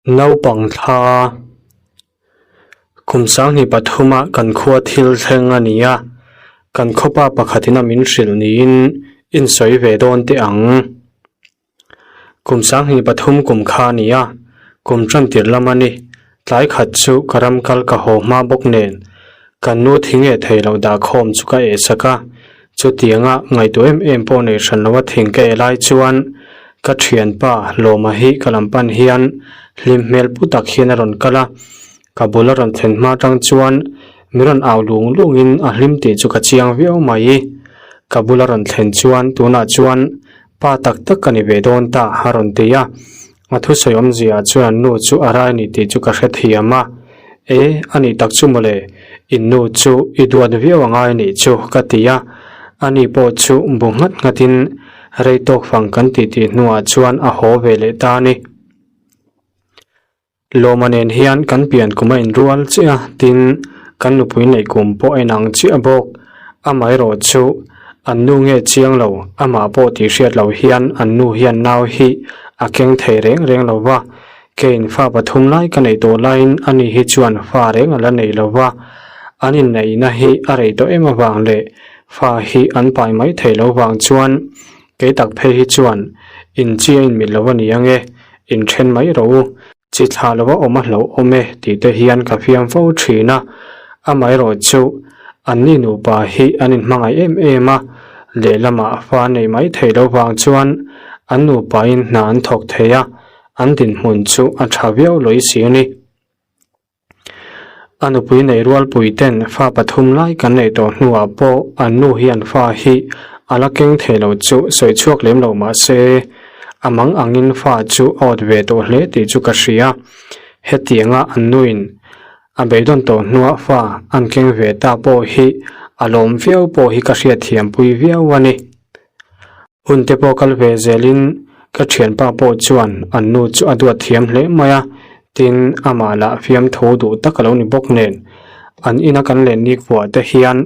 Naupang thla kum sanghnih pathuma kan khua thil thleng a ni a, kan khawpa pakhatin a min hrilh niin insawi ve dawn teh ang. Kum sanghnih pathum kum kha a ni a, kum tan tir lam a ni. Tlai khat chu ka ram kal ka haw hma bawk nen kan nu thing eh thei loh dah khawm chu ka eh sak a, Chutianga ngaihtuah em em pawh nei hran loa thing ka eh lai chuan ka thianpa Lawma hi ka lam pan hian hlim hmel pu tak hian a rawn kal a, ka bul a rawn thlen hma tang chuan min rawn au lung lungin a hlim tih chu ka chiang viau mai. Ka bul a rawn thlen chuan tunah chuan pa tak tak ka ni ve dawn ta a rawn ti a, a thusawi awmzia chuan an nu chu a rai ni tih chu ka hrethiam a, E, a nih tak chu mawle, in nu chu i duat viau a ngai nih chu ka ti a, ani pawh chu bu nghat nghatin rei tawk fang kan tih tih hnuah chuan a haw ve leh ta a ni. Lawma nen hian kan pian kum a inrual chiah a, tin, kan nupui neih kum pawh a inang chiah bawk. Amaherawh chu an nu nge chiang lo, amah pawh tih hriat loh hian an nu hian nau hi a keng thei reng reng lo va, Keiin fa pathum lai ka neih tawh laiin ani hi chuan fa reng a la nei lo va, an inneihna hi a rei tawh em avang leh fa hi an pai mai thei lo vang chuan kei tak phei hi chuan inchi a inmil lo a ni ang e, inthen mai rawh u, chi thlah lova awm a hlauh awm e tih te hian ka fiam fo thin a, amaherawh chu anni nupa hi an inhmangaih em em a, lehlamah fa nei mai thei lo vang chuan an nupain hna an thawk thei a, An dinhmun chu a tha viau lawih si a ni. A nupui nei rualpui ten fa pathum lai kan neih tawh hnuah pawh an nu hian fa hi a la keng thei lo chu sawi chhuak lem lo mah se, a mang angin fa chu a awt ve tawh hle tih chu ka hria. Hetianga an nuin a beidawn tawh hnuah fa an keng ve ta pawh hi a lawm viau pawh hi ka hriatthiampui viau a ni. Hun te pawh kal ve zelin ka thianpa pawh chuan an nu chu a duat thiam hle mai a, tin amah lah fiamthu duh tak a lo ni bawk nen an ina kan len nikvuah te hian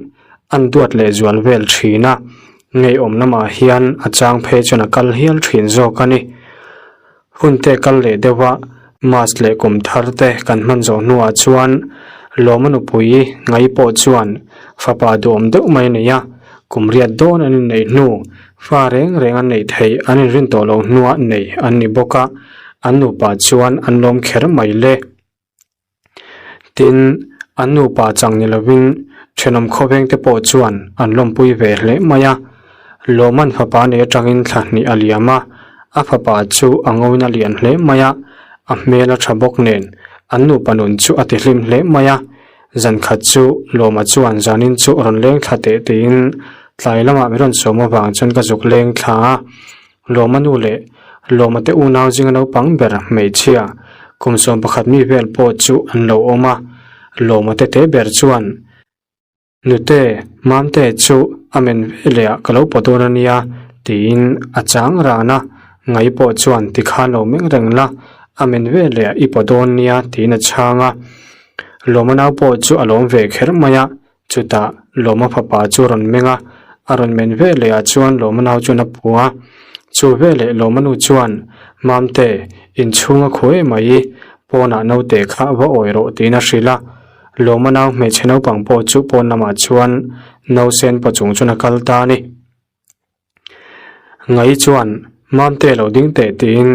an duat leh zual vel thin a, ngeiawm lamah hian a chang phei chuan a kal hial thin zawk a ni. Hun te kal leh deuh a, Mass leh kum thar te kan hman zawh hnuah chuan Lawma nupui ngai pawh chuan fapa duhawm deuh mai a nei a, kum riat dawn an inneih hnu, fa reng reng an neih theih an inrin tawh loh hnuah nei an ni bawk a, an nupa chuan an lawm kher mai le. Tin, an nupa chang ni lovin thenawm khawveng te pawh chuan an lawmpui ve hle mai a. Lawman fapa nei atangin thla hnih a liam a, a fapa chu a ngawin a lian hle mai a, a hmel a tha bawk nen an nupa nun chu a tihlim hle mai a. Zan khat chu Lawma chuan zanin chu rawn leng thla teh tiin tlai lamah min rawn sawm avang chuan ka zuk leng thla a. Lawma nu leh Lawma te unau zinga naupang ber hmeichhia kum 11 mi vel pawh chu an lo awm a, Lawma te te ber chuan, Nute, Mamte chu a men ve leh ah ka lo pawh dawn a nia, tiin a chang ran a, Ngai pawh chuan tikhan lo meng reng la, a men ve leh ah i pawh dawn nia, tiin a chhang a. Lawma nau pawh chu a lawm ve kher mai a, Chutah Lawma fapa chu a rawn meng a, a rawn men ve leh ah chuan Lawma nau chuan a pu a. Chu veleh Lawma nu chuan, Mamte, inchhung a khuai mai, pawnah naute kha va awi rawh tiin a hrilh a. Lawma nau hmeichhe naupang pawh chu pawn lamah chuan nausen paw chung chuan a kal ta a ni. Ngai chuan Mamte lo ding teh tiin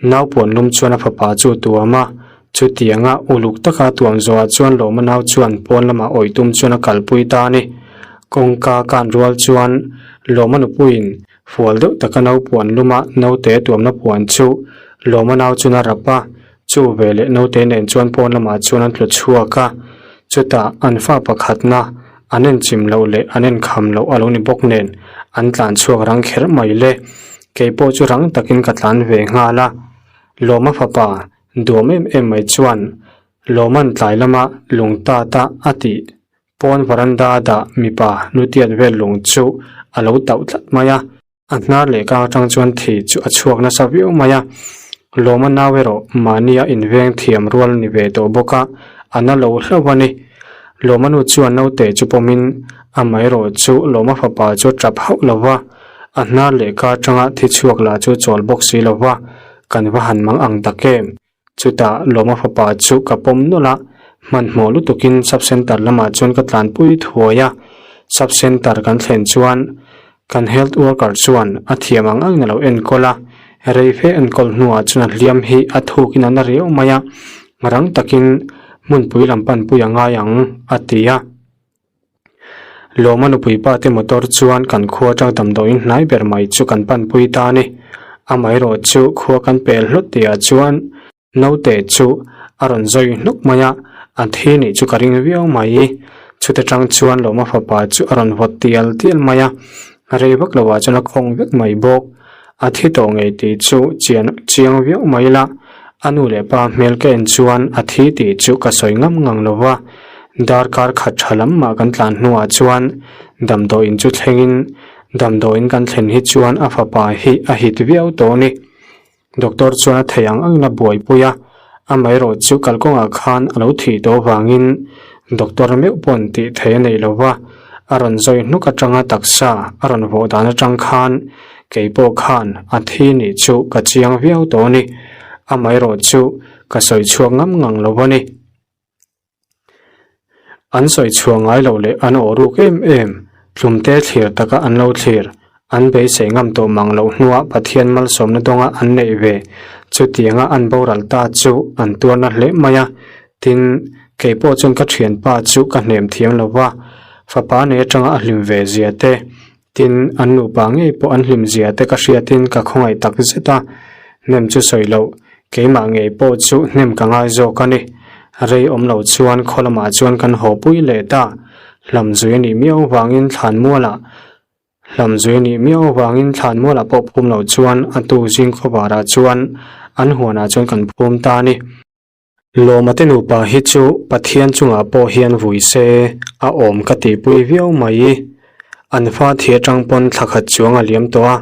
nau puan lum chuan a fapa chu a tuam a, chutianga uluk taka tuam zawhah chuan Lawma nau chuan pawn lamah awih tum chuan a kalpui ta a ni. Kawngka kan rual chuan Lawma nupuiin fual deuh taka nau puan luma naute tuamna puan chu Lawma nau chuan a rap a, chu veleh naute nen chuan pawn lamah chuan an tlu chhuak a, chutah an fa pakhatna An enchim loh leh an enkham loh a lo ni bawk nen an tlan chhuak rang kher mai le. Kei pawh chu rang takin ka tlan ve nghal a. Lawma fapa duam em em mai chuan Lawman tlai lama lung ta ta a tih pawn varanda a dah mipa nutiat vel lung chu a lo tauh tlat mai a. A hnar leh kang atang chuan thi chu a chhuak nasa viau mai a, Lawma nau erawh mahnia inveng thiam rual ni ve tawh bawk a, a na lo hlauh a ni. Lawma nu chuan naute chu pawmin amaherawh chu Lawma fapa chu a tap hauh lo va, a hnar leh ka atanga thi chhuak lah chu chawl bawk si lo va, kan va han mang ang tak em? Chutah Lawma fapa chu ka pawm nawlh a, hmanhmawh lutukin sub centre lamah chuan ka tlanpui thuai a. Sub centre kan thlen chuan kan health worker chuan a thiam ang angin a lo enkawl a, rei fe enkawl hnuah chuan a hliam hi a thukin a na riau mai a, rang takin hmunpui lam panpui a ngai ang a ti a. Lawma nupui pa te motor chuan kan khua atang damdawiin hnai ber mai chu kan panpui ta a ni. Amaherawh chu khua kan pel hlawt tihah chuan naute chu a rawn zawi hnuk mai a, a thi nih chu ka ring viau mai. Chute tang chuan Lawma fapa chu a rawn vawt tial tial mai a, rei vak lovah chuan a khawng vek mai bawk. A thi tawh ngei tih chu chian chiang viau mai la, a nu leh pa hmel ka en chuan a thi tih chu ka sawi ngam ngang lo va. Darkar khat tha lam mah kan tlan hnuah chuan damdawiin chu thlengin damdawiin kan thlen hi chuan a fapa hi a hit viau tawh a ni. Doctor chuan a thei ang angin a buaipui a, amaherawh chu kalkawngah khan a lo thih tawh avangin doctor meuh pawn tih theih a nei lo va, a rawn zawi hnuk atanga taksa a rawn vawh dan atang khan kei pawh khan a thi nih chu ka chiang viau tawh a ni. Amaherawh chu ka sawi chhuak ngam ngang lo a ni. An sawi chhuah ngai loh leh an awh ruk em em, tlumte thlir taka an lo thlir, an beisei ngam tawh mang loh hnuah Pathian malsawmna dawnga an neih ve, chutianga an boral ta chu an tuarna hle mai a, tin, kei pawh chuan ka thianpa chu ka hnem thiam lo va, fapa nei atanga a hlim ve zia te, tin, an nupa ngei pawh an hlim zia te ka hriatin ka khawngaih tak zet a, hnem chu sawi loh Keimah ngei pawh chu hnem ka ngai zawk a ni. Rei awm lo chuan khaw lamah chuan kan haw pui leh ta. Hlamzui a nih miau vangin thlanmualah Hlamzui a nih miau vangin thlanmualah pawh phum lo chuan a tu zing khawvarah chuan an huanah chuan kan phum ta a ni. Lawma te nupa hi chu Pathian chungah pawh hian vui se a awm ka tihpui viau mai. An fa thi atang pawn thla khat chuang a liam tawh a,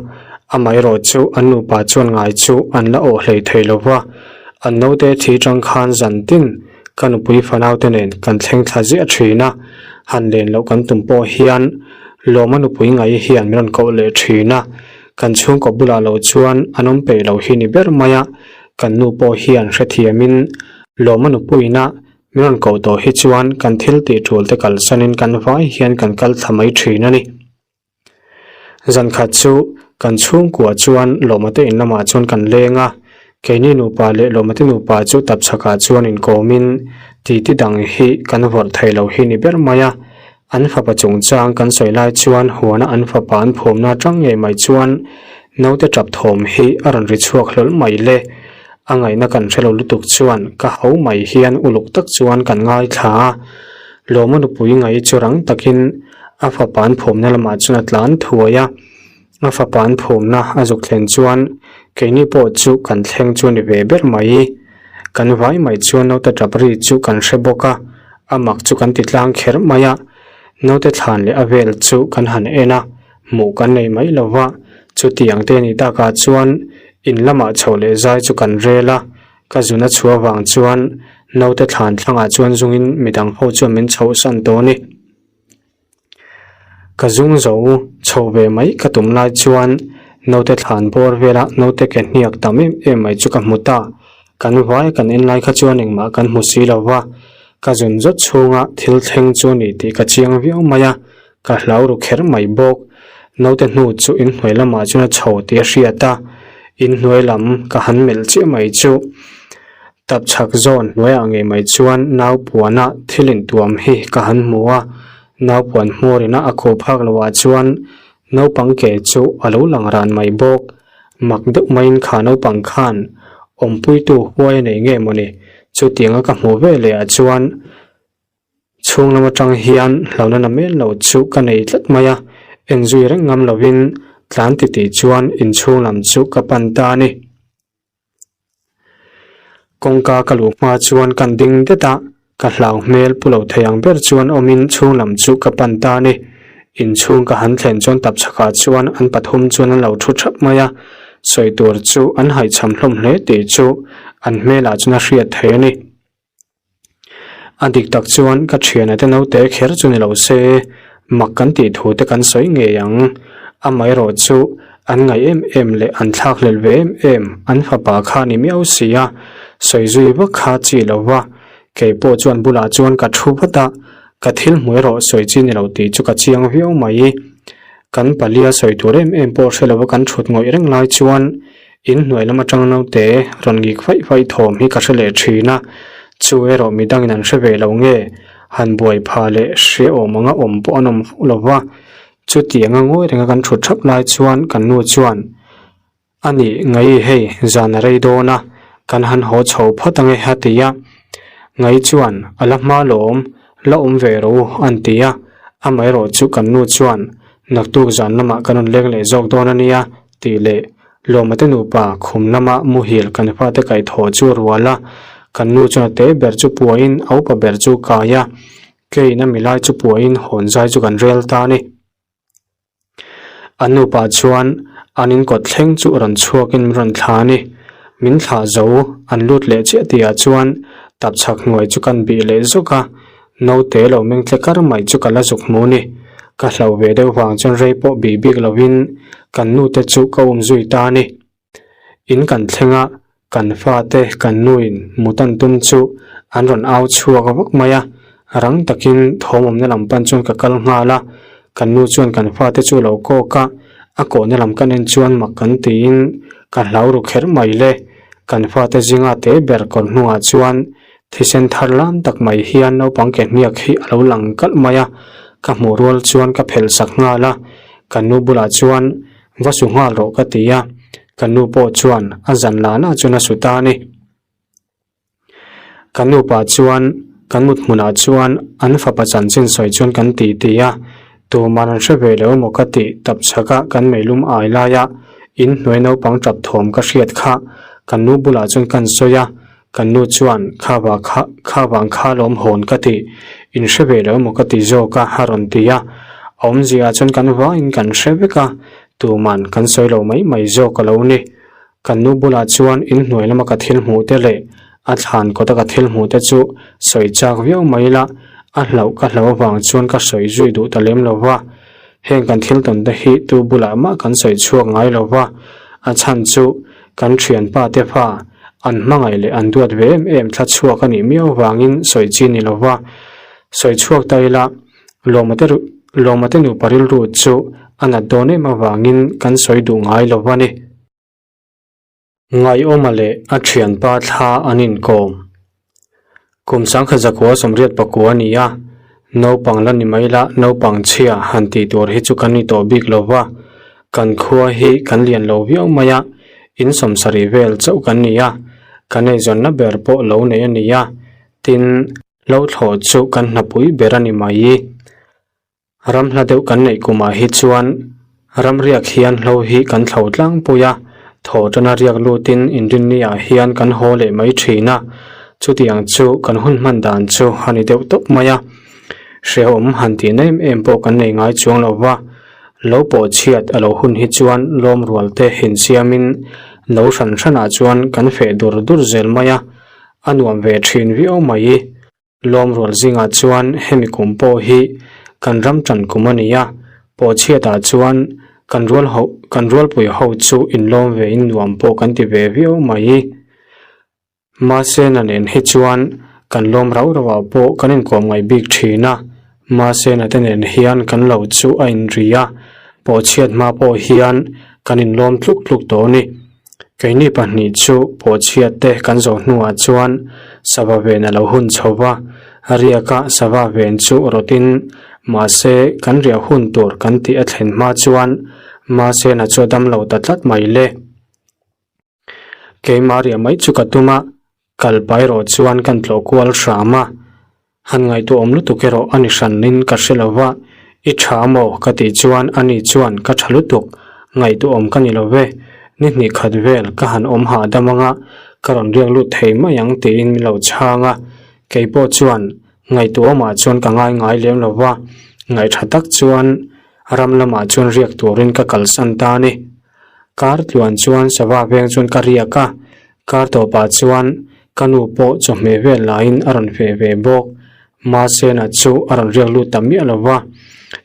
amaherawh chu an nupa chuan ngai chu an la awh hlei thei lo va, an naute thi tang khan zan tin ka nupui fanaute nen kan thleng thla ziah thin a, han len loh kan tum pawh hian Lawma nupui ngai hian min rawn koh leh thin a, kan chhungkaw bulah lo chuan an awm peih lo hi ni ber mai a, kan nu pawh hian hrethiamin Lawma nupuina Min rawn koh tawh hi chuan kan thil tih tul te kalsanin kan vai hian kan kal thla mai thin a ni. Zan khat chu kan chhungkua chuan Lawmate in lamah chuan kan leng a, keini nupa leh Lawmate nupa chu tapchhakah chuan inkawmin titi dang hi kan vawrh thei lo hi ni ber mai a. An fapa chungchang kan sawi lai chuan huana an fapa an phumna atang ngei mai chuan naute tap thawm hi a rawn ri chhuak hlawl mai le. A ngaihna kan hre lo lutuk chuan ka ho mai hian uluk tak chuan kan ngaithla a. Lawma nupui ngai chu rang takin a fapa an phumna lamah chuan a tlan thuai a. A fapa an phumna a zuk thlen chuan keini pawh chu kan thleng chu a ni ve ber mai. Kan vai mai chuan naute tap ri chu kan hre bawk a, a mak chu kan ti tlang kher mai a. Naute thlan leh a vel chu kan han en a, hmuh kan nei mai lo va. Chutiang te ni takah chuan in lamah chhoh leh zai chu kan rel a, ka zun a chhuah vang chuan naute thlan thlangah chuan zungin midang ho chuan min chhohsan tawh a ni. Ka zung zo chho ve mai ka tum lai chuan naute thlan bawr vela naute ke hniak tam em em mai chu ka hmu ta. Kan vai kan en lai kha chuan engmah kan hmu si lo va, ka zun zawt chhunga thil thleng chu a ni tih ka chiang viau mai a, ka hlau ru kher mai bawk. Naute hnu chu inhnuai lamah chuan a chho tih a hriat a, inhnuai lam ka han melh chiah mai chu. Tapchhak zawn hnuaiah ngei mai chuan nau puana thil intuam hi ka han hmu a, nau puan hmawrina a khuh phak loh ah chuan naupang ke chu a lo lang ran mai bawk. Mak deuh maiin kha naupang khan awmpuitu huai a nei nge mawni chutianga ka hmuh ve leh ah chuan chhung lam atang hian hlauhna na mel lo chu ka nei tlat mai a, enzui reng ngam lovin tlan titih chuan inchhung lam chu ka pan ta a ni. Kawngka ka luh hma chuan kan ding det a, ka hlau hmel pu lo thei ang ber chuan awmin chhung lam chu ka pan ta a ni. Inchhung ka han thlen chuan tapchhakah chuan an pathum chuan an lo thu thap mai a, sawi tur chu an haihchham hlawm hle tih chu an hmelah chuan a hriat theih a ni. A dik tak chuan ka thiana te naute kher chu ni lo se, mak kan tih thu te kan sawi ngei ang. Amaherawh chu an ngaih em em leh an thlakhlelh ve em em an fapa kha ni miau si a. Sawi zui vak kha chi lo va, kei pawh chuan bulah chuan ka thu vat a, ka thil hmu erawh sawi chi ni lo tih chu ka chiang viau mai. Kan palia sawi tur em em pawh hre lova kan thut ngawih reng lai chuan in hnuai lam atang naute rawn ngik faih faih thawm hi ka hre leh thin a, chu erawh midangin an hre ve lo nge han buai pha leh hrehawm anga awm pawh an awm hauh lo va, chutianga ngawi renga kan thut thap lai chuan kan nu chuan A nih ngai hei zan a rei dawn a, kan han haw chho phawt ange a ti a. Ngai chuan a la hma lawm, la awm ve rawh u an ti a, amaherawh chu kan nu chuan naktuk zan lamah kan rawn leng leh zawk dawn a nia tih leh Lawma te nupa khum lama muhil kan fate kaihthawh chu a rual a, kan nu chuan a te ber chu puahin a upa ber chu kai a, keiin a milai chu puahin hawn zai chu kan rel ta a ni. An nupa chuan an inkawt thleng chu rawn chhuakin min rawn thla a ni. Min thlah zo an lut leh chiah tihah chuan tapchhak hnuai chu kan bih leh zuk a, naute lo meng tle kar mai chu ka la zuk hmu ni. Ka hlauh ve deuh vang chuan rei pawh bih bik lovin kan nute chu ka um zui ta a ni. In kan thleng a, kan fate kan nuin mut an tum chu an rawn au chhuak vak mai a, rang takin thawm awmna lam pan chuan ka kal nghal a, kan nu chuan kan fate chu a lo kawk a, a kawhna lam kan en chuan mak kan tiin ka hlau ru kher mai le, kan fate zinga te ber kawr hnungah chuan thisen thar lam tak mai hian naupang ke hniak hi a lo lang kalh mai a, ka hmuh rual chuan ka phelh sak nghal a, kan nu bulah chuan Va su nghal rawh ka ti a, ka nu pawh chuan a zan lah lah chuan a su ta a ni. Ka nupa chuan kan mut hmunah chuan an fapa chanchin sawi chuan kan ti ti a, tuman an hre ve lo emaw ka tih tap chhaka kan meilum ai laia in hnuai naupang tap thawm ka hriat kha ka nu bulah chuan kan sawi a, ka nu chuan kha va kha kha vang kha lawm hawn ka tih in hre ve lo emaw ka ti zawk a a rawn ti a, a awmzia ah chuan kan vaiin kan hre vek a, tuman kan sawi lo mai mai zawk a lo ni. Kan nu bulah chuan in hnuai lama ka thil hmuh te leh a thlan kawta ka thil hmuh te chu sawi chak viau mai ila, a hlauh ka hlauh avang chuan ka sawi zui duh ta lem lo va, heng kan thil tawn te hi tu bulah mah kan sawi chhuak ngai lo va, a chhan chu Kan thianpa te fa an hmangaih leh an duat ve em em thla chhuak a nih miau vangin sawi chi ni lo va, sawi chhuak ta ila Lawma te Lawma te nupa rilru chu a nat dawn em avangin kan sawi duh ngai lo va ni. Ngaihawma leh a thianpa thla an inkawm. Kum sangkhat zakua sawmriat pakua a ni a, naupang la ni mai la naupang chhia han tih tur hi chu kan ni tawh bik lo va, kan khua hi kan lian lo viau mai a, in sawmsarih vel chauh kan ni a, kan eizawnna ber pawh lo nei a ni a, tin, lo thlawh chu kan hnapui ber a ni mai. Ram hla deuh kan neih kumah hi chuan ramriak hian hlo hi kan thlo tlangpui a, thaw tana riak lutin inrinni ah hian kan haw leh mai thin a, chutiang chu kan hun hman dan chu a ni deuh tawp mai a. Hrehawm han tihna em em pawh kan nei ngai chuang lo va, lo pawh chhiat a lo hun hi chuan lawm rual te insiamin lo hran hranah chuan kan feh dur dur zel mai a, a nuam ve thin viau mai. Lawmrual zingah chuan hemi kum pawh hi kan ram tan kum a ni a, pawhchhiatah chuan kan rual ho kan rualpui ho chu inlawm ve in nuam pawh kan ti ve viau mai. Mahse na nen hi chuan kan lawm rauh rauh ah pawh kan inkawm ngaih bik thin a, mahse na te nen hian kan lo chu a inri a, pawhchhiat hma pawh hian kan inlawm tluk tluk tawh a ni. Keini pahnih chu pawhchhiat te kan zawh hnuah chuan sava ven a lo hun chho va, riaka sava ven chu rawtin mahse kan riah hun tur kan tih a thlen hma chuan Mahsena chu a dam lo ta tlat mai le. Keimah riah mai chu ka tum a, kal pai rawh chuan kan tlawh kual hram a. Han ngaihtuah awm lutuk erawh a ni hran in ka hre lo va, I tha maw? ka tih chuan ani chuan ka tha lutuk, ngaihtuah awm ka ni lo ve, ni hnih khat vel ka han awm hahdam anga ka rawn riak lut thei mai ang tiin min lo chhang a, kei pawh chuan ngaihtuah awmah chuan ka ngai ngai lem lo va, ngaihtha tak chuan ram lamah chuan riak turin ka kalsan ta a ni. Kar tluan chuan sava veng chuan ka riak a, kar tawpah chuan ka nu pawh chawhmeh vel laiin a rawn feh ve bawk. Mahsena chu a rawn riak lut ta miah lo va,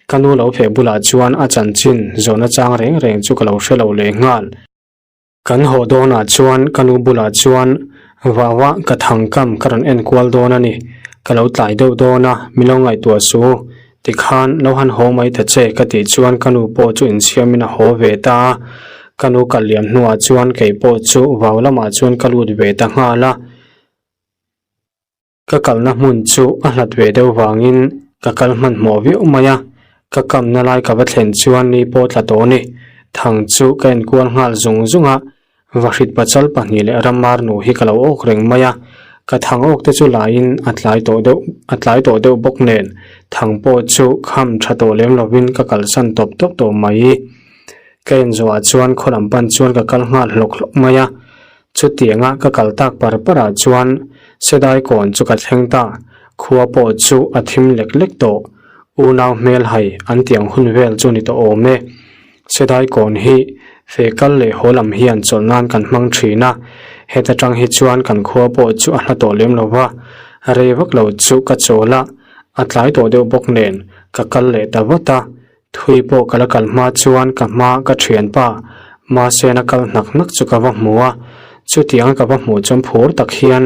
ka nu lo feh bulah chuan a chanchin zawhna chang reng reng chu ka lo hre lo leh nghal. Kan haw dawnah chuan ka nu bulah chuan. Vauah ka thangkam ka rawn en kual dawn a ni. Ka lo tlai deuh dawn a, min lo ngaihtuah su. Tikhan lo han haw mai ta che ka tih chuan ka nu pawh chu inchhiamin a haw ve ta a. Ka nu kal liam hnuah chuan kei pawh chu vau lamah chuan ka lut ve ta nghal a. Ka kalna hmun chu a hlat ve deuh vangin ka kal hmanhmawh viau mai a, ka kamna lai ka va thlen chuan ni pawh tla tawh a ni. Thang chu ka enkual nghal zung zung a, vahrit pachal pahnih leh ramar nu hi ka lo awk reng mai a, ka thang awk te chu laiin a tlai tawh deuh a tlai tawh deuh bawk nen thang pawh chu kham tha tawh lem lovin ka kalsan tawp tawp tawh mai. Ka en zawhah chuan khaw lam pan chuan ka kal nghal hlawk hlawk mai a. Chutianga ka kal tak par parah chuan Sedai kawn chu ka thleng ta, khua pawh chu a thim lek lek tawh. Unau hmel hai an tiang hun vel chu ni tawh awm e. Sedai kawn hi fe kal leh haw lam hian chawlh nan kan hmang thin a, heta tang hi chuan kan khua pawh chu a hla tawh lem lo va, rei vak lo chu ka chawl a, a tlai tawh deuh bawk nen ka kal leh ta vat a. Thui pawh ka la kal hma chuan ka hma ka thianpa Mahsena kal hnak hnak chu ka va hmu a, chutianga ka va hmuh chuan phur tak hian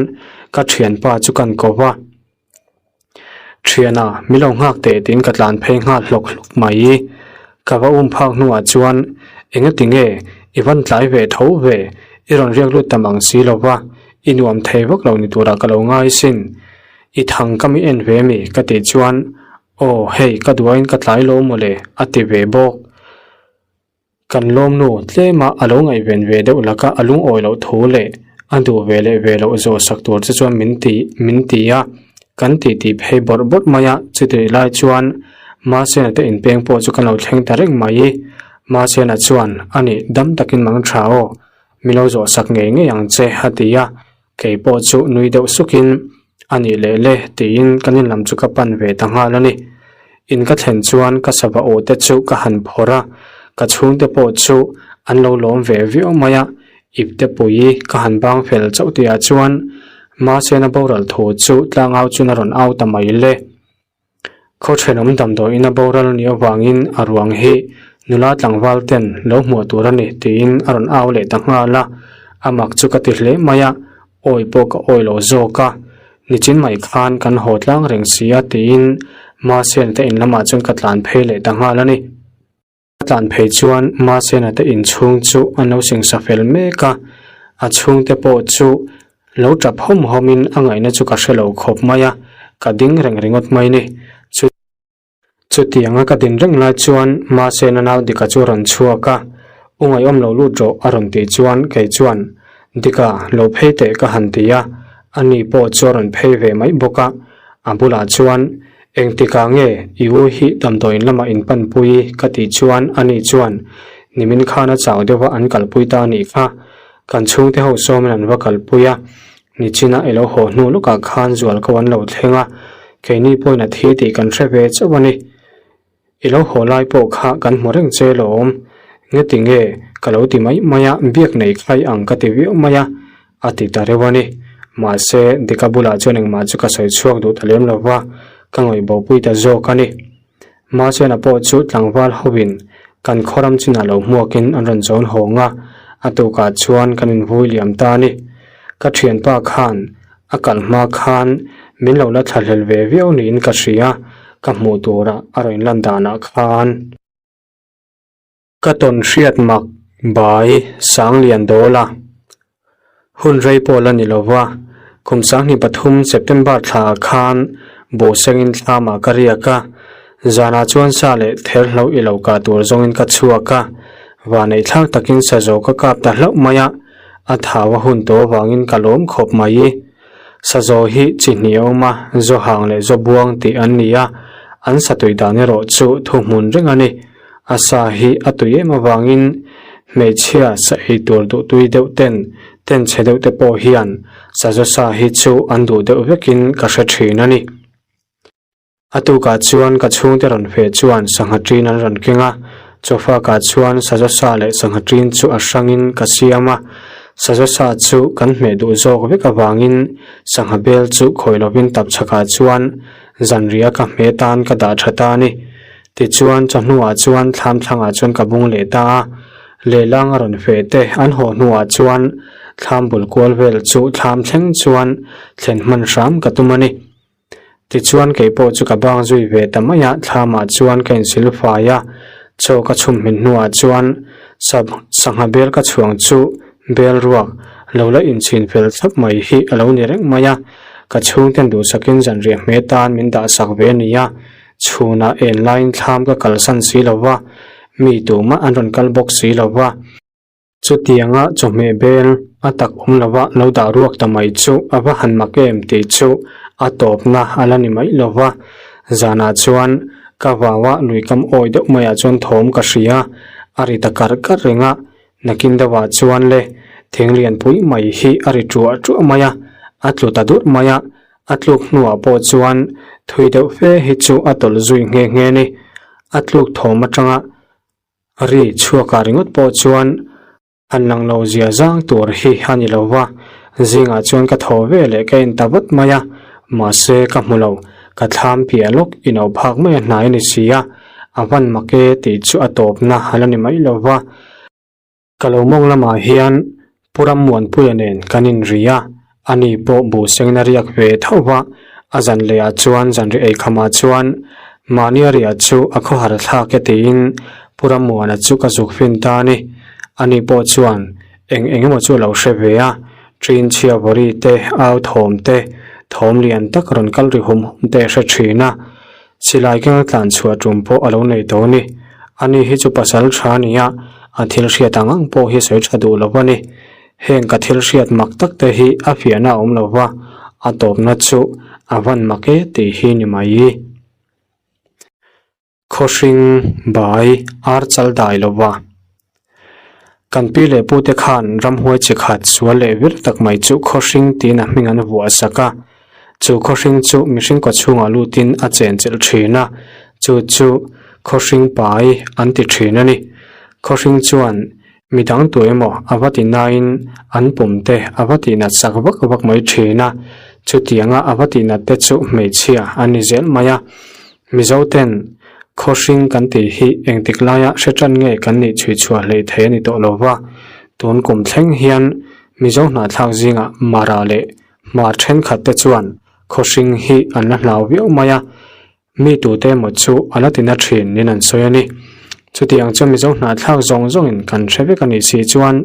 ka thianpa chu kan ko va. Thiana, min lo nghak teh tiin ka tlan phei nghal hlawk hlawk mai. Ka va um phak hnuah chuan engati nge i van tlai ve tho ve, i rawn riak lut tam ang si lo va, i nuam thei vak lo ni turah ka lo ngai sin. I thang ka mi en ve mi ka tih chuan Aw, hei ka duain ka tlai lo mawle, a ti ve bawk. Kan lawmnu tlema a lo ngaihven ve deuh laka a lungawi loh thu leh a duh ve leh ve loh zawh sak tur che chuan min ti min ti a, kan ti tih phei bawrh bawrh mai a, chutih lai chuan Masena te inpeng pawh chu kan lo thleng ta reng mai. Masena chuan, Anih, dam takin mang tha aw, min lo zawh sak ngei ngei ang che, a ti a. Kei pawh chu nui deuh sukin, A nih leh le, tiin kan in lam chu ka pan ve ta nghal a ni. In ka thlen chuan ka sava aw te chu ka han phawrh a, ka chhungte pawh chu an lo lawm ve viau mai a, ipte pui ka han bang fel chauh tihah chuan Mahsena boral thu chu tlangau chuan a rawn au ta mai le. Khaw thenawm damdawiin a boral nih avangin a ruang hi nula tlangval ten lo hmuah tur a ni tiin a rawn au leh ta nghal a, a mak chu ka ti hle mai a, awi pawh ka awi lo zawk a, nichin mai khan kan haw tlang reng si a tiin Mahsena te in lamah chuan ka tlan phei leh ta nghal a ni. A tlan phei chuan Mahsena te inchhung chu an lo singsa fel mek a, a chhungte pawh chu lo tap hawm hawmin a ngaihna chu ka hre lo khawp mai a, ka ding reng ringawt mai ni. Chu chutianga ka din reng lai chuan Mahsena nau Dika chu a rawn chhuak a, U ngaihawm lo lut rawh a rawn tih chuan kei chuan Dika lo phei teh ka han ti a, ani pawh chu a rawn phei ve mai bawk a, a bulah chuan Engtikah nge i u hi damdawiin lamah in panpui ka tih chuan ani chuan nimin khan a chau deuh a an kalpui ta anih kha. Kan chhungte ho sawmin an va kalpui a, nichina i lo haw hnu lawkah khan zualko an lo thleng a, keini pawhin a thi tih kan hre ve chauh a ni. I lo haw lai pawh kha kan hmu reng che lawm. Ngeti nge ka lo ti mai mai a, biak nei khai ang ka ti viau mai a, a ti ta reuh a ni. Mahse, Dika bulah chuan engmah chu ka sawi chhuak duh ta lem lo va, ka ngawih bopui ta zawk a ni. Mahsena pawh chu tlangval hovin kan khawram chinah lo hmuakin an rawn zawn hawng a, a tukah chuan kan invui liam ta a ni. Ka thianpa khan A kal hma khan min lo la thlahlel ve viau niin ka hria, ka hmuh tura a rawn lan danah khan. Ka tawn hriat mak bai Sanglian dawl a, hun rei pawh la ni lova, kum 2003 September thlaah khan Buhsengin thlamah ka riak a, zanah chuan sa leh ther hlo i lo kah tur zawngin ka chhuak a, vaneihthlak takin sa zo ka kap ta hlauh mai a, A thau a hun tawh avangin ka lawm khawp mai. Sazaw hi chi hnih a awm a, Zawhang leh Zawbuang tih an ni a, an sa tui dan erawh chu thuhmun reng a ni. A sa hi a tui em avangin hmeichhia sa ei tur duh tui deuh ten ten chhe deuh te pawh hian sazaw sa hi chu an duh deuh vekin ka hre thin a ni. A tukah chuan ka chhungte rawn feh chuan sangha ṭin an rawn keng a, chawfakah chuan sazaw sa leh sangha ṭin chu a hrangin ka siam a, sazaw sa chu kan hmeh duh zawk vek avangin sangha bel chu khawi lovin tapchhakah chuan zanriah ka hmeh tan ka dah ṭha ta a ni. Tichuan chawhnuah chuan thlam thlangah chuan ka bung leh ta a, lehlang a rawn feh te an haw hnuah chuan. Thlam bul kual vel chu thlam thleng chuan thlen hman hram ka tum a ni. Tichuan kei pawh chu ka bang zui ve ta mai a, thlamah chuan ka insil fai a, chaw ka chhum hmin hnuah chuan sap sangha bel ka chhuang chu bel ruak lo la inchhin fel thlap mai hi a lo ni reng mai a, ka chhungten duhsakin zanriah hme tan min dahsak ve a ni a, chhunah en laiin thlam ka kalsan si lo va, mi tumah an rawn kal bawk si lo va. Chutianga chawhmeh bel a tak awm lova lo dah ruak ta mai chu a va han mak em tih chu a tawpna a la ni mai lo va. Zanah chuan ka vau a lui kam awi deuh maiah chuan thawm ka hria a ri ta karh karh reng a, nakin deuhah chuan le thing lianpui mai hi a ri ṭuah ṭuah mai a, a tlu ta durh mai a, a tluk hnuah pawh chuan thui deuh fe hi chu a tawlh zui nghe nghe a ni. A tluk thawm atanga Ri chhuakah ringawt pawh chuan an lang lo zia zang tur hi a ni lo va, zingah chuan ka thaw ve leh ka en ta vat mai a, mahse ka hmu lo, ka thlam piah lawk ino phak mai a hnai a ni si a, a van mak e tih chu a tawpna a la ni mai lo va. Ka lo mawng lamah hian Pu Rammuanpuia nen kan inri a, ani pawh buh sengna riak ve tho va, a zan lehah chuan zanri eikhamah chuan mahni a riah chu a khawhar thlak e tiin Pu Rammuana chu ka zuk fin ta a ni. Ani pawh chuan eng eng emaw chu a lo hre ve a, ṭin chhia vawri te, au thawm te, thawm lian tak rawn kal ri hum hum te a hre ṭhin a, Silai keng a tlan chhuah tum pawh a lo nei tawh a ni. Ani hi chu pasal tha a ni a, a thil hriat ang ang pawh hi sawi tha duh lo a ni. Heng ka thil hriat mak tak te hi a fiahna a awm lo va, a tawpna chu a van mak e tih hi ni mai. Khawhring bai ar chal dai lo va. Kan pi leh pute khan ramhuai chi khat sual leh vir tak mai chu khawhring tiin a hming an vuah sak a. Chu khawhring chu mihring kaw chhungah lutin a chenchilh thin a, chu chu khawhring pai an ti thin a ni. Khawhring chuan midang tu emaw a va ti nain an pum te a va tihnat sak vak vak mai thin a, chutianga a va tihnat te chu hmeichhia an ni zel mai a. Mizo ten khawhring kan tih hi engtik laia hre tan nge kan nih chhui chhuah hleih thei a ni tawh lo va, tun kum thleng hian Mizo hnahthlak zingah Mara leh Hmar thenkhat te chuan khawhring hi an la hlau viau mai a, mi tute emaw chu a la ti na thin niin an sawi a ni. Chutiang chu Mizo hnahthlak zawng zawngin kan hre vek a nih si chuan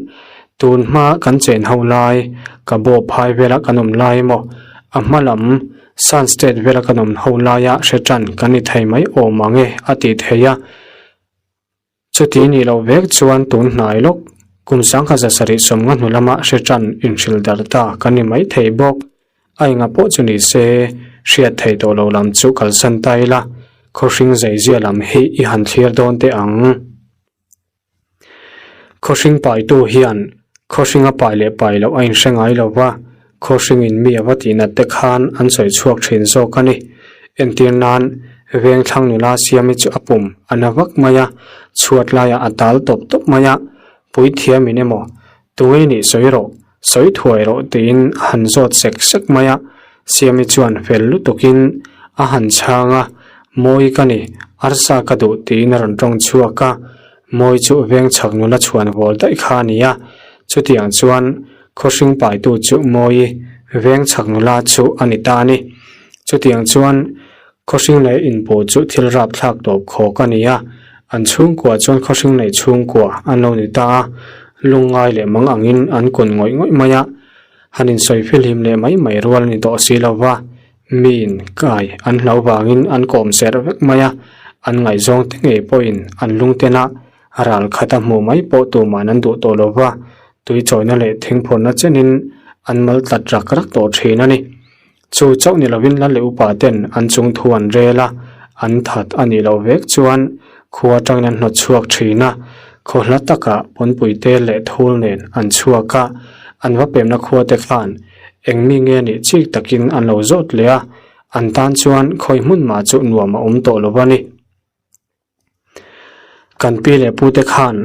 tun hma kan chen ho lai, ka bawh phai vela kan awm lai emaw a hma lam Shan State vela kan awm ho laia hre tan kan ni thei mai awm ang e a ti thei a. Chuti nih loh vek chuan tun hnai lawk kum sangkhat zasarih sawmnga hnu lama hre tan inhrilh darh ta kan ni mai thei bawk. A enga pawh chu ni se hriat theih tawh lo lam chu kalsan ta ila khawhring zeizia lam hi i han thlir dawn teh ang. Khawhring paitu hian khawhringa pai leh pai loh a inhre ngai lo va, khawhringin mi a va tihnat te khan an sawi chhuak thin zawk a ni. Entir nan, Vengthlang nula Siami chu a pum a na vak mai a, chhuat laiah a tal tawp tawp mai a, Puithiamin emaw, Tunge nih sawi rawh, sawi thuai rawh tiin a han zawt sek sek mai a, Siami chuan fel lutukin a han chhang a, Mawi ka ni, arsa ka duh tiin a rawn tawng chhuak a, Mawi chu veng chhak nula chhuan vawl daih kha a ni a, chutiang chuan khawhring paitu chu Mawi veng chhak nula chu a ni ta a ni. Chutiang chuan Khawhring leh inpawh chu thil rapthlak tawp khawk a ni a, an chhungkua chuan khawhring nei chhungkua an lo ni ta a, lungngai leh mang angin an kun ngawih ngawih mai a, han insawi fihlim leh mai mai rual a ni tawh si lo va, miin kai an hlau vangin an kawm serh vek mai a, an ngaihzawng te ngei pawhin an lungten a, ral khat a hmuh mai pawh tuman an duh tawh lo va, tuichawina leh thingphurna chenin an mal tlat rak rak tawh thin a ni. Chu chauh ni lovin lal leh upa ten an chung thu an rel a, an that a nih loh vek chuan khua atangin an hnawt chhuak thin a, khaw hla takah pawnpui te leh thul nen an chhuak a, an va pemna khua te khan eng mi nge nih chik takin an lo zawt leh a, an tan chuan khawi hmun mah chu nuam a awm tawh lo a ni. Kan pi leh pute khan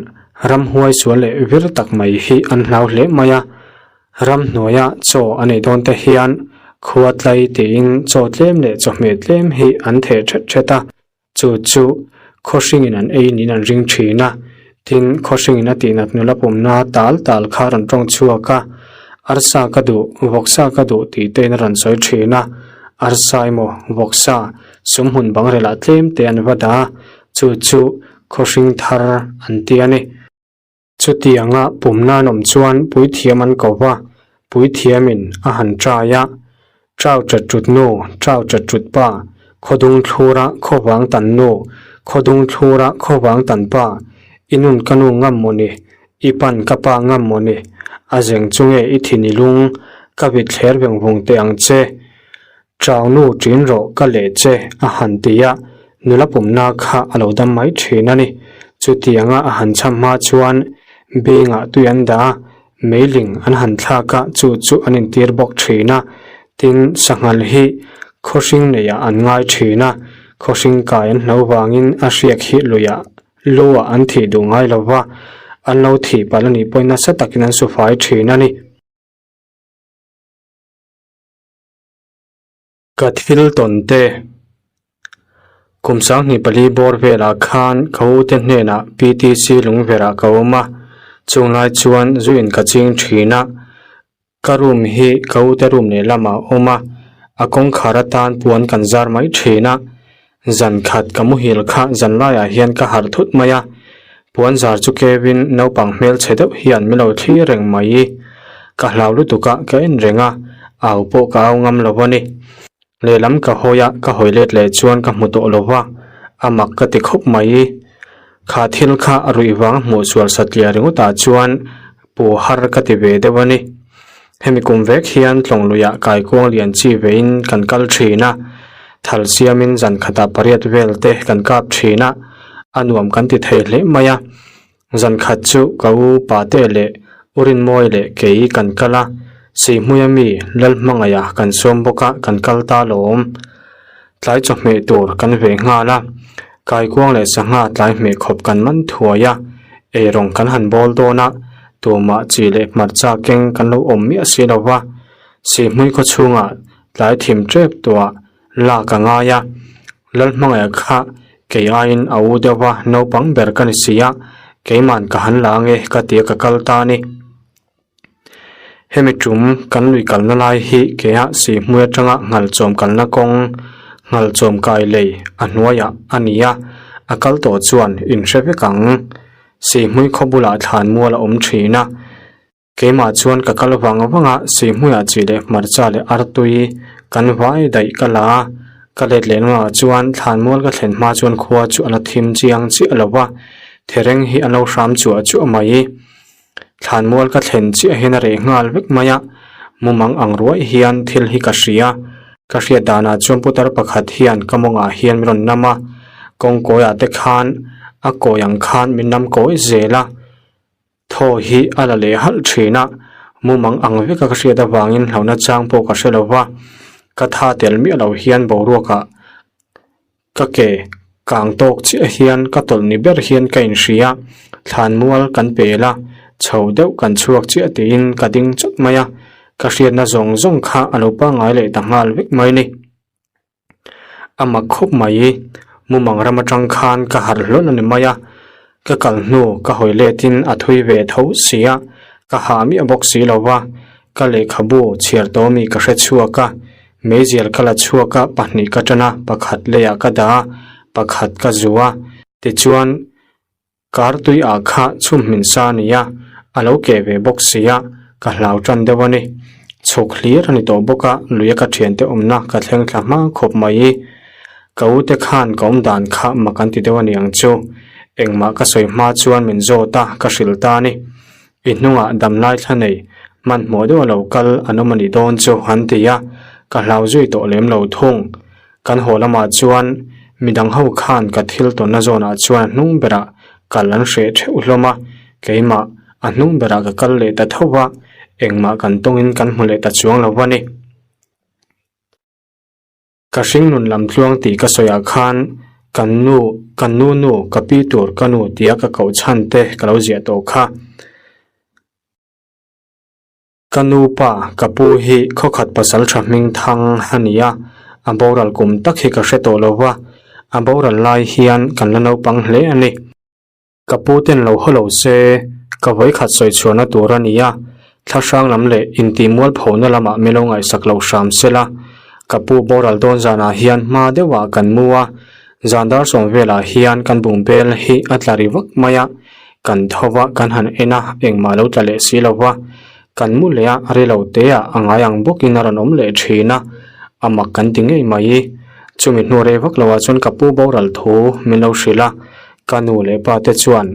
ramhuai sual leh vir tak mai hi an hlau hle mai a, ramhnuaia chaw a nei dawn te hian khua tlai tiin chaw tlem leh chawhmeh tlem hi an theh thet thet a, chu chu khawhringin an ei niin an ring thin a, tin khawhringin a tihnat nula pumna tal tal kha rawn tawng chhuak a. Arsa ka duh, vawksa ka duh tih te in a rawn sawi thin a. Arsa emaw vawksa sumhmun bangrelah tlem te an va dah a, chu chu khawhring thar an ti a ni. Chutianga pumna an awm chuan puithiam an ko va, puithiamin a han trai a, Chau chat chut nu, chau chat chut pa, khawdung thlura khawvang tan nu, khawdung thlura khawvang tan pa, i nun ka nu ngam maw ni, i pan ka pa ngam maw ni, a zeng chu nge i thin i lung, ka vit thler veng vung teh ang che. Chau nu ṭin rawh ka leh che a han ti a, nula pumna kha a lo dam mai ṭhin a ni. Chutianga a han cham hma chuan bengah tui an dah a, Meiling an han thlak a, chu chu an intir bawk thin a. Tin, sanghal hi khawhring neiah an ngai thin a, khawhring kai an hlo vangin a hriak hi luiah luah an thih duh ngai lo va, an lo thih palh a nih pawhin nasa takin an sufai thin a ni. Ka thil tawn te, Kum 24 bawr velah khan ka ute hnenah PTC lungverah ka awm a, chung lai chuan zu in ka ching thin a. Ka room hi ka ute room lehlamah a awm a, a kawngkhar atan puan kan zar mai thin a. Zan khat ka muhil kha zan laiah hian ka harh thut mai a, puan zar chu kevin naupang hmelchhe deuh hian min lo thlir reng mai. Ka hlau lutuk a, ka en reng a, au pawh ka au ngam lo a ni. Lehlam ka hawi a, ka hawi let leh chuan ka hmu tawh lo va, a mak ka ti khawp mai. Kha thil kha a ruih vang hmuh sual satliah ringawtah chuan pu har ka ti ve deuh a ni. Hemi kum vek hian Tlawngluiah kaikuang lian chi vein kan kal thin a, thal siamin zan khatah pariat vel te kan kap thin a, a nuam kan ti thei hle mai a. Zan khat chu ka u Pate leh U Rinmawi leh kei kan kal a, Sihhmuia mi Lalhmangaia kan sawm bawk a kan kal ta lawm. Tlai chawhmeh tur kan ve nghal a, kaikuang leh sangha tlai hmeh khawp kan man thuai a, eirawng kan han bawl dawn a, tumah chi leh hmarcha keng kan lo awm miah si lo va, Sihhmui khaw chhungah tlai thim tep tuah lak a ngai a, Lalhmangaih kha kei aiin a u deuh va, naupang ber ka ni si a, keiman ka han la ange ka ti a ka kal ta a ni. Hemi tum kan lui kalna lai hi kea Sihhmui atanga Nghalchawm kalna kawng, Nghalchawm kai lei a hnuaiah a ni a, a kal tawh chuan in hre vek ang. Sihhmui khaw bulah thlan mual a awm thin a, keimah chuan ka kal vang vang a, Sihhmuiah chi leh hmarcha leh artui kan vai daih ka la a, ka let leh lamah chuan thlan mual ka thlen hma chuan khua chu a la thim chiang chiah lo va, thereng hi an lo hram chuah chuah mai. Thlanmual ka thlen chiah hian a reh nghal vek mai a, mumang ang ruai hian thil hi ka hria. Ka hriat danah chuan putar pakhat hian ka mawngah hian min rawn nam a, kawngkawiah te khan a kawi ang khan min nam kawi zel a, thaw hi a la leh halh thin a, mumang ang veka ka hriat avangin hlauhna chang pawh ka hre lo va, ka tha tel miah lo hian boruakah Ka ke kang tawk chiah hian ka tawlh ni ber hian ka inhria, thlanmual kan pel a, chho deuh kan chhuak chiah tiin ka ding chawt mai a, ka hriatna zawng zawng kha a lo pangngai leh ta nghal vek mai ni. A mak khawp mai, mumang ram atang khan ka harh hlawl a ni mai a, ka kal hnu ka hawi letin a thui ve tho si a, ka hah miah bawk si lo va, ka lehkhabu chhiar tawmi ka hre chhuak a, Meizial ka la chhuak a, pahnih ka tan a, pakhat leiah ka dah a, pakhat ka zu a. Tichuan, kar tui ah kha chhum hmin sa a ni a, a lo keh ve bawk si a, ka hlau tan deuh a ni. Chhuk hlir a ni tawh bawk a, luia ka thiante awmna ka thleng thla hma khawp mai. Ka u te khan ka awm dan kha mak an ti deuh a ni ang chu. Engmah ka sawi hma chuan min zawt a, ka hrilh ta a ni. I hnungah damlai thla nei hmanhmawh deuh a lo kal an awm a nih dawn chu an ti a, ka hlau zui tawh lem lo thung. Kan haw lamah chuan midang ho khan ka thil tawnna zawnah chuan a hnung berah kal an hreh theuh hlawm a, keimah a hnung berah ka kal leh ta tho va, engmah kan tawngin kan hmu leh ta chuang lo a ni. Ka hringnun lam tluang tih ka sawiah khan kan nu, kan nu nu, ka pi tur ka nu tia ka koh chhan te ka lo ziah tawh kha. Ka nu pa, ka pu hi khawkhat pasal tha hming thang a ni a, a boral kum tak hi ka hre tawh lo va, a boral lai hian kan la naupang hle a ni. Ka pu ten lo haw lo se, ka vawikhat sawi chhuahna tur a ni a. Thla hrang lam leh intihmualphona lamah min lo ngaihsak loh hram sela, ka pu boral dawn zanah hian hma deuhah kan mu a, zan dar sawm velah hian kan bungbel hi a tla ri vak mai a, kan tho va kan han en a, engmah lo tla leh si lo va, kan mu leh a ri lo teah a ngai ang bawkin a rawn awm leh thin a, a mak kan ti ngei mai. Chumi hnu rei vak loah chuan ka pu boral thu min lo hrilh a, ka nu leh pa te chuan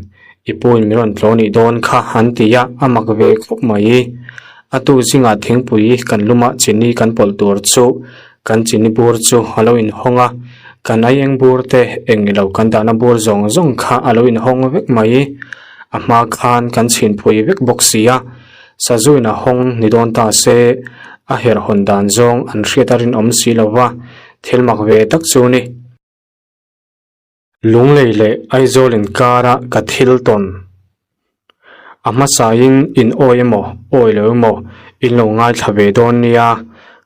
I pu in min rawn tlaw nih dawn kha an ti a, a mak ve khawp mai. A tu zingah thingpui kan lumah chini kan pawlh tur chu kan chini bur chu a lo inhawng a, kan aieng bur te eng ilo kan dahna bur zawng zawng kha a lo inhawng vek mai. A hma khan kan chhinpui vek bawk si a, sazuin a hawng ni dawn ta se a herhawn dan zawng an hriat a rinawm si lo va, thil mak ve tak chu ni. Lunglei leh Aizawl inkara ka thil tawn. A hmasain in awi emaw, awi lo emaw in lo ngaithla ve dawn nia,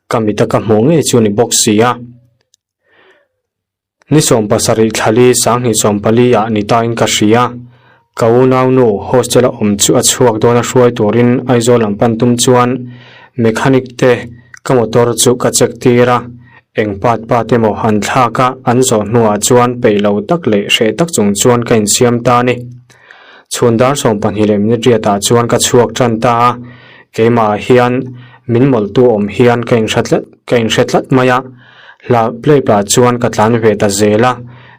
ka mita ka hmuh ngei chu ni bawk si a. Ni 70 thlali 2014 ah ni tain ka hria. Ka unaunu hostel a awm chu a chhuak dawn a hruai turin Aizawl lam pan tum chuan mechanic te ka motor chu ka check tir a, eng part part emaw an thlak a an zawh hnuah chuan peih lo tak leh hreh tak chung chuan ka insiam ta a ni. Chhun dar 12 leh minute riat ah chuan ka chhuak tan ta a, keimah ah hian min mawlhtu awm hian ka inhre tlat ka inhre tlat mai a. Hla play pah chuan ka tlan ve ta zel a,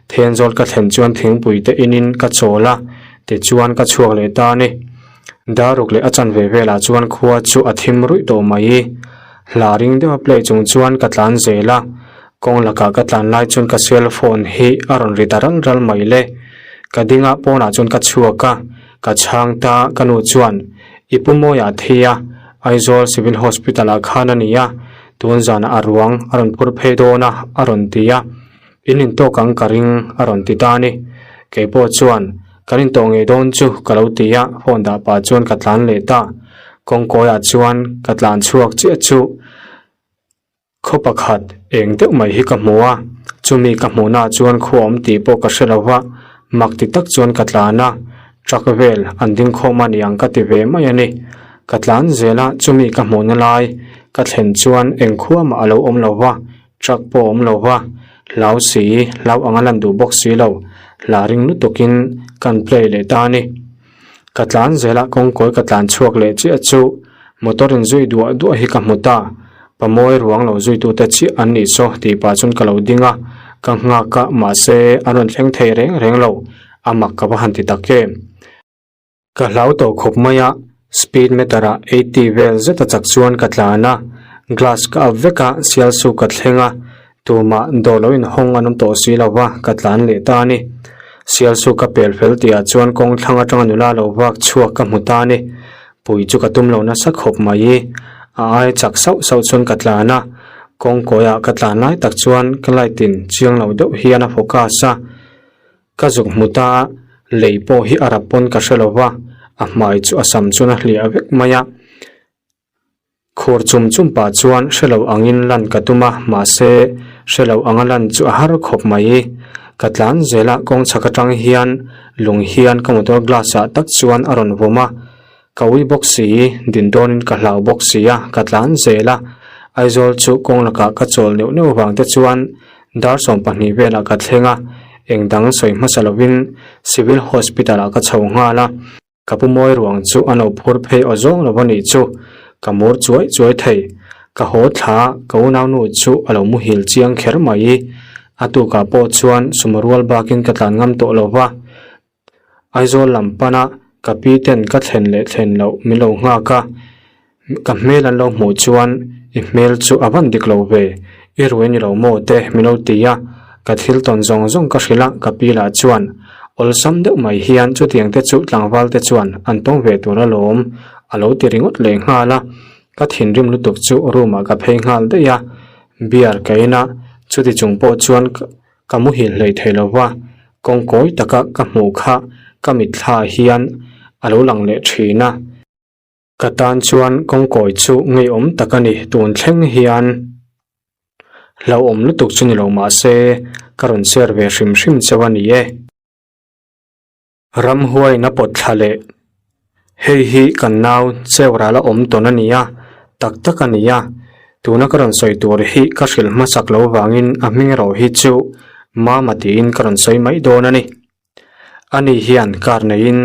Thenzawl ka thlen chuan thingpui te inin ka chawl a, tichuan ka chhuak leh ta a ni. Daruk leh a chanve velah chuan khua chu a thim ruih tawh mai. Hla ring deuha play chung chuan ka tlan zel a, kawng lakah ka tlan lai chuan ka cell phone hi a rawn ri ta ral ral mai le. Ka dinga pawnah chuan ka chhuak a, ka chhang ta ka nu chuan i pu Mawia thi a, Aizawl Civil Hospital ah khan a ni a, Tun zanah a ruang a rawn phur phei dawn a, a rawn ti a. In intawk ang ka ring a rawn ti ta a ni. Kei pawh chuan, Kan intawh ngei dawn chu ka lo ti a, phone dah pah chuan ka tlan leh ta. Kawngkawiah chuan ka tlan chhuak chiah chu khaw pakhat eng deuh mai hi ka hmu a, chumi ka hmuhnaah chuan khua awm tih pawh ka hre lo va, mak ti tak chuan ka tlan a. Truck vel an ding khawm a niang ka ti ve mai a ni. Ka tlan zel a, chumi ka hmuhna lai ka thlen chuan eng khua mah a lo awm lo va, truck pawh a awm lo va, hlau si, hlau anga lan duh bawk si lo, hla ring lutukin kan play leh ta a ni. Ka tlan zel a, kawngkawi ka tlan chhuak leh chiah chu motor in zui duah duah hi ka hmu ta, Pamawi ruang lo zuitute chiah an nih saw tih pah chuan ka lo ding a, ka nghak a, mahse an rawn thleng thei reng reng lo. A mak ka va han ti tak em? Ka hlau tawh khawp mai a, speed meter ah 80 vel zet a chak chuan ka tlan a, glass ka up vek a, sial su ka thleng a, tumah dawr lo inhawng an awm tawh si lo va, ka tlan leh ta a ni. Sial su ka pel fel tihah chuan kawng thlang atanga nula lo vak chhuak ka hmu ta a ni. Pui chu ka tum lo nasa khawp mai. A ai chak sauh sauh chuan ka tlan a, kawng kawiah ka tlan lai tak chuan ka light in chiang lo deuh hian a focus a, Ka zuk hmu ta a, lei pawh hi a rap pawn ka hre lo va, a hmai chu a sam chuan a hliah vek mai a. Khur chum chum pah chuan hre lo angin lan ka tum a, mahse hre lo anga lan chu a har khawp mai. Ka tlan zel a, kawng chhak atang hian lung hian ka motor glass ah tak chuan a rawn vawm a, Ka ui bawk si, din dawnin ka hlau bawk si a, ka tlan zel a. Aizawl chu kawng lakah ka chawl neuh neuh vang te chuan dar 12 velah ka thleng a, eng dang sawi hmasa lovin Civil Hospital ah ka chho nghal a. Ka pu mawi ruang chu a lo phur phei aw zawng lo a nih chu, ka mur chuai chuai thei. Ka haw thla a, ka unaunu chu a lo muhil chiang kher mai. A tukah pawh chuan sumo rual bakin ka tlan ngam tawh lo va. Aizawl lam pana ka pi ten ka thlen leh thlen loh min lo nghak a, ka hmel an lo hmuh chuan i hmel chu a van dik lo ve, i ruai ni lo maw te min lo ti a, ka thil tawn zawng zawng ka hrilh a, ka pi lah chuan awlsam deuh mai hian chutiang te chu tlangval te chuan an tawng ve tur alawm a lo ti ringawt leh nghal a, ka thinrim lutuk chu room ah ka phei nghal daih a, beer ka in a, chuti chung pawh chuan Ka muhil hlei thei lo va, kawngkawi taka ka hmuh kha ka mitthla hian a lo lang leh thin a. Ka tan chuan kawngkawi chu ngeiawm tak a ni tun thleng hian hlauhawm lutuk chu ni lo mah se ka rawn share ve hrim hrim cheu a ni e. Ramhuaiin a pawt thla leh. Hei hi kan nau Cheural a awm tawn a ni a, tak tak a ni a. Tuna ka rawn sawi tur hi ka hrilh hmasak lo vangin a hming erawh hi chu Mama tiin ka rawn sawi mai dawn a ni. Ani hian kar neiin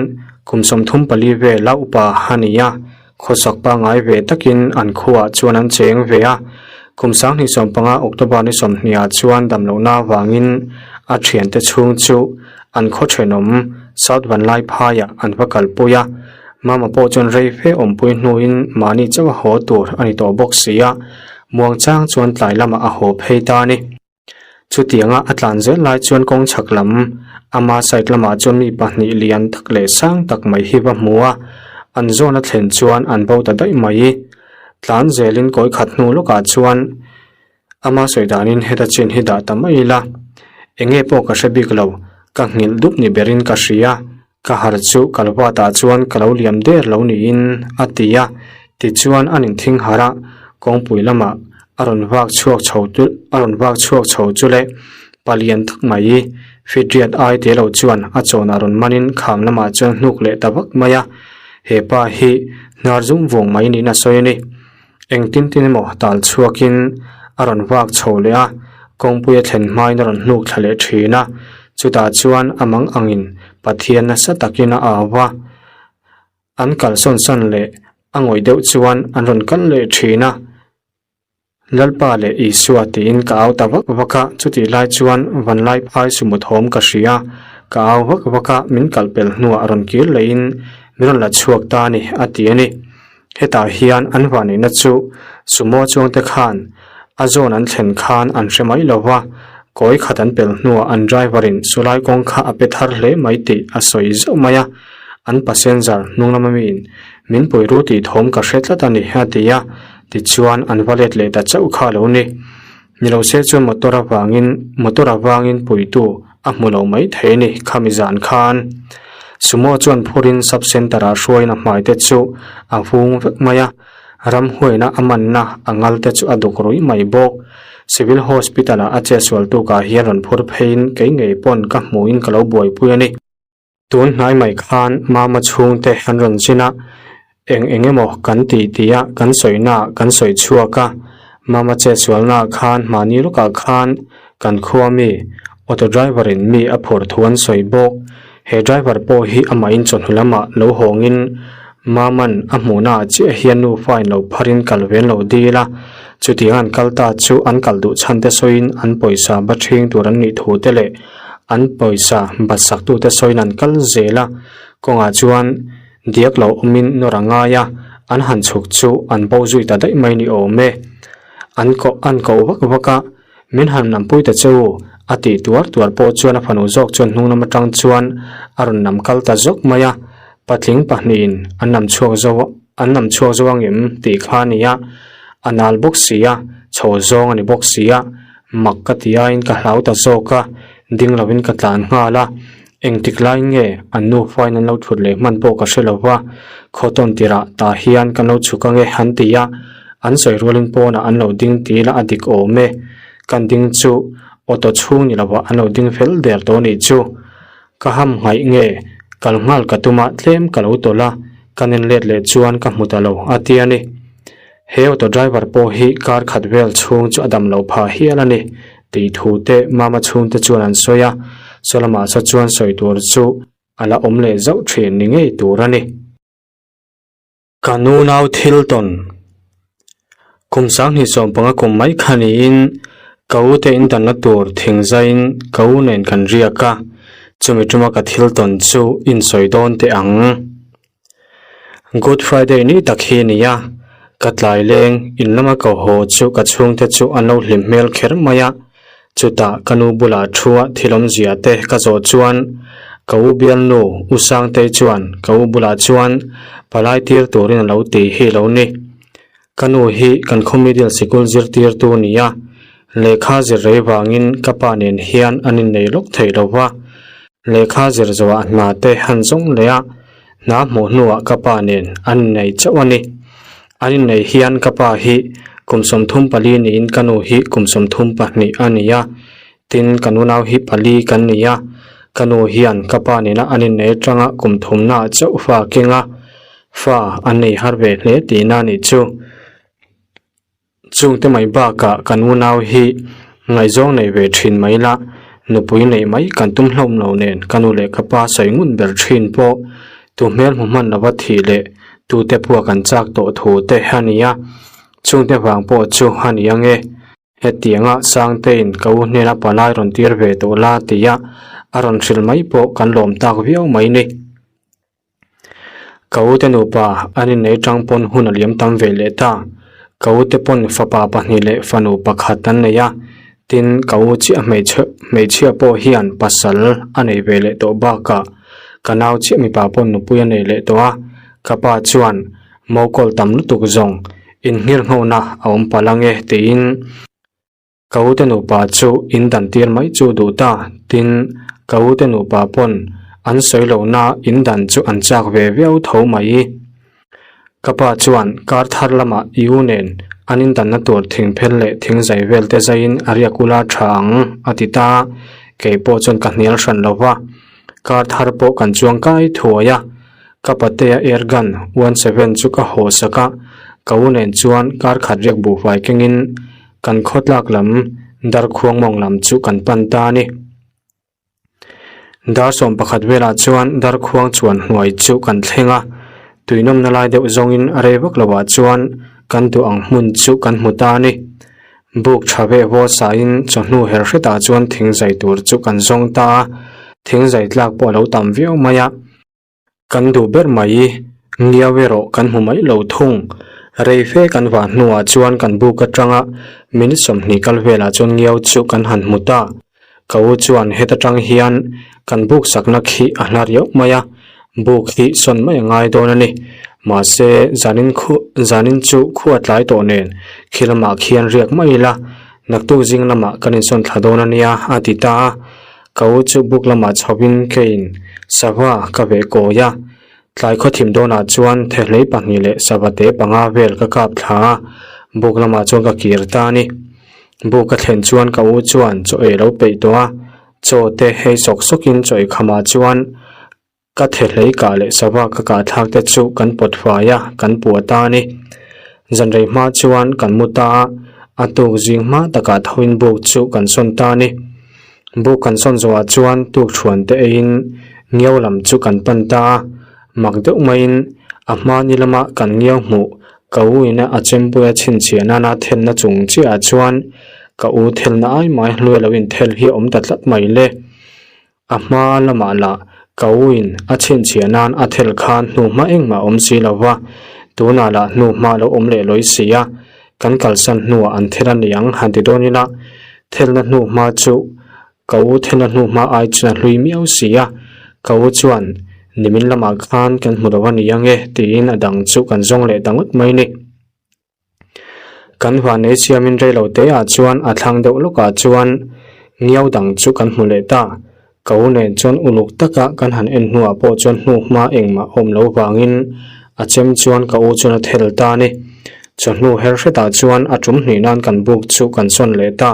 kum 34 vela upa a ni a, khawsak pangngai ve takin an khuaah chuan an cheng ve a. Kum 2015 October ni 20 ah chuan damlohna avangin a thiante chhung chu an khaw thenawm South Vanlaiphaiah an va kalpui a. Mama pawh chuan rei fe awmpui hnuin mahni chauh a haw tur a ni tawh bawk si a, muangchang chuan tlai lamah a haw phei ta a ni. Chutianga a tlan zel lai chuan kawng chhak lam ama side lamah chuan mi pahnih lian tak leh sang tak mai hi va hmu a, an zawn a thlen chuan an bo ta daih mai. Tlan zelin kawi khat hnu lawkah chuan ama sawi danin heta chin hi dah ta mai ila, enge pawh ka hre bik lo, ka nghilh dup ni berin ka hria, Ka har chu kalvat ah chuan ka lo liam der lo niin a ti a, tichuan an inthing harh a, kawngpui lamah a rawn vak chhuak chho chu a rawn vak chhuak chho chu le palian tak mai fitriat ai te lo chuan a chawnah rawn manin kham lamah chuan hnuk leh ta vak mai a, he pa hi hnar zum vung mai niin a sawi a ni. Engtin tin emaw tal chhuakin a rawn vak chho leh a, kawngpui a thlen hmain a rawn hnuk thla leh thin a, chutah chuan a mang angin Pathian nasa takin a au va, an kalsawn san leh a ngawih deuh chuan an rawn kal leh thin a, Lalpa leh Isua tiin ka au ta vak vak a, chutih lai chuan vanlai phai sumut hawm ka hria, ka au vak vak a, min kalpel hnuah a rawn kir lehin min rawn la chhuak ta a ni, a ti a ni. Hetah hian an vanneihna chu sumo chuangte khan a zawn an thlen khan an hre mai lo va, kawi khat an pel hnuah an driver in sulai kawng kha a pe thar hle mai tih a sawi zauh mai a, an passenger hnung lama miin min pui ru tih thawm ka hre tlat a ni a ti a, tichuan an va let leh ta chauh kha a lo ni. Ni lo se chuan motor avangin motor avangin puitu a hmu lo mai thei a ni khami zan khan. Sumo chuan phurin sub centre ah hruaiin a hmai te chu a vung vek mai a, ramhuaina a manna a ngal te chu a duk ruih mai bawk. Civil Hospital ah a chetsual tukah hian rawn phur pheiin kei ngei pawn ka hmuhin ka lo buaipui a ni. Tun hnai mai khan Mama chhungte an rawn zin a, eng eng emaw kan tih tih a kan sawina kan sawi chhuak a, Mama chetsualnaah khan mahni lawkah khan kan khua mi auto driver in mi a phur thu an sawi bawk. He driver pawh hi amahin chawhnu lamah lo hawngin Mama'n a hmuhnaah chiah hian nufa in lo pharin kal ve an lo dil a, chutiang an kal ta chu an kal duh chhan te sawiin an pawisa ba ṭhing tur an nih thu te leh An pawisa batsaktute sawiin an kal zel a, kawngah chuan diak lo awmin nawr a ngai a, an han chhuk chu an bo zui ta daih mai ni awm e. An koh an koh vak vak a, Min han nampui ta che u, a tih tuar tuar pawh chuan a fanu zawk chuan hnung lam atang chuan a rawn nam kal ta zawk mai a, patling pahnihin an nam chhuak zo an nam chhuak zo angem tih kha a ni a, a nal bawk si a, chho zawng a ni bawk si a. Mak ka ti aiin ka hlau ta zawk a, ding lovin ka tlan nghal a, engtik laiin nge an nufain an lo thut leh hman pawh ka hre lo va, khaw tawn tirah tah hian kan lo chhuk ange an ti a, an sawi rualin pawnah an lo ding ti ila a dik awm e, kan ding chu auto chhung ni lovah an lo ding fel der tawh nih chu. Ka ham nghaih nge kal nghal ka tum a tlem ka lo tawlh a, ka nen let leh chuan ka hmu ta lo a ti a ni. He auto driver pawh hi kar khat vel chhung chu a dam loh phah hial a ni tih thu te mama chhungte chuan an sawi a, saw lamah saw chuan sawi tur chu a la awm leh zauh thin ni ngei tur a ni. Ka nunau thil tawn kum 2015 kum mai kha niin ka u te in danna tur thing zaiin ka u nen kan riak a, chumi tuma ka thil tawn chu insawi dawn teh ang. Good Friday ni tak hi a ni a, ka tlai leng in lama ka haw chu ka chhungte chu an lo hlim hmel kher mai a, chutah ka nu bulah thua thil awmzia te ka zawh chuan ka u bialnu U Sangtei chuan ka u bulah chuan palai tir turin a lo ti hi lo ni. Ka nu hi kan khaw middle sikul zirtirtu a ni a, lehkha zir rei vangin ka pa nen hian an innei lawk thei lo va, lehkha zir zawhah hna te han zawng leh a, hna hmuh hnuah ka pa nen an innei chauh a ni. An innei hian ka pa hi kum 34 niin ka nu hi kum 32 a ni a, tin ka nunau hi pali kan ni a, ka nu hian ka pa nena an innei atanga kum thumnaah chauh fa a keng a. Fa an nei har ve hle tihna a nih chu. Chungte mai bakah kan unau hi ngaihzawng nei ve thin mai la, nupui neih mai kan tum hlawm lo nen ka nu leh ka pa sawi ngun ber thin pawh tu hmel hmu hman lova thih leh tute pawh kan chak tawh thu te a ni a, chungte vang pawh chu a ni ang e. Hetianga Sangtein ka u hnena palai rawn tir ve tawh la tia a rawn hrilh mai pawh kan lawm tak viau mai ni. Ka ute nupa an innei tang pawn hun a liam tam ve leh ta. Ka ute pawn fapa pahnih leh fanu pakhat an nei a, tin ka u chiah hmeichhe hmeichhia pawh hian pasal a nei ve leh tawh bakah ka nau chiah mipa pawn nupui a nei leh tawh a, ka pa chuan mokawl tam lutuk zawng inngirnghona a awm palh ange tiin Ka ute nupa chu in dan tir mai chu duh ta, tin ka ute nupa pawn an sawi lohna in dan chu an chak ve viau tho mai. Ka pa chuan kar thar lamah i u nen an in danna tur thing phel leh thing zai vel te zaiin a riak ula tha ang a ti ta, kei pawh chuan ka hnial hran lo va, kar thar pawh kan chuang kai thuai a. Ka patea airgun 17 chu ka haw sak a, ka u nen chuan kar khat riak buhfai kengin kan khawtlak lam Darkhuang mawng lam chu kan pan ta a ni. Dar 11 velah chuan Darkhuang chuan hnuai chu kan thleng a, tuinawmna lai deuh zawngin a rei vak lovah chuan kan duh ang hmun chu kan hmu ta a ni. Buk tha ve vaw sain chawhnu her hretah chuan thingzai tur chu kan zawng ta a, thingzai tlak pawh a lo tam viau mai a. Kan duh ber mai, ngiau erawh kan hmu mai lo thung. Rei fe kan vah hnuah chuan kan buk atanga minute 20 kal velah chuan ngiau chu kan han hmu ta. Ka u chuan heta tang hian kan buk sakna khi a hla riau mai a, buk hi sawn mai a ngai dawn a ni. Mahse, zanin khu zanin chu khua tlai tawh nen khi lamah khian riak mai ila, naktuk zing lamah kan insawn thla dawn a nia a ti ta a. Ka u chu buk lamah chhovin keiin sava ka veh kawi a, tlai khawthim dawnah chuan thehlei pahnih leh sava te panga vel ka kap thla a, buk lamah chuan ka kir ta a ni. Buk ka thlen chuan ka u chuan chaw ei lo peih tawh a, chaw te hei sawk sawkin chaw ei khamah chuan Ka thehlei kah leh sava ka kah thlak te chu kan pawt fai a, kan puah ta a ni. Zanrei hma chuan kan mu ta a, a tuk zing hma takah thoin buk chu kan sawn ta a ni. Buk kan sawn zawhah chuan tuk thuan te eiin ngiau lam chu kan pan ta a, mak deuh maiin a hma ni lama kan ngiau hmuh ka u ina a chempuia chhinchhiah nana thelna chung chiahah chuan ka u thelna ai mai hluai lo inthel hi a awm ta tlat mai le. A hma lamah lah ka uin a chhinchhiah nan a thel khan hnuhma engmah awm si lo va, tunah lah hnuhma lo awm leh lawi si a, kan kalsan hnuah an thel a ni ang han ti dawn ila, thelna hnuhma chu ka u thelna hnuhma ai chuan a hlui miau si a, ka u chuan nimin lamah khan kan hmu lo a ni ang e tiin a dang chu kan zawng leh ta ngawt mai ni. Kan vanei siamin rei lo te ah chuan a thlang deuh lawkah chuan ngiau dang chu kan hmu leh ta. Ka u nen chuan uluk taka kan han en hnuah pawh chuan hnu hma engmah awm lo vangin a chem chuan ka u chuan a thel ta a ni. Chawhnu her hretah chuan a tum hnih nan kan buk chu kan sawn leh ta.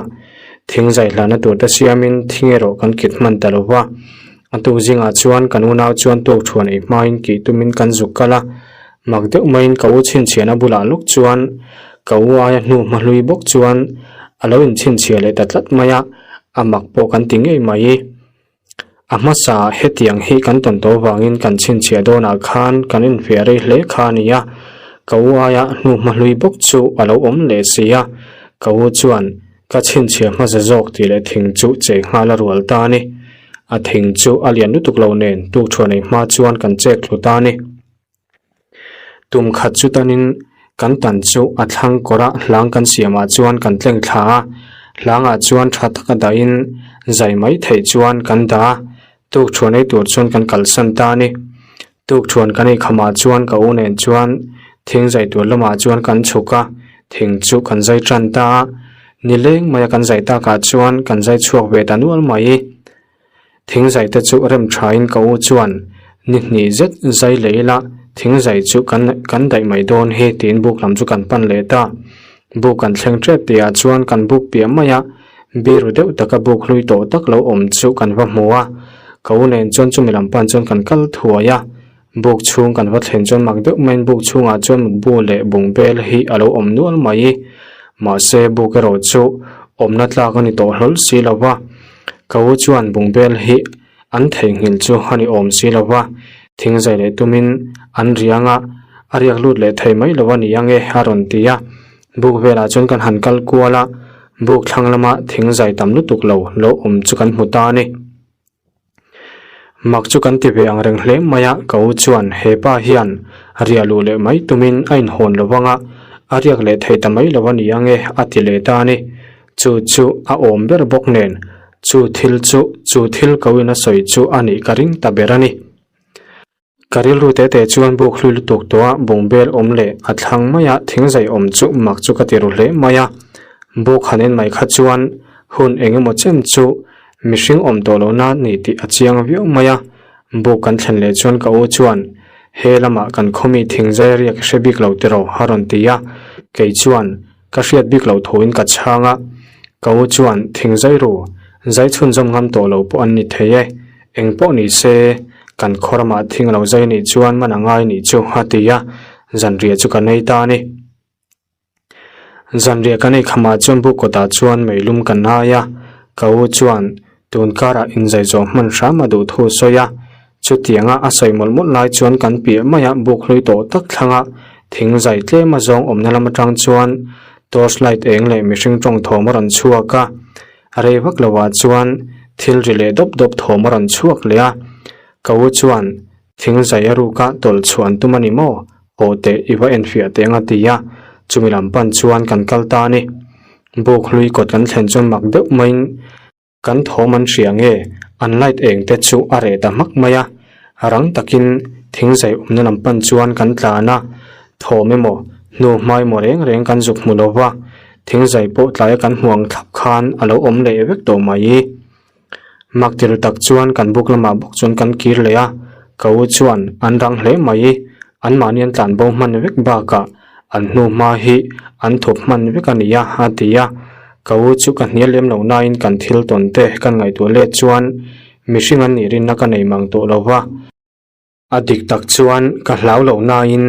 Thing zai hlana tur te siamin thing erawh kan kit hman ta lo va. A tuk zingah chuan kan unau chuan tuak thuan ei hmain kih tumin kan zuk kal a. Mak deuh maiin ka u chhinchhiahna bulah lawk chuan ka u aia hnu hma hlui bawk chuan a lo inchhinchhiah leh ta tlat mai a, a mak pawh kan ti ngei mai. A hmasa hetiang hi kan tawn tawh vangin kan chhinchhiah dawnah khan kan infiah rei hle kha a ni a, ka u aia hnu hma hlui bawk chu a lo awm leh si a, ka u chuan ka chhinchhiah hmasa zawk tih leh thing chu chei nghal a rual ta a ni. A thing chu a lian lutuk lo nen tukṭhuan ei hma chuan kan chek thlu ta a ni. Tum khat chu tanin kan tan chu a thlang kawrah hlang kan siamah chuan kan tleng thla a, hlangah chuan tha taka dahin zai mai theih chuan kan dah a, tukthuan ei tur chuan kan kalsan ta a ni. Tukthuan kan ei khamah chuan ka u nen chuan thing zai tur lamah chuan kan chhuk a, thing chu kan zai tan ta a, nileng maia kan zai takah chuan kan zai chhuak ve ta nual mai. Thing zai te chu rem thain ka u chuan ni hnih zet zai leh ila thing zai chu kan kan daih mai dawn hi tiin buk lam chu kan pan leh ta. Buk kan thleng tep tihah chuan kan buk piah mai a, biru deuh taka buk hlui tawh tak lo awm chu kan va hmu a. Ka u nen chuan chumi lam pan chuan kan kal thuai a. Buk chhung kan va thlen chuan mak deuh maiin buk chhungah chuan mutbu leh bungbel hi a lo awm nual mai. Mahse buk erawh chu awmna tlak a ni tawh hlawl si lo va. Ka u chuan bungbel hi an theihnghilh chu a ni awm si lo va, thing zai leh tumin an riang a, a riak lut leh thei mai lo a ni ang e a rawn ti a. Buk velah chuan kan han kal kual a, buk thlang lama thing zai tam lutuk lo lo awm chu kan hmu ta a ni. Mak chu kan ti ve ang reng hle mai a, ka u chuan he pa hian riah luh leh mai tumin a inhawn lo vang a, a riak leh thei ta mai lo a ni ang e a ti leh ta a ni. Chu chu a awm ber bawk nen chu thil chu chu thil ko in a sawi chu a nih ka ring ta ber a ni. Ka rilru tete chuan buk hlui lutuk tawh a bungbel awm leh a thlang maia thingzai awm chu mak chu ka ti ru hle mai a. Buk han en mai kha chuan hun eng emaw chen chu mihring awm tawh lohna ni tih a chiang viau mai a. Buk kan thlen leh chuan ka u chuan he lamah kan khawmi thingzai riak hre bik lo tiraw a rawn ti a. Kei chuan ka hriat bik loh thuin ka chhang a. Ka u chuan thingzai ru zai chhunzawm ngam tawh lo pawh an ni thei e. Eng pawh ni se, kan khaw ramah thing lo zai nih chuan man a ngai nih chu a ti a, zanriah chu ka nei ta a ni. Zanriah ka nei khamah chuan buk kawtah chuan meilum ka nai a, ka u chuan tun karah inzai zawh hman hram a duh thu sawi a, chutianga a sawi mawlh mawlh lai chuan kan piah maia buk hlui tawh tak thlanga thing zai tlem a zawng awmna lam atang chuan torch light eng leh mihring tawng thawm a rawn chhuak a. A rei vak lo ah chuan thil ri leh dawp dawp thawm a rawn chhuak leh a, ka u chuan thing zai a ruk a tawlh chhuah an tum a ni maw? Haw teh i va enfiah teh ang a ti a, chumi lam pan chuan kan kal ta a ni. Buk hlui kawt kan thlen chuan mak deuh maiin kan thawm an hria nge an light eng te chu a reh ta hmak mai a, rang takin thing zai awmna lam pan chuan kan tlan a, thawm emaw hnu hmai maw reng reng kan zuk hmu lo va. Thingzai pawh tlaia kan hmu ang thlap khan a lo awm leh vek tawh mai. Mak ti ru tak chuan kan buk lamah bawk chuan kan kir leh a, ka u chuan an rang hle mai. Anmahni an tlan bo hman vek bakah an hnu hma hi an thup hman vek a nia a ti a. Ka u chu ka hnial lem lo nain kan thil tawn te kan ngaihtuah let chuan mihring an nih rinna ka nei mang tawh lo va. A dik tak chuan ka hlau loh nain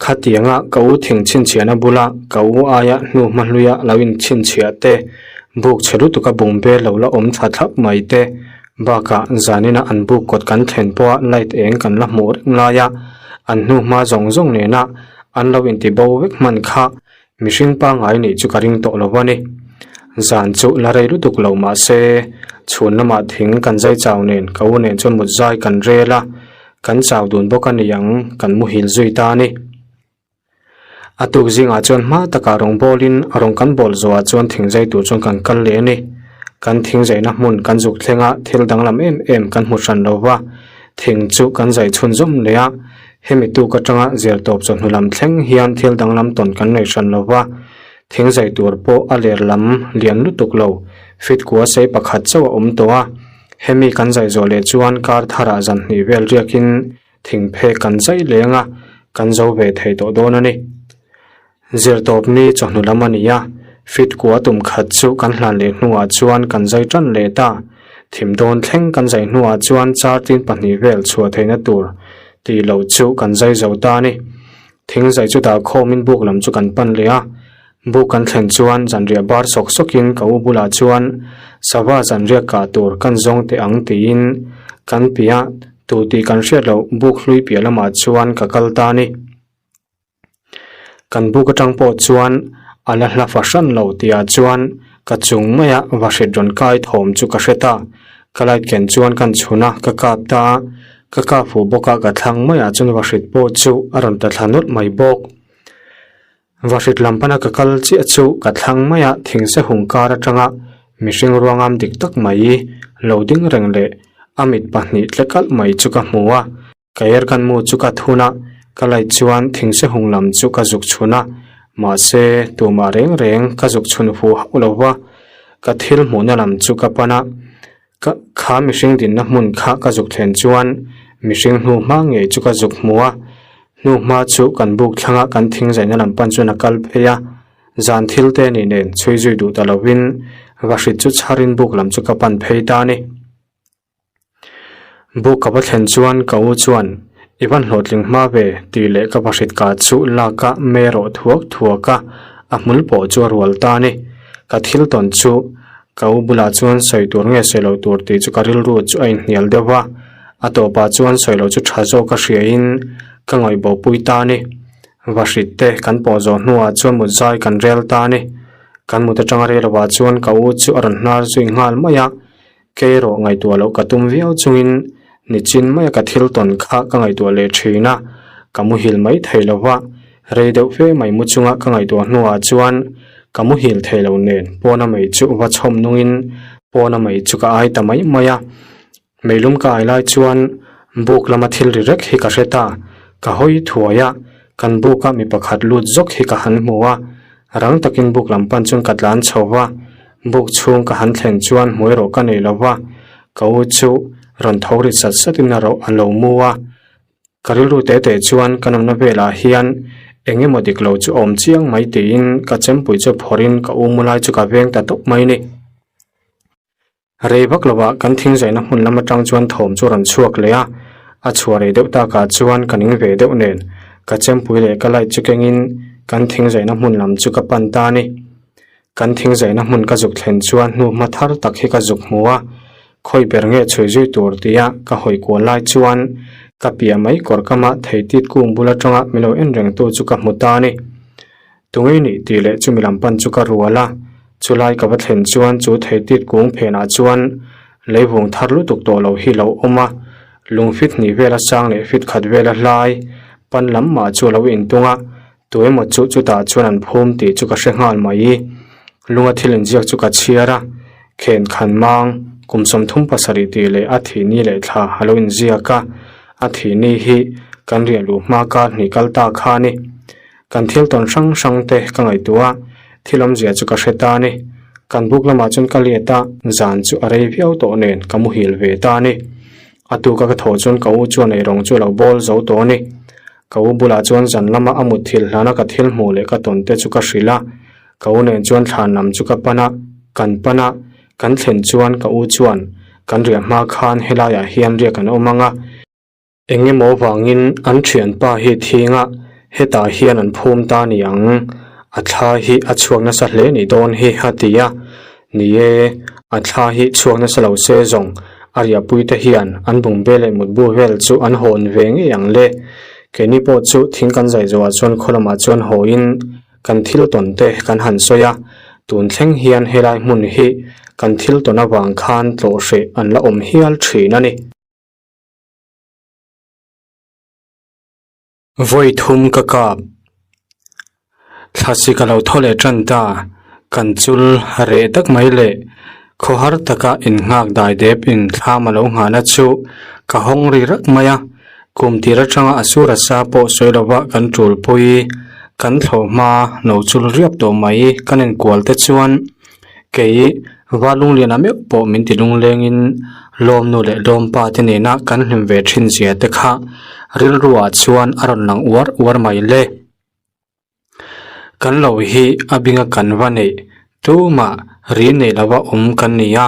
khatianga ka u thing chhinchhiahna bula ka u aia hnu hma hluia lo inchhinchhiah te, buk chhe lutuka bungbel lo la awm tha thlap mai te, bakah zanina an buk kawt kan thlen pawha light eng kan la hmuh reng laia an hnu hma zawng zawng nena an lo inti bo vek hman kha Mihring pangngai nih chu ka ring tawh lo a ni. Zan chu la rei lutuk lo mah se, chhun lamah thing kan zai chau nen ka u nen chuan mut zai kan rel a, kan chau dun bawk a ni ang, kan muhil zui ta a ni. A tuk zingah chuan hma takah rawng bawlin rawng kan bawl zawhah chuan thing zai tur chuan kan kal leh a ni. Kan thing zaina hmun kan zuk thleng a, thil danglam em em kan hmu hran lo va, thing chu kan zai chhunzawm leh a, Hemi tuk atanga zir tawp chawhnu lam thleng hian thil danglam tawn kan nei hran lo va, thing zai tur pawh a ler lam lian lutuk lo, fit kua sei pakhat chauh a awm tawh a. Hemi kan zai zawh leh chuan kar tharah zan hnih vel riakin thing phek kan zai leng a, kan zo ve thei tawh dawn a ni. Zir tawp ni chawhnu lam a ni a, fit kua tum khat chu kan hlan leh hnuah chuan kan zai tan leh ta. Thim dawn thleng kan zai hnuah chuan char tin pahnih vel chhuah theihna tur tih loh chu kan zai zo ta a ni. Thing zai chu dah khawmin buk lam chu kan pan leh a, buk kan thlen chuan zanriah bar sawk sawkin ka u bulah chuan sava zanriah kah tur kan zawng teh ang tiin kan piah tu tih kan hriat loh buk hlui piah lamah chuan ka kal ta a ni. Kan buk atang pawh chuan a la hla fahran lo tihah chuan ka chung maia vahrit rawn kai thawm chu ka hre ta. Ka light ken chuan kan chhun a, ka kap ta a, ka kap fuh bawk a ka thlang maiah chuan vahrit pawh chu a rawn ta thla nawlh mai bawk. Vahrit lam pana ka kal chiah chu ka thlang maia thingse hung kar atanga mihring ruangam dik tak mai lo ding reng leh a mit pahnih tle kalh mai chu ka hmu a. Ka er kan mu chu ka thun a, ka light chuan thingse hung lam chu ka zuk chhun a, mahse tumah reng reng ka zuk chhun fuh hauh lo va, ka thil hmuhna lam chu ka pan a, ka kha mihring dinna hmun kha ka zuk thlen chuan mihring hnu hma ngei chu ka zuk hmu a, hnu hma chu kan buk thlanga kan thing zaina lam pan chuan a kal phei a, zan thil te ni nen chhui zui duh ta lovin vahrit chu chharin buk lam chu ka pan phei ta a ni. Buk ka va thlen chuan ka u chuan I van hlawhtling hma ve tih leh ka vahrit ka chu lak a me rawh thuak thuak a, a hmul pawh chu a rual ta a ni. Ka thil tawn chu ka u bulah chuan sawi tur nge sawi lo tur tih chu ka rilru chu a inhnial deuh va, a tawpah chuan sawi lo chu tha zawk a hriain ka ngaihbawhpui ta a ni. Vahrit te kan pawh zawh hnuah chuan mut zai kan rel ta a ni. Kan mut atanga rel lovah chuan ka u chu a rawn hnar zui nghal mai a, Kei erawh ngaihtuah loh ka tum viau chungin nichin maia ka thil tawn kha ka ngaihtuah leh thin a, ka muhil mai thei lo va, rei deuh fe mai mu chunga ka ngaihtuah hnuah chuan ka muhil thei lo nen pawna mei chu va chhawm nungin pawna mei chu ka ai ta mai mai a. Meilum ka ai lai chuan buk lama thil ri rek hi ka hre ta, ka hawi thuai a, kan buka mi pakhat lut zawk hi ka han hmu a, Rang takin buk lam pan chuan ka tlan chho va, buk chhung ka han thlen chuan hmuai rawh ka nei lo va, ka u chu rawn tho ri sat satin a rawh a lo mu a. Ka rilru teh teh chuan ka nawmna velah hian eng emaw dik lo chu a awm chiang mai tiin ka chempui chu phawrhin ka u mu lai chu ka veng ta tawp mai ni. Rei vak lovah kan thing zaihna hmun lam atang chuan thawm chu rawn chhuak leh a, a chhuah rei deuh takah chuan ka ning ve deuh nen ka chempui leh ka light chu kengin kan thing zaihna hmun lam chu ka pan ta a ni. Kan thing zaihna hmun ka zuk thlen chuan hnu hma thar tak hi ka zuk hmu a, khawi ber nge chhui zui tur tia ka hawi kual lai chuan ka piah mai kawr kama theitit kung bul atanga min lo en rengtu chu ka hmu ta a ni. Tungei nih tih leh chumi lam pan chu ka rual a, chulai ka va thlen chuan chu theitit kung phenah chuan leivung thar lutuk tawh lo hi lo awm a, lung fit hnih vela sang leh fit khat vela hlai pan lam mah chu a lo intung a, tuemaw chu chutah chuan an phum tih chu ka hre nghal mai. Lunga thil inziak chu ka chhiar a, khen khan mang kum 37 tih leh a thih ni leh thla a lo inziak a, a thih ni hi kan riah luh hma kar hnih kal ta kha a ni. Kan thil tawn hrang hrang te ka ngaihtuah a, thil awmzia chu ka hre ta a ni. Kan buk lamah chuan ka let a, zan chu a rei viau tawh nen ka muhil ve ta a ni. A tuka ka thawh chuan ka u chuan eirawng chu a lo bawl zo tawh a ni. Ka u bulah chuan zan lama a mut thil hlana ka thil hmuh leh ka tawn te chu ka hrilh a. Ka u nen chuan thlan lam chu ka pan a, kan pan a, kan thlen chuan ka u chuan kan riah hma khan helaiah hian riak an awm ang a. Eng emaw vangin an thianpa hi thinga hetah hian an phum ta ni ang, a thla hi a chhuak nasa hle ni dawn hi a ti a. Ni e, a thla hi chhuak nasa lo se zawng a riahpui te hian an bungbel leh mutbu vel chu an hawn ve ngei ang le. Keini pawh chu thing kan zai zawhah chuan khaw lamah chuan hawiin kan thil tawn te kan han sawi a, tun thleng hian helai hmun hi kan thil tawn avang khan tlawh hreh an la awm hial thin a ni. Vawi thum ka kap. Thlasi ka lo thaw leh tan ta, kan chul reh tak mai leh khawhar taka innghak dai dep in thlam a lo nghahna chu ka hawng ri rak mai a, kum tir atanga a sur a sa pawh sawi lova kan tulpui kan thlawh hma lo chul riap tawh mai kan inkual te chuan Kei Valungliana meuh pawh min ti lunglengin lawmnu leh lawmpa te nena kan hlim ve thin zia te kha rilruah chuan a rawn lang uar uar mai le. Kan lo hi a binga kan va neih tumah ri nei lova awm kan ni a,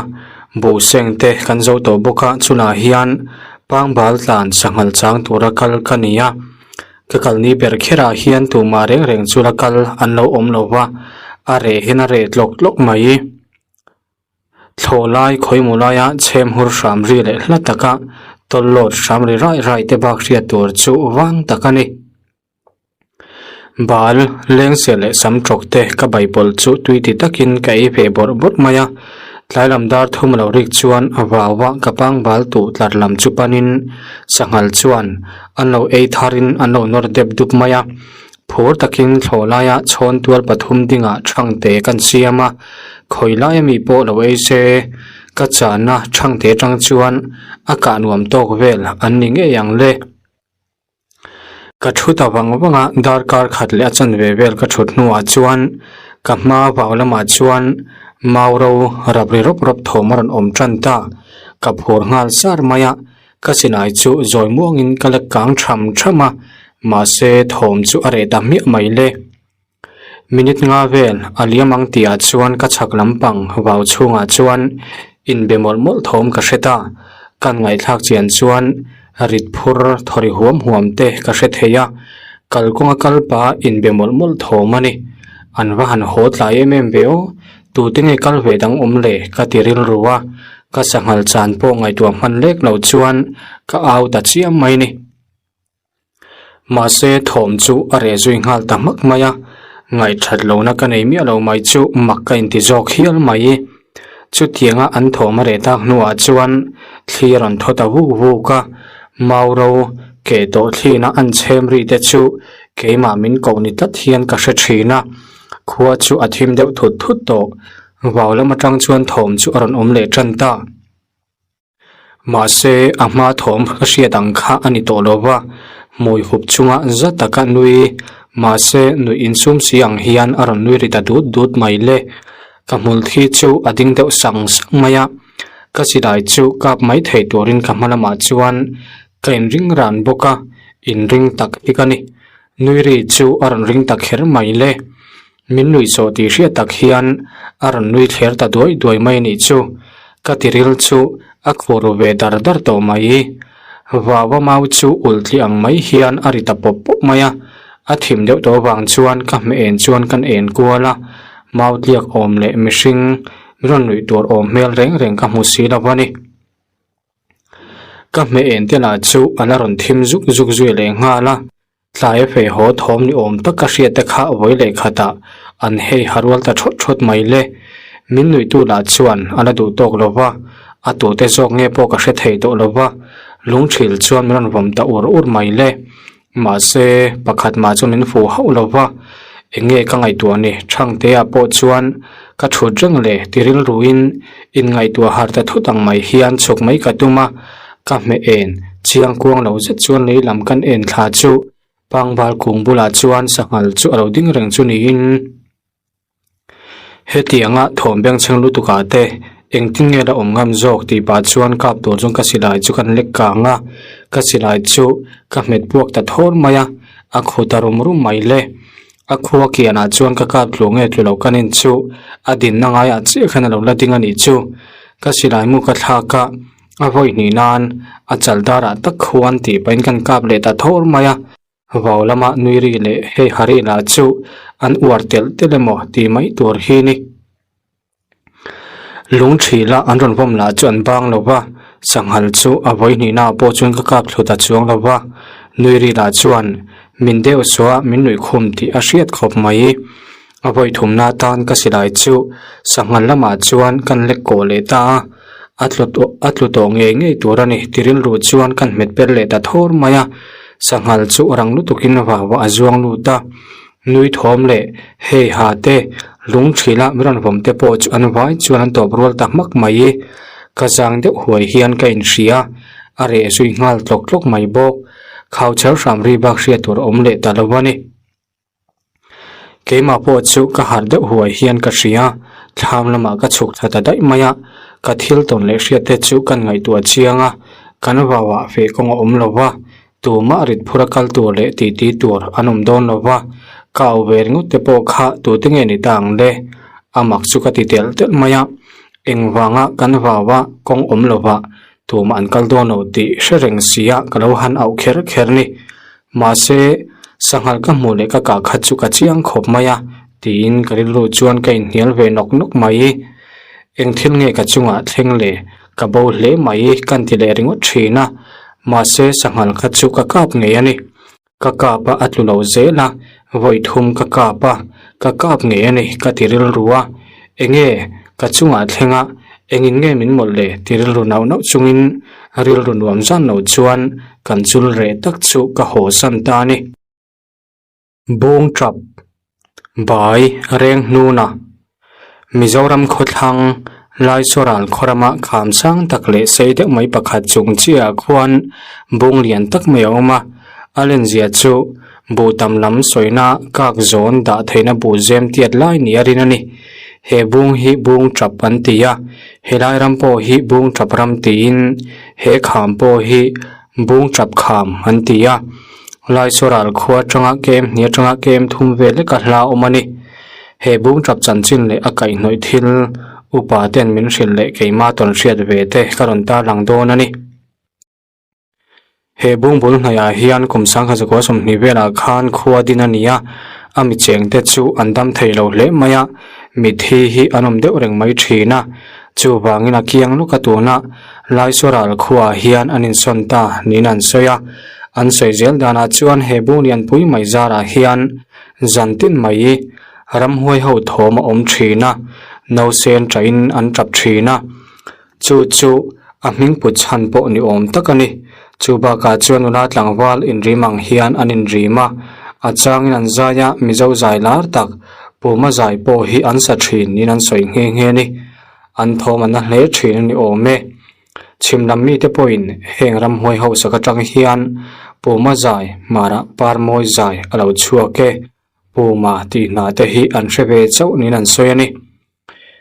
buhseng te kan zo tawh bawk a, chulah hian pangbal tlan sanghal chang tura kal ka ni a. Ka kalni ber kherah hian tumah reng reng chu la kal an lo awm lo va, a reh hian a reh tlawk tlawk mai. Thlawh lai khawimu laia chhem hur hram ri leh hla taka tawlhlawt hram ri rai rai te bak hriat tur chu vang tak a ni. Bal, lengse leh sam tawk te ka baipawlh chu tui ti takin ka ei ve bawrh bawrh mai a. Tlai lam dar thum a lo rik chuan a vau a, ka pangbal tuh tlar lam chu panin sanghal chuan an lo ei tharin an lo nawr dep dup mai a. Phur takin thlawh laia chhawn tual pathum dingah thangte kan siam a, khawi laia mi pawh lo ei se ka chahna thangte atang chuan a kah nuam tawk vel an ni ngei ang le. Ka thu ta vang vang a, darkar khat leh a chanve vel ka thut hnuah chuan ka hma vau lamah chuan mau ro rap ri rawp rawp thawm a rawn awm tan ta. Ka phur nghal sar mai a, ka chinai chu zawi muangin ka la kang tham tham a, mahse thawm chu a reh ta hmiah mai le. Minute nga vel a liam ang tihah chuan ka chhak lampang vau chhungah chuan inbe mawlh mawlh thawm ka hre ta. Kan ngaihthlak chian chuan. Rit phur thaw ri huam huam te ka hre thei a, kalkawnga kal pah inbe mawlh mawlh thawm a ni. An va han haw tlai em em ve aw, tute nge kal ve dang awm le ka ti rilru a, ka sanghal chan pawh ngaihtuah hman lek loh chuan ka au ta chiam mai ni. Mahse thawm chu a reh zui nghal ta hmak mai a, ngaihthat lohna ka nei miah lo mai chu mak ka inti zawk hial mai. Chutianga an thawm a reh tak hnuah chuan thli a rawn thaw ta vuk vuk a, mau ro keh tawh thlina an chhem ri te chu keimah min koh ni tlat hian ka hre thin a, khua chu a thim deuh thut thut tawh. Vau lam atang chuan thawm chu a rawn awm leh tan ta. Mahse, a hma thawm ka hriat ang kha a ni tawh lo va, hmui hup chunga za taka nui, mahse nuih insum si ang hian a rawn nui ri ta dut dut mai le. Ka hmul thi chu a ding deuh sang sang mai a, ka silai chu kap mai thei turin ka hma lamah chuan ka inring ran bawk a, inring tak hi ka ni. Nui ri chu a rawn ring ta kher mai le. Min nuih zawh tih hriat tak hian a rawn nui thler ta duai duai mai anih chu. Ka tiril chu a khur ru ve dar dar tawh mai. Vava mau chu ulh tli ang mai hian a ri ta pawp pawp mai a. A thim deuh tawh avang chuan ka hmeh en chuan kan en kual a. Mau tliak awm leh mihring min rawn nuih tur awm hmel reng reng ka hmu si lo a ni. Ka hmeh en te lah chu a la rawn thim zuk zuk zui leh nghal a. Tlai a fei haw thawm ni awm tak ka hriat te kha vawi leh khatah an hei ha rual ta thawt thawt mai le. Min nuihtu lah chuan a la duh tawk lo va, a tute zawk nge pawh ka hre thei tawh lo va, lungthil chuan min rawn vawm ta ur ur mai le. Mahse, pakhat mah chu min fuh hauh lo va, eng nge ka ngaihtuah ni Thangtea pawh chuan ka thut reng le ti rilruin inngaihtuah har ta thut ang mai hian chhuk mai ka tum a, Ka hmeh en, chiang kuang lo zet chuan lei lam kan en thla chu pangbal kung bulah chuan sanghal chu a lo ding reng chu niin hetianga thawm bengchheng lutukah te engtin nge la awm ngam zawk tih pah chuan kap tur chuan ka silai chu kan lek kang a, ka silai chu ka hmet puak ta thawr mai a, a khu ta rum rum mai le. A khua kianah chuan ka kap tlu nge tlu lo kan en chu a dinna ngaiah chiah khan a lo la ding a nih chu. Ka silai mu ka thlak a. A vawi hnih nan a chal darah tak khuan tih pahin kan kap leh ta thawr mai a, vau lama nui ri leh hei ha ri lah chu an uar telh telh emaw tih mai tur hi ni. Lung thila an rawn vawm lah chu an bang lo va, sanghal chu a vawi hnih naah pawh chuan ka kap thlu ta chuang lo va, nui ri lah chuan min deuh suah min nuih khum tih a hriat khawp mai. A vawi thumna atan ka silai chu sanghal lamah chuan kan lek kawh leh ta a. A tlu tawh a tlu tawh ngei ngei tur a ni ti rilru chuan kan hmet per leh ta thawr mai a, sanghal chu rang lutukin vau a zuang lut a, nui thawm leh hei ha te lung thila min rawn vawm te pawh chu an vai chuan an tawp rual ta hmak mai i, ka zang deuh huai hian ka inhria a reh zui nghal tlawk tlawk mai bawk, khau chher hram ri bak hriat tur a awm leh ta lo a ni. Keimah pawh chu ka harh deuh huai hian ka hria, thlam lamah ka chhuk thla ta daih mai a, ka thil tawn leh hriat te chu kan ngaihtuah chiang a, kan vauah feh kawng a awm lo va, tumah rit phur a kal tur leh titi tur an awm dawn lo va, ka au ve ringawt te pawh kha tute nge ni ta ang le? A mak chu ka ti telh telh mai a, engvanga kan vaua kawng awm lo va tumah an kal dawn lo tih hre reng sia ka lo han auh kher kher ni. Mahse, sanghal ka hmuh leh ka kah khat chu ka chiang khawp mai a, tiin ka rilru chuan ka inhnial ve nawk nawk mai. Eng thil nge ka chungah thleng le, ka bo hle mai ka ti leh ringawt thin a. Mahse, sanghal kha chu ka kap ngei a ni. Ka kap a, a tlu lo zel a, vawi thum ka kap a, ka kap ngei a ni ka ti rilru a. Enge ka chungah thleng a, engin nge min mawlh le ti rilru nauh nauh chungin rilru nuam zan lo chuan kan chul reh tak chu ka haw san ta a ni. Bung tap, Bai reng hnuna, Mizoram khawthlang Laichawral khawrama kham sang tak leh sei deuh mai pakhat chung chiahah khuan bung lian tak mai a awm a, a lenzia chu buh tam lam sawina kak zawn dah theihna buh zem tiat lai ni a rin a ni. He bung hi bung tap an ti a, helai ram pawh hi bung tap ram tiin he kham pawh hi bung tap kham an ti a. Laichawral khua atanga kem hnih atanga kem thum vel lek a hla awm a ni. He bung tap chanchin leh a kaihhnawih thil upa ten min hrilh leh keimah tawn hriat ve te ka rawn tarlang dawn a ni. He bungbul hnaihah hian kum sangha zakua sawmhnih velah khan khua din a ni a, a mi cheng te chu an dam thei lo hle mai a, mitthi hi an awm deuh reng mai thin a, chuvangin a kiang lawk a tuna Laisaw khuaah hian an insawn ta niin an sawi a, an sawi zel danah chuan he bung lianpui mai zarah hian zan tin mai ramhuai ho thawm a awm thin a, nausen ṭahin an ṭap thin a. Chu chu a hming put chhan pawh ni awm tak a ni. Chu bakah chuan nula tlangval inrim ang hian an inrim a, a changin an zai a, Mizo zai lar tak Puma zai pawh hi an sa thin niin an sawi nghe nghe a ni. An thawm a na hle thin a ni awm e. Chhim lam mite pawhin heng ramhuai hausak atang hian Puma zai hmarah Parmawi zai a lo chhuak e. Puma tih hna te hi an hre ve chauh niin an sawi a ni.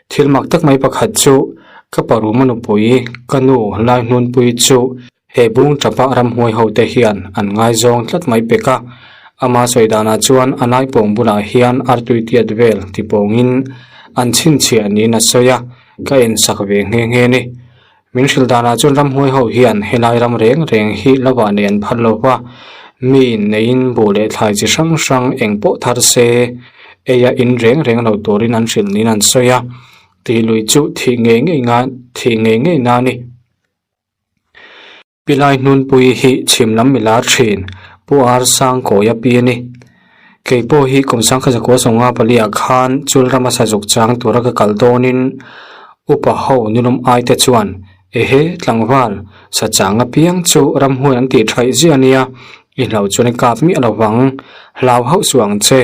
Thil mak tak mai pakhat chu ka paruma nupui ka nu lai hnunpui chu he bung tapa ramhuai ho te hian an ngaizawng tlat mai pek a, ama sawi danah chuan a naipawng bulah hian artui tiat vel ti pawngin an chhinchhiah niin a sawi a, ka ensak ve nghe nghe a ni. Min hrilh danah chuan ramhuai ho hian helai ram reng reng hi la vah nei an phal lo va, mi inneiin buh leh thlai chi hrang hrang eng pawh thar se eia in reng reng lo turin an hrilh niin an sawi a, tih lui chu thih ngei ngei ngai thih ngei ngei na a ni. Pilai hnunpui hi chhim lam mi lar thin Pu Ar Sangkawia pi a ni. Kei pawh hi kum sangkhat zakua sawmnga paliah khan chul rama sazuk chang tura ka kal dawnin upa ho nilum ai te chuan ehe tlangval sa chang apiang chu ramhuai an tih thaih ziah a nia, i hlau chuan i kap miah lo vang, hlau hauh suh ang che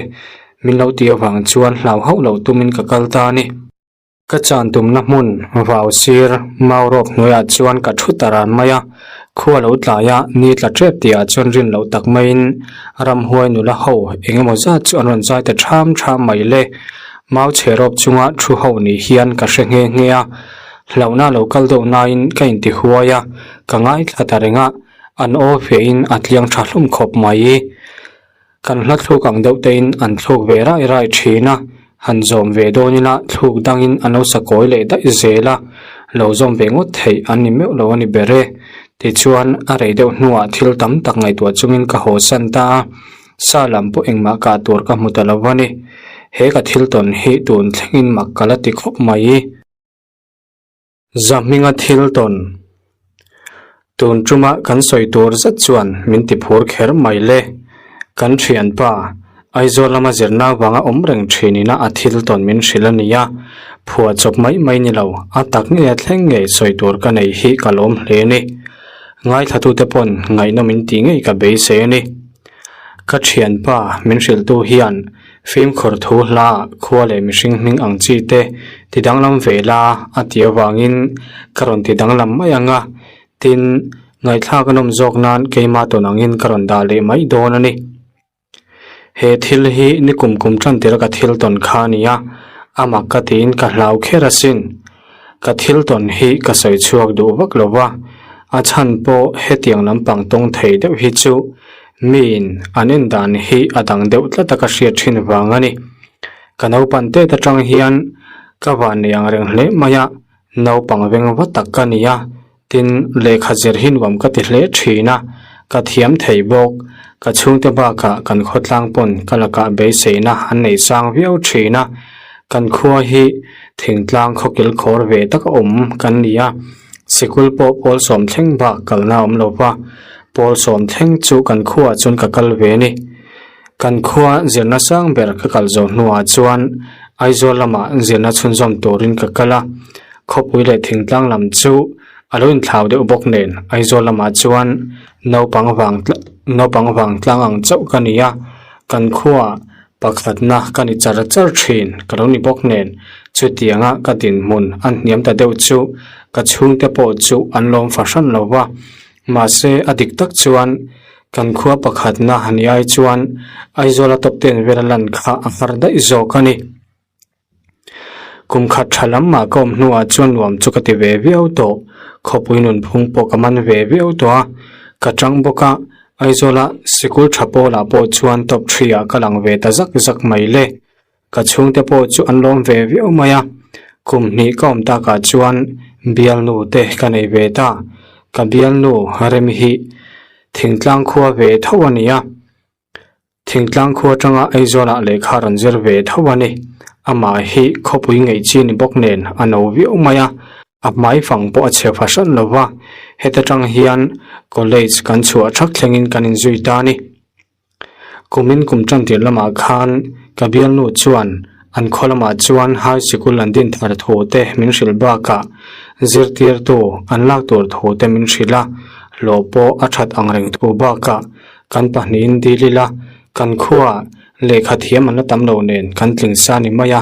min lo tih avang chuan hlau hauh lo tumin ka kal ta a ni. Ka chan tumna hmun vau sir mau rawp hnuaiah chuan ka thu ta ran mai a, khua lo tlai a, ni tla tep tihah chuan rin loh tak maiin ramhuai nula ho eng emaw zat chu an rawn zai ta ṭham ṭham mai le. Mau chhe rawp chunga thu ho ni hian ka hre nghe nghe a, hlauhna lo kal deuh nain ka inti huai a, ka ngaithla ta reng a, an aw fiahin a tliang ṭha hlawm khawp mai. Kan hla thluk ang deuh tein an thluk ve rai rai thin a, han zawm ve dawn ila thluk dangin an lo sakawi leh daih zel a, lo zawm ve ngawt theih an ni meuh lo a ni ber e. Tichuan, a rei deuh hnuah thil tam tak ngaihtuah chungin ka haw san ta a, sa lam pawh engmah kah tur ka hmu ta lo a ni. He ka thil tawn hi tun thlengin mak ka la ti khawp mai. Zahminga thil tawn tun tuma kan sawi tur zet chuan min ti phur kher mai le. Kan thianpa, Aizawl lama zirna avanga awm reng thin ina a thil tawn min hrilh a ni a, phuah chawp mai mai ni lo, a tak ngei a thleng ngei sawi tur ka nei hi ka lawm hle a ni. Ngaithlatute pawn ngaihnawm in tih ngei ka beisei a ni. Ka thianpa min hrilhtu hian Fimkhur thu hla khua leh mihring hming ang chi te ti danglam ve la a tih avangin ka rawn ti danglam mai ang a, tin, ngaihthlak a nawm zawk nan keimah tawn angin ka rawn dah leh mai dawn a ni. He thil hi ni kum kum tan tir a ka thil tawn kha a ni a, a mak ka tiin ka hlau kher asin. Ka thil tawn hi ka sawi chhuak duh vak lo va, a chhan pawh hetiang lampang tawng thei deuh hi chu Miin an en dan hi a dang deuh tlat a ka hriat thin vang a ni. Ka naupan tet atang hian ka van nei ang reng hle mai a, naupang veng va tak ka ni a, tin lehkha zir hi nuam ka ti hle thin a, ka thiam thei bawk. Ka chhungte bakah kan khawtlang pawn ka lakah beiseina an nei sang viau thin a, kan khua hi thingtlang khawkil khawr ve tak a awm kan ni a. Sikul pawh pawl sawm thleng bak kalna a awm lo va, pawl sawm thleng chu kan khuaah chuan ka kal ve a ni. Kan khua zirna sang ber ka kal zawh hnuah chuan Aizawl lamah zirna chhunzawm turin ka kal a, khawpui leh thingtlang lam chu a lo inthlau deuh bawk nen Aizawl lamah chuan naupang vang naupang vang tlang ang chauh ka ni a, kan khuaah Pakhatna ka ni char char thin ka lo ni bawk nen chutianga ka dinhmun a hniam ta deuh chu ka chhungte pawh chu an lawm fahran lo va, mahse a dik tak chuan kan khua pakhatna han i ai chuan Aizawla top ten vel a lan kha a nghar daih zawk a ni. Kum khat tha lam mah ka awm hnuah chuan nuam chu ka ti ve viau tawh. Khawpui nunphung pawh ka man ve viau tawh a, ka tang bawk a, Aizawla sikul tha pawlah pawh chuan top three ah ka lang ve ta zak zak mai le. Ka chhungte pawh chu an lawm ve viau mai a, kum hnih ka awm takah chuan bialnu te ka nei ve ta. Ka bialnu Remi hi. Thingtlang khua ve tho a ni a. Thingtlang khua atanga Aizawlah lehkha rawn zir ve tho a ni. Amah hi khawpui ngeih chi ni bawk nen a no viau mai a, a hmai fang pawh a chhe fahran lo va, heta tang hian college kan chhuah thak thlengin kan inzui ta a ni. Kumin kum tantir lamah khan ka bialnu chuan an khaw lamah chuan high sikul an din thar thu te min hrilh bakah zirtirtu an lak tur thu te min hrilh a, hlawh pawh a that ang reng thu bakah kan pahnihin dil ila kan khuaah lehkha thiam an la tam lo nen kan tling sa ni mai a,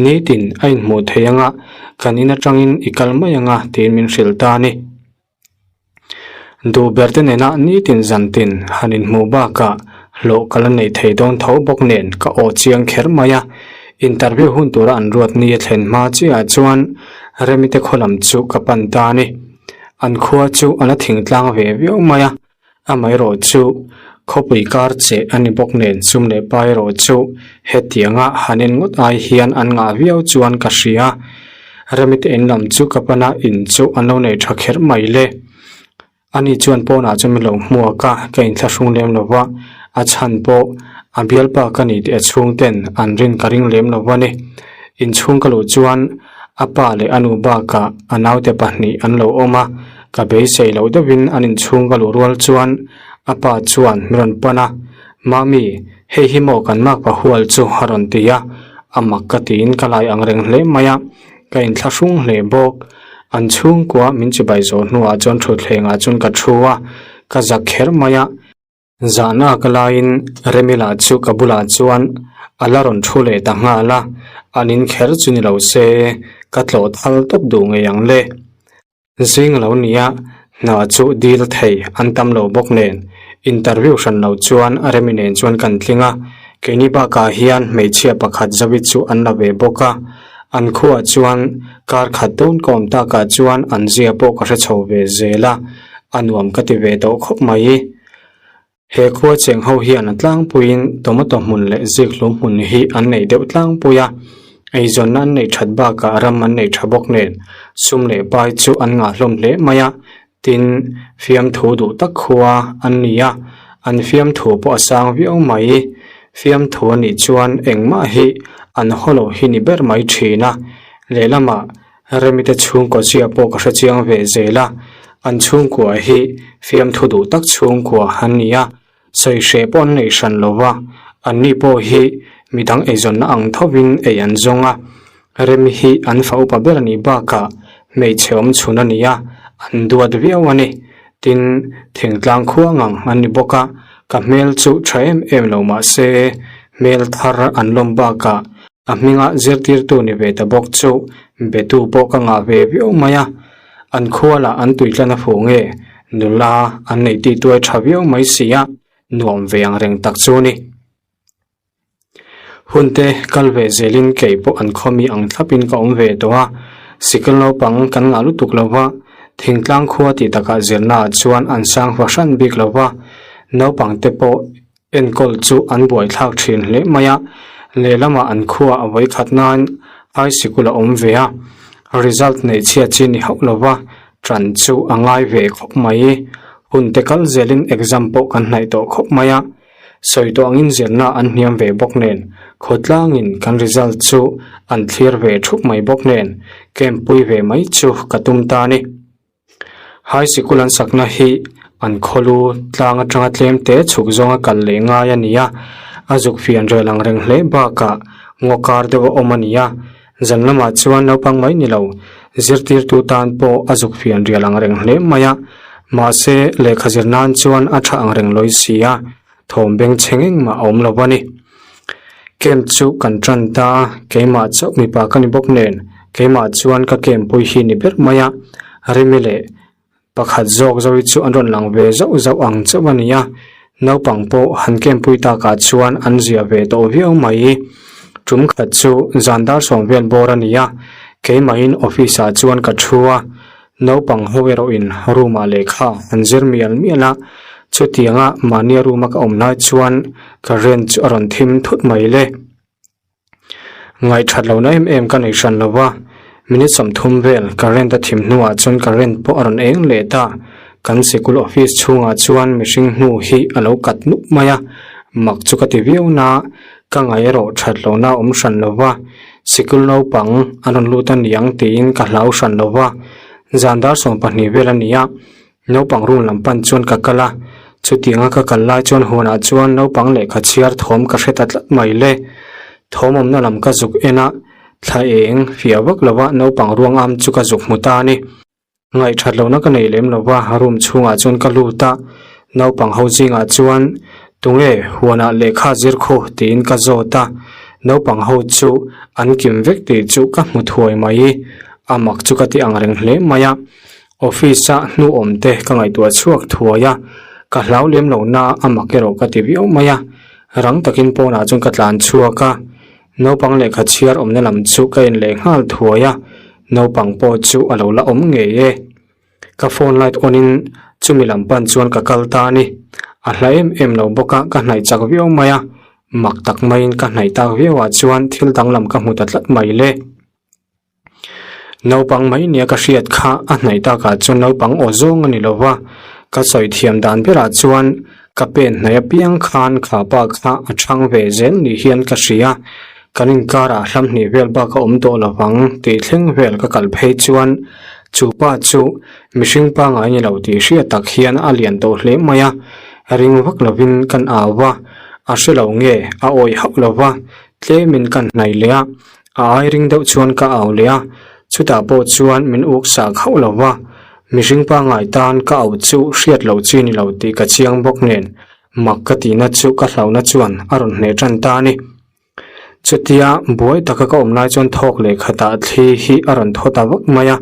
nitin a inhmuh theih anga kan in atangin i kal mai anga tiin min hrilh ta a ni. Duh ber te nena nitin zantin han inhmuh bakah hlawh ka la nei thei dawn tho bawk nen ka aw chiang kher mai a, interview hun tura an ruat ni a thlen hma chiahah chuan Remi te khaw lam chu ka pan ta a ni. An khua chu a la thingtlang ve viau mai a, amaherawh chu khawpui kar cheh a ni bawk nen sum leh pa erawh chu hetianga han en ngawt ai hian an ngah viau chuan ka hria. Remi te in lam chu ka pana in chu an lo nei tha kher mai le. Ani chuan pawnah chuan min lo hmuak a, ka inthlahrung lem lo va, a chhan pawh a bialpa ka ni tih a chhungten an rin ka ring lem lo va ni. Inchhung ka luh chuan a pa leh a nu bakah a naute pahnih an lo awm a, ka beisei loh deuhin an inchhung ka luh rual chuan a pa chuan min rawn pan a, Mami, hei hi maw kan makpa hual chu a rawn ti a, a mak ka tiin ka lai ang reng hle mai a, ka inthlahrung hle bawk. An chhungkua min chibai zawh hnuah chuan thutthlengah chuan ka thu a, ka zak kher mai a. Zahna ka laiin Remila chu ka bulah chuan a la rawn thu leh ta nghal a, an in kher chu ni lo se ka tlawh thal tawp duh ngei ang le. Zing lo nia hna chu dil thei an tam lo bawk nen interview hran lo chuan Remi nen chuan kan tling a, keini bakah hian hmeichhia pakhat Zawit chu an la ve bawk a, an khuaah chuan kar khat dawn ka awm takah chuan an zia pawh ka hre chho ve zel a, a nuam ka ti ve tawh khawp mai. He khua cheng ho hian a tlangpuiin tomato hmun leh zikhlum hmun hi an nei deuh tlangpui a, eizawnna an neih that bakah ram an nei tha bawk nen sum leh pai chu an ngah hlawm hle mai a, tin fiamthu duh tak khua an ni a, an fiamthu pawh a sang viau mai. Fiamthu a nih chuan engmah hi an haw lo hi ni ber mai thin a, lehlamah Remite chhungkaw chiah pawh ka hre chiang ve zel a, an chhungkua hi fiamthu duh tak chhungkua an ni a, sawi hreh pawh an nei hran lo va, anni pawh hi midang eizawnna ang thovin ei an zawng a, Remi hi an fa upa ber a nih bakah hmeichhe awm chhun a ni a, an duat viau a ni. Tin, thingtlang khua ngang an ni bawk a, ka hmel chu tha em em lo mah se, hmel thar an lawm bakah A hminga zirtirtu ni ve ta bawk chu betu pawh ka ngah ve viau mai a, an khua lah an tuitlan a fuh nge, nula an nei tih tuai tha viau mai si a, nuam ve ang reng tak chu ni. Hunte kal ve zelin kei pawh an khaw mi ang thlapin ka awm ve tawh a, sikul naupang kan ngah lutuk lo va, thingtlang khua tih takah zirnaah chuan an sang fahran bik lo va, naupangte pawh Enkawl chu an buaithlak thin hle mai a, lehlamah an khua a vawikhat nan high sikul a awm ve a, result neih chhiat chi ni hauh lova ṭan chu a ngai ve khawp mai. Hun te kal zelin exam pawh kan hnaih tawh khawp mai a, sawi tawh angin zirna an hniam ve bawk nen khawtlangin kan result chu an thlir ve thup mai bawk nen camp pui ve mai chu ka tum ta a ni. High sikul an sakna hi an khawlu tlang atanga tlem te chhuk zawnga kal leh ngai a ni a, a zuk fian rel ang reng hle bakah ngaw kar deuh a awm a ni a, zan lamah chuan naupang mai ni lo zirtirtu tan pawh a zuk fian rial ang reng hle mai a, mahse lehkha zir nan chuan a tha ang reng lawi si a, thawm beng chhe engmah a awm lo a ni. Camp chu kan tan ta a, keimah chauh mipa ka ni bawk nen keimah chuan ka camp pui hi ni ber mai a, Remi leh pakhat zawk zawk hi chu an rawn lang ve zauh zauh ang chauh a ni a, naupang pawh han camp pui takah chuan an zia ve tawh viau mai. Tum khat chu zan dar sawm vel bawr a ni a, keimahin office ah chuan ka thu a, Naupang ho erawhin room ah lehkha an zir mial mial a, chutianga mahnia room a ka awm lai chuan current chu a rawn thim thut mai le. Ngaihthat lohna em em ka nei hran lo va, minute 30 vel current a thim hnuah chuan current pawh a rawn eng leh ta. Kan sikul office chhungah chuan mihring hnu hi a lo kat nup mai a, mak chu ka ti viau na, ka ngaih erawh that lohna a awm hran lo va, sikul naupang an rawn lut a niang tiin ka hlau hran lo va, zan dar 12 vel a ni a, naupang room lam pan chuan ka kal a, chutianga ka kal lai chuan huanah chuan naupang lehkha chhiar thawm ka hre ta tlat mai le, thawm awmna lam ka zuk en a, thla eng fiah vak lova naupang ruang am chu ka zuk hmu ta a ni. Ngaihthat lohna ka nei lem lo va, room chhungah chuan ka lut a, naupang ho zingah chuan tunge huanah lehkha zir khu tiin ka zawt a, naupang ho chu an kim vek tih chu ka hmu thuai mai, a mak chu ka ti ang reng hle mai a, office a hnu awm te ka ngaihtuah chhuak thuai a, ka hlau lem lo na a mak erawh ka ti viau mai a, rang takin pawnah chuan ka tlan chhuak a. Naupang lehkha chhiar awmna lam chu ka en leh nghal thuai a, naupang pawh chu a lo la awm ngei e. Ka phone light on in chumi lam pan chuan ka kal ta a ni. A hla em em lo bawk a, ka hnaih chak viau mai a, mak tak maiin ka hnaih tak viau ah chuan thil danglam ka hmu ta tlat mai le. Naupang mai nia ka hriat kha a hnaih takah chuan naupang aw zawng a ni lo va, ka sawi thiam dan berah chuan ka pen hnaih apiang khan kha pa kha a chhang ve zel ni hian ka hria. Kan inkarah hlam hnih vel bak a awm tawh lo vang tih thleng vel ka kal phei chuan chu pa chu mihring pangngai ni lo tih hriat tak hian a lian tawh hle mai a, ring vak lovin kan au va, a hre lo nge a awih hauh lo va, tlemin kan hnaih leh a. A ai ring deuh chuan ka au leh a, chutah pawh chuan min uk sak hauh lo va, mihring pangngai tan ka au chu hriat loh chi ni lo tih ka chiang bawk nen mak ka tihna chu ka hlauhna chuan a rawn hneh tan ta a ni. Chutia buai taka ka awm lai chuan thawk leh khatah thli hi a rawn thaw ta vak mai a,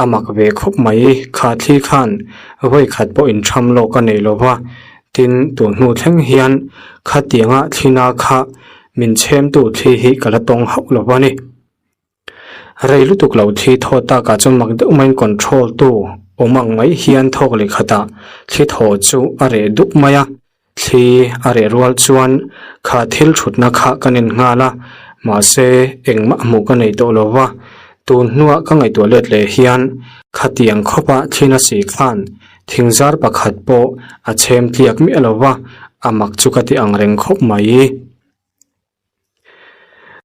a mak ve khawp mai, kha thli khan vawi khat pawh intham lawk a nei lo va, tin tun hnu thleng hian khatianga thlina kha Min chhemtu thli hi ka la tawng hauh lo va ni. Rei lutuk lo thli thaw takah chuan mak deuh maiin control tu awm ang mai hian thawk leh khatah thli thaw chu a reh dup mai a, thli a reh rual chuan kha thil thutna kha ka nen nghal a, mahse engmah hmuh ka nei tawh lo va, tun hnuah ka ngaihtuah let leh hian khatiang khawpa thli nasi khan thingzar pakhat pawh a chhem tliak miah lo va, a mak chu ka ti ang reng khawp mai.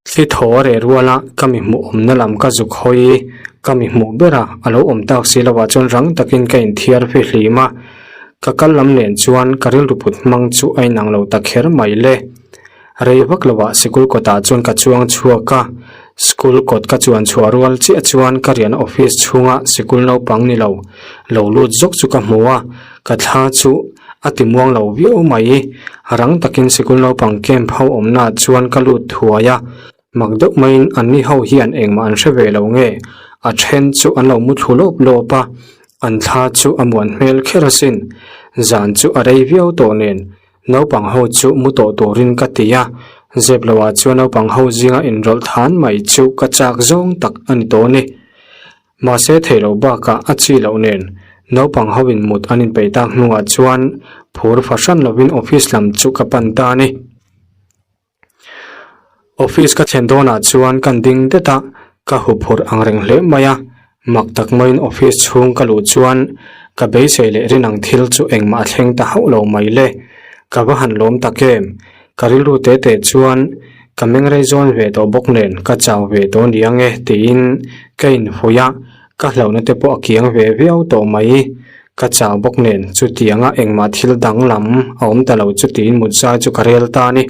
Thli thaw a reh rual a, ka mi hmuh awmna lam ka zuk hawi, ka mi hmuh ber a, a lo awm tak si lo ah chuan rang takin ka inthiar fi hlim a, ka kal lam nen chuan ka rilru put hmang chu a inang lo ta kher mai le. Rei vak lo ah sikul kawtah chuan ka chuang chhuak a, school kawt ka chuan chhuah rual chiah chuan ka rian office chhunga sikul naupang ni lo lo lut zawk chu ka hmu a, ka thla chu a ti muang lo viau mai. Rang takin sikul naupang camp ho awmna chuan ka lut thuai a, mak deuh maiin anni ho hian engmah an hre ve lo nge, a then chu an lo mu thlu lawp lawp a, an thla chu a muan hmel kher asin. Zan chu a rei viau tawh nen, naupang ho chu mu tawh turin ka ti a, zep loah chuan naupang ho zinga inrawlh than mai chu ka chak zawng tak a ni tawh a ni. Mahse theih loh bakah a chi loh nen naupang ho in mut an inpeih tak hnungah chuan phur fahran lovin office lam chu ka pan ta a ni. Office ka thlen dawnah chuan kan ding det a, ka huphurh ang reng hle mai a, mak tak maiin office chhung ka luh chuan ka beisei leh rin ang thil chu engmah a thleng ta hauh lo mai le. Ka va han lawm tak em? Ka rilru te te chuan ka meng rei zawn ve tawh bawk nen ka chau ve tawh ni ang e tiin ka infuih a, ka hlauhna te pawh a kiang ve viau tawh mai. Ka chau bawk nen chutianga engmah thil danglam a awm ta lo chu tiin mut zai chu ka rel ta a ni.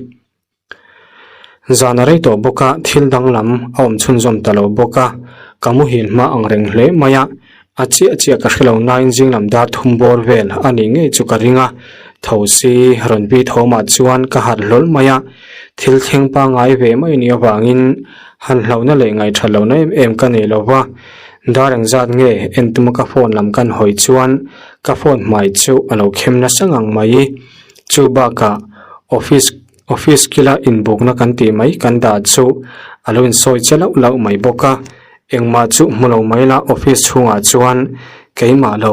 Zan a rei tawh bawk a, thil danglam a awm chhunzawm ta lo bawk a, ka muhil hma ang reng hle mai a, a chiah chiah ka hre lo nain zinglam dar thum bawr vel a nih ngei chu ka ring a, tho si rawn vi thawmah chuan ka harh hlawl mai a, thil thleng pangngai ve mai nih avangin han hlauhna leh ngaihthat lohna em em ka nei lo va, dar engzat nge en tuma ka phone lam kan hawi chuan ka phone hmai chu a lo khem nasa ngang mai, chu bakah office Office kila inbukna kan tih mai kan dah chu a lo insawi che lauh lauh mai bawk a, engmah chu hmu lo mai la office chhungah chuan keimah lo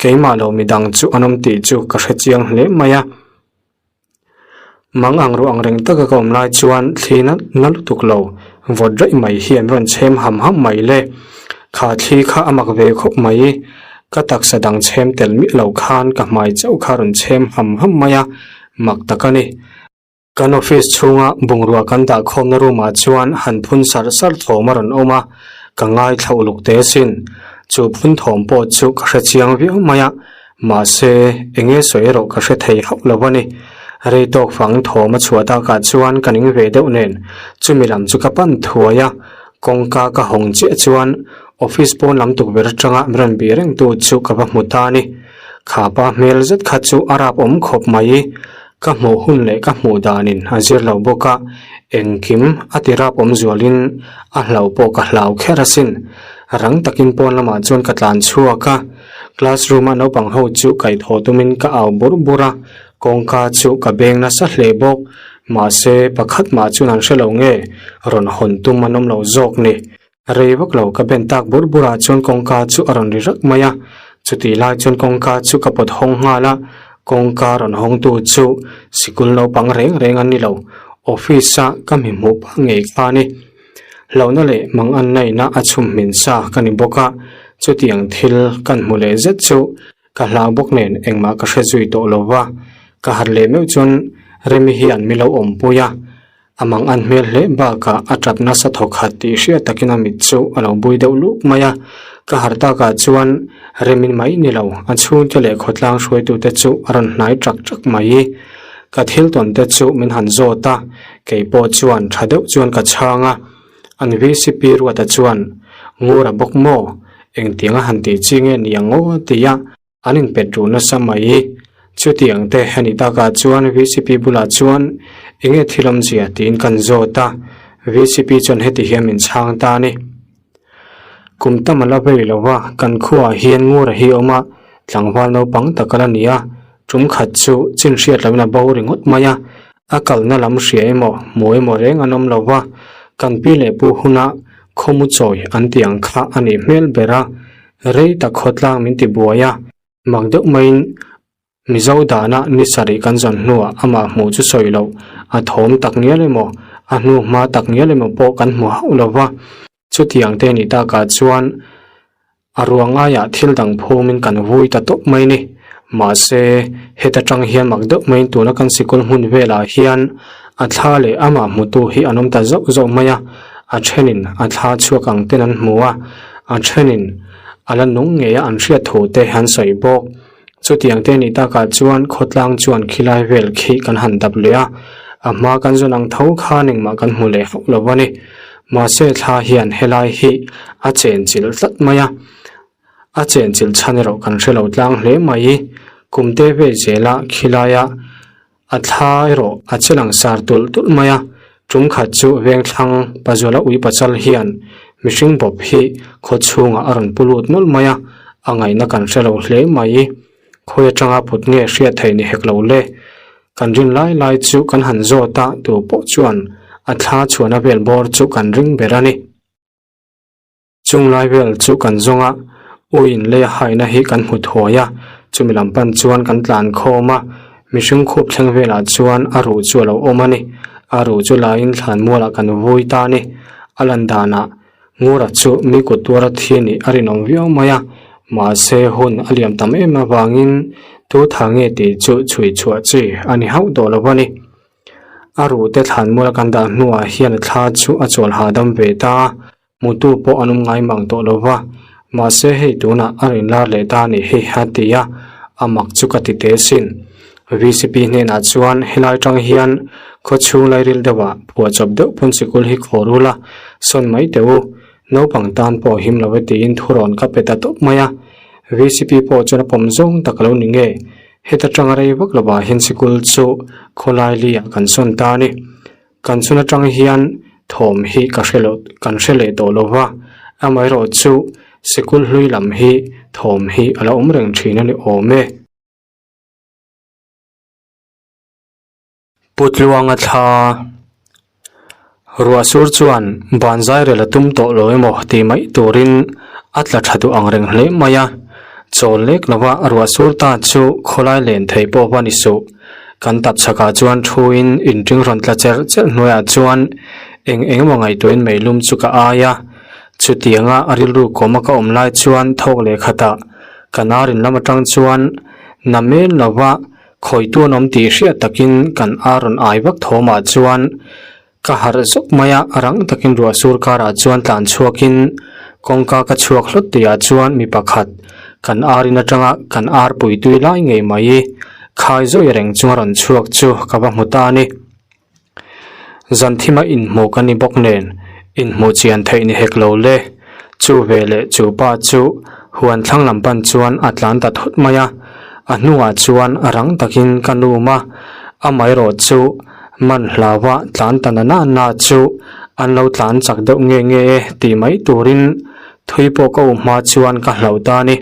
keimah lo midang chu an awm tih chu ka hre chiang hle mai a. Mang ang ruh ang reng taka ka awm lai chuan thli na na lutuk lo vawt raih mai hi an rawn chhem ham ham mai le, kha thli kha a mak ve khawp mai. Ka taksa dang chhem tel miah lo khan ka hmai chauh kha rawn chhem ham ham mai a, mak tak a ni. Kan office chhunga bungrua kan dah khawmna room ah chuan han phun sarh sarh thawm a rawn awm a, ka ngaithla uluk teh asin. Chu phun thawm pawh chu ka hre chiang viau mai a, mahse eng nge sawi erawh ka hre thei hauh lo a ni. Rei tawk fang thawm a chhuah takah chuan ka ning ve deuh nen chumi lam chu ka pan thuai a, kawngka ka hawng chiah chuan office pawn lam tukverh atanga min rawn bih reng tu chu ka va hmu ta a ni. Kha pa hmel zet kha chu a rap awm khawp mai. Ka hmuh hun leh ka hmuh danin a zir lo bawk a, engkim a ti rap awm zualin a hlauh pawh ka hlau kher asin. Rang takin pawn lamah chuan ka tlan chhuak a, classroom a naupang ho chu kaihthawh tumin ka au bur bur a, kawngka chu ka beng nasa hle bawk. Mahse, pakhat mah chuan an hre lo nge, rawn hawn tum an awm lo zawk ni. Rei vak lo ka ben tak bur bur ah chuan kawngka chu a rawn ri rak mai a, chutih lai chuan kawngka chu ka pawt hawng nghal a, kawngka rawn hawng tu chu sikul naupang reng reng an ni lo, office a ka mi hmuh pah ngei kha a ni. Hlauhna leh mang an naihna a chhum hmin sa ka ni bawk a, chutiang thil kan hmu leh zet chu ka hlau bawk nen engmah ka hre zui tawh lo va, ka harh leh meuh chuan Remi hian mi lo awmpui a. A mang an hmel hle bakah a tap nasa thawk khat tih hriat takin a mit chu a lo bui deuh luk mai a, ka harh takah chuan remin mai ni lo, a chhungte leh khawtlang hruaitute chu a rawn hnai ṭak ṭak mai. Ka thil tawn te chu min han zawt a, kei pawh chuan ṭha deuh chuan ka chhang a, an VCP Ruata chuan, Ngura bawk maw? Engtiang a han tih chi nge ni ang aw? a ti a. An inpet ruh nasa mai. Chutiang te a nih takah chuan vcp bulah chuan enge thil awmzia tiin kan zawt a, vcp chuan heti hian min chhang ta a ni. Kum tam a la vei lo va, kan khuaah hian Ngura hi a awm a, tlangval naupang tak a la ni a, tum khat chu chin hriat loin a bo ringawt mai a, a kalna lam hria emaw hmu emaw reng an awm lo va, kan pi leh pu huna khawmu chawi an tih ang kha a nih hmel ber a, Rei tak khawtlang min ti buai a, mak deuh maiin Mizo dana ni sarih kan zawn hnuah amah hmuh chu sawi loh, a thawm tak ngial emaw, a hnu hma tak ngial emaw pawh kan hmu hauh lo va. Chutiang te nih takah chuan a ruang ngaiah thil dang phumin kan vui ta tawp mai ni. Mahse, heta tang hian mak deuh maiin tuna kan sikul hmun velah hian a thla leh amah hmutu hi an awm ta zauh zauh mai a, a thenin a thla chhuak ang ten an hmu a, a thenin a la nung ngei a an hriat thu te an sawi bawk. Chutiang te nih takah chuan khawtlang chuan khilai vel khi kan han dap leh a, a hma kan zawn ang tho khan engmah kan hmu leh hauh lo a ni. Mahse thla hian helai hi a chenchilh tlat mai a, a chenchilh chhan erawh kan hre lo tlang hle mai. Kumte ve zela khilaia A thla erawh a che lang sar tulh tulh mai a, tum khat chu vengthlang Pazuala ui pachal hian mihring bawp hi khaw chhungah a rawn pu lut nawlh mai a, a ngaihna kan hre lo hle mai. Khawi atanga put nge hriat theih ni hek lo le. Kan rin lai lai chu kan han zawt a, tu pawh chuan a thla chhuahna vel bawr chu kan ring ber a ni. Chung lai vel chu kan zawng a, u in lei a haina hi kan hmu thuai a, chumi lam pan chuan kan tlan khawm a, mihring khup thleng velah chuan a ruh chu a lo awm a ni. A ruh chu laiin thlan mualah kan vui ta a ni. A lan danah Ngura chu mi kut tuara thi nih a rinawm viau mai a, mahse hun a liam tam em avangin tu tha nge tih chu chhui chhuah chi a ni hauh tawh lo a ni. A ruh te thlan muala kan dah hnuah hian a thla chu a chawl hahdam ve ta a, Hmutu pawh an awm ngai mang tawh lo va, mahse hei tunah a rawn lar leh ta a nih hi a ti a, a mak chu ka ti teh sin. VCP hnenah chuan helai tang hian khaw chhung lairil deuhah phuahchawp deuh pawn sikul hi khawr ula, sawn mai teh u, naupang tan pawh him lo e tiin thurawn ka pe ta tawp mai a. VCP pawh chuan a pawm zawng tak a lo ni nge, heta tanga rei vak lovah hian sikul chu khawlai liah kan sawn ta a ni. Kan chhun atang hian thawm hi ka hre loh kan hre leh tawh lo va, amaherawh chu sikul hlui lam hi thawm hi a la awm reng thin a ni awm e. Pu Tluanga thla ruah sur chuan ban zai rel a tum tawh lo emaw tih mai turin a tla tha duh ang reng hle mai a, chawl lek lova ruah sur ta chu khawlai len theih pawh va ni suh. Kan tap chhakah chuan thuin inring rawn tla cherh cherh hnuaiah chuan eng eng emaw ngaihtuahin meilum chu ka ai a. Chutianga a rilru kawma ka awm lai chuan thawk leh khatah. Kan ar in lam atang chuan namen lova khawitu an awm tih hriat takin kan ar rawn ai vak thawmah chuan ka harh zawk mai a, rang takin ruah sur karah chuan tlan chhuakin kawngka ka chhuak hlawt tihah chuan mi pakhat kan ar in atanga kan ar pui tui lai ngei mai khai zawi reng chunga rawn chhuak chu ka va hmu ta a ni. Zan thima inhmuh ka ni bawk nen, inhmuh chian theih ni hek lo le. Chu ve leh chu pa chu huan thlang lam pan chuan a tlan ta thut mai a, a hnungah chuan rang takin ka num a, amaherawh chu man hlaua tlan ta na na na chu an lo tlan chak deuh nge nge e tih mai turin thui pawh ka um hma chuan ka hlauh ta a ni.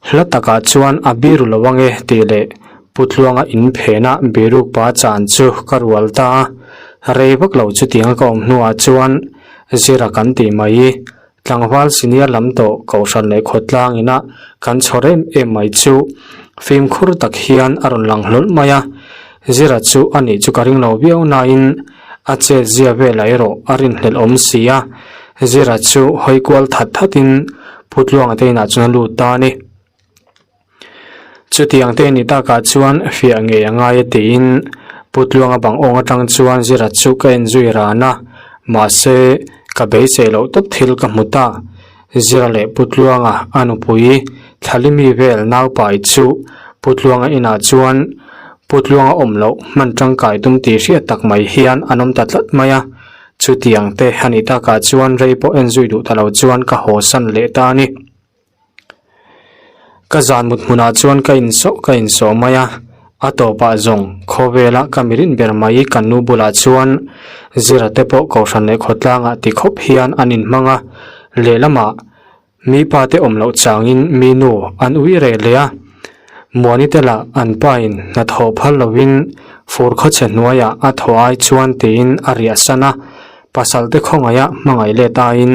Hla takah chuan a biru lo ange tih leh Pu Tluanga in phena biruk pa chan chu ka rual ta a, rei vak lo chutianga ka awm hnuah chuan Zira kan tih mai. Tlangval senior lam tawh Kohhran leh khawtlang ina kan chhawr em em mai chu fimkhur tak hian a rawn lang hlawl mai a, Zira chu a nih chu ka ring lo viau nain a chet zia velah erawh a rinhlelh awm si a, Zira chu hawi kual that thatin Pu Tluanga te inah chuan a lut ta a ni. Chutiang te ni takah chuan fiah ngei a ngai a tiin Pu Tluanga bang awng atang chuan Zira chu ka en zui ran a, mahse ka beisei loh tawp thil ka hmu ta. Zira leh Pu Tluanga a nupui Thlalimi vel naupai chu Pu Tluanga inah chuan Pu Tluanga awm loh hman tangkai tum tih hriat tak mai hian an awm ta tlat mai a. Chutiang te a nih takah chuan rei pawh en zui duh ta lo chuan ka haw san leh ta a ni. Ka zan mut hmunah chuan ka insawh ka insawh mai a, a tawpah zawng khawvela ka mirin ber mai kan nu bulah chuan Zira te pawh Kohhran leh khawtlangah ti khawp hian an inhmang a, lehlamah Mi pa te awm loh changin mi nu an ui reh leh a, Muani te lah an pa in hna thawh phal lovin fur khawchhe hnuaiah a thaw ai chuan tiin a riah san a, pasal te khawngaih a hmangaih let aiin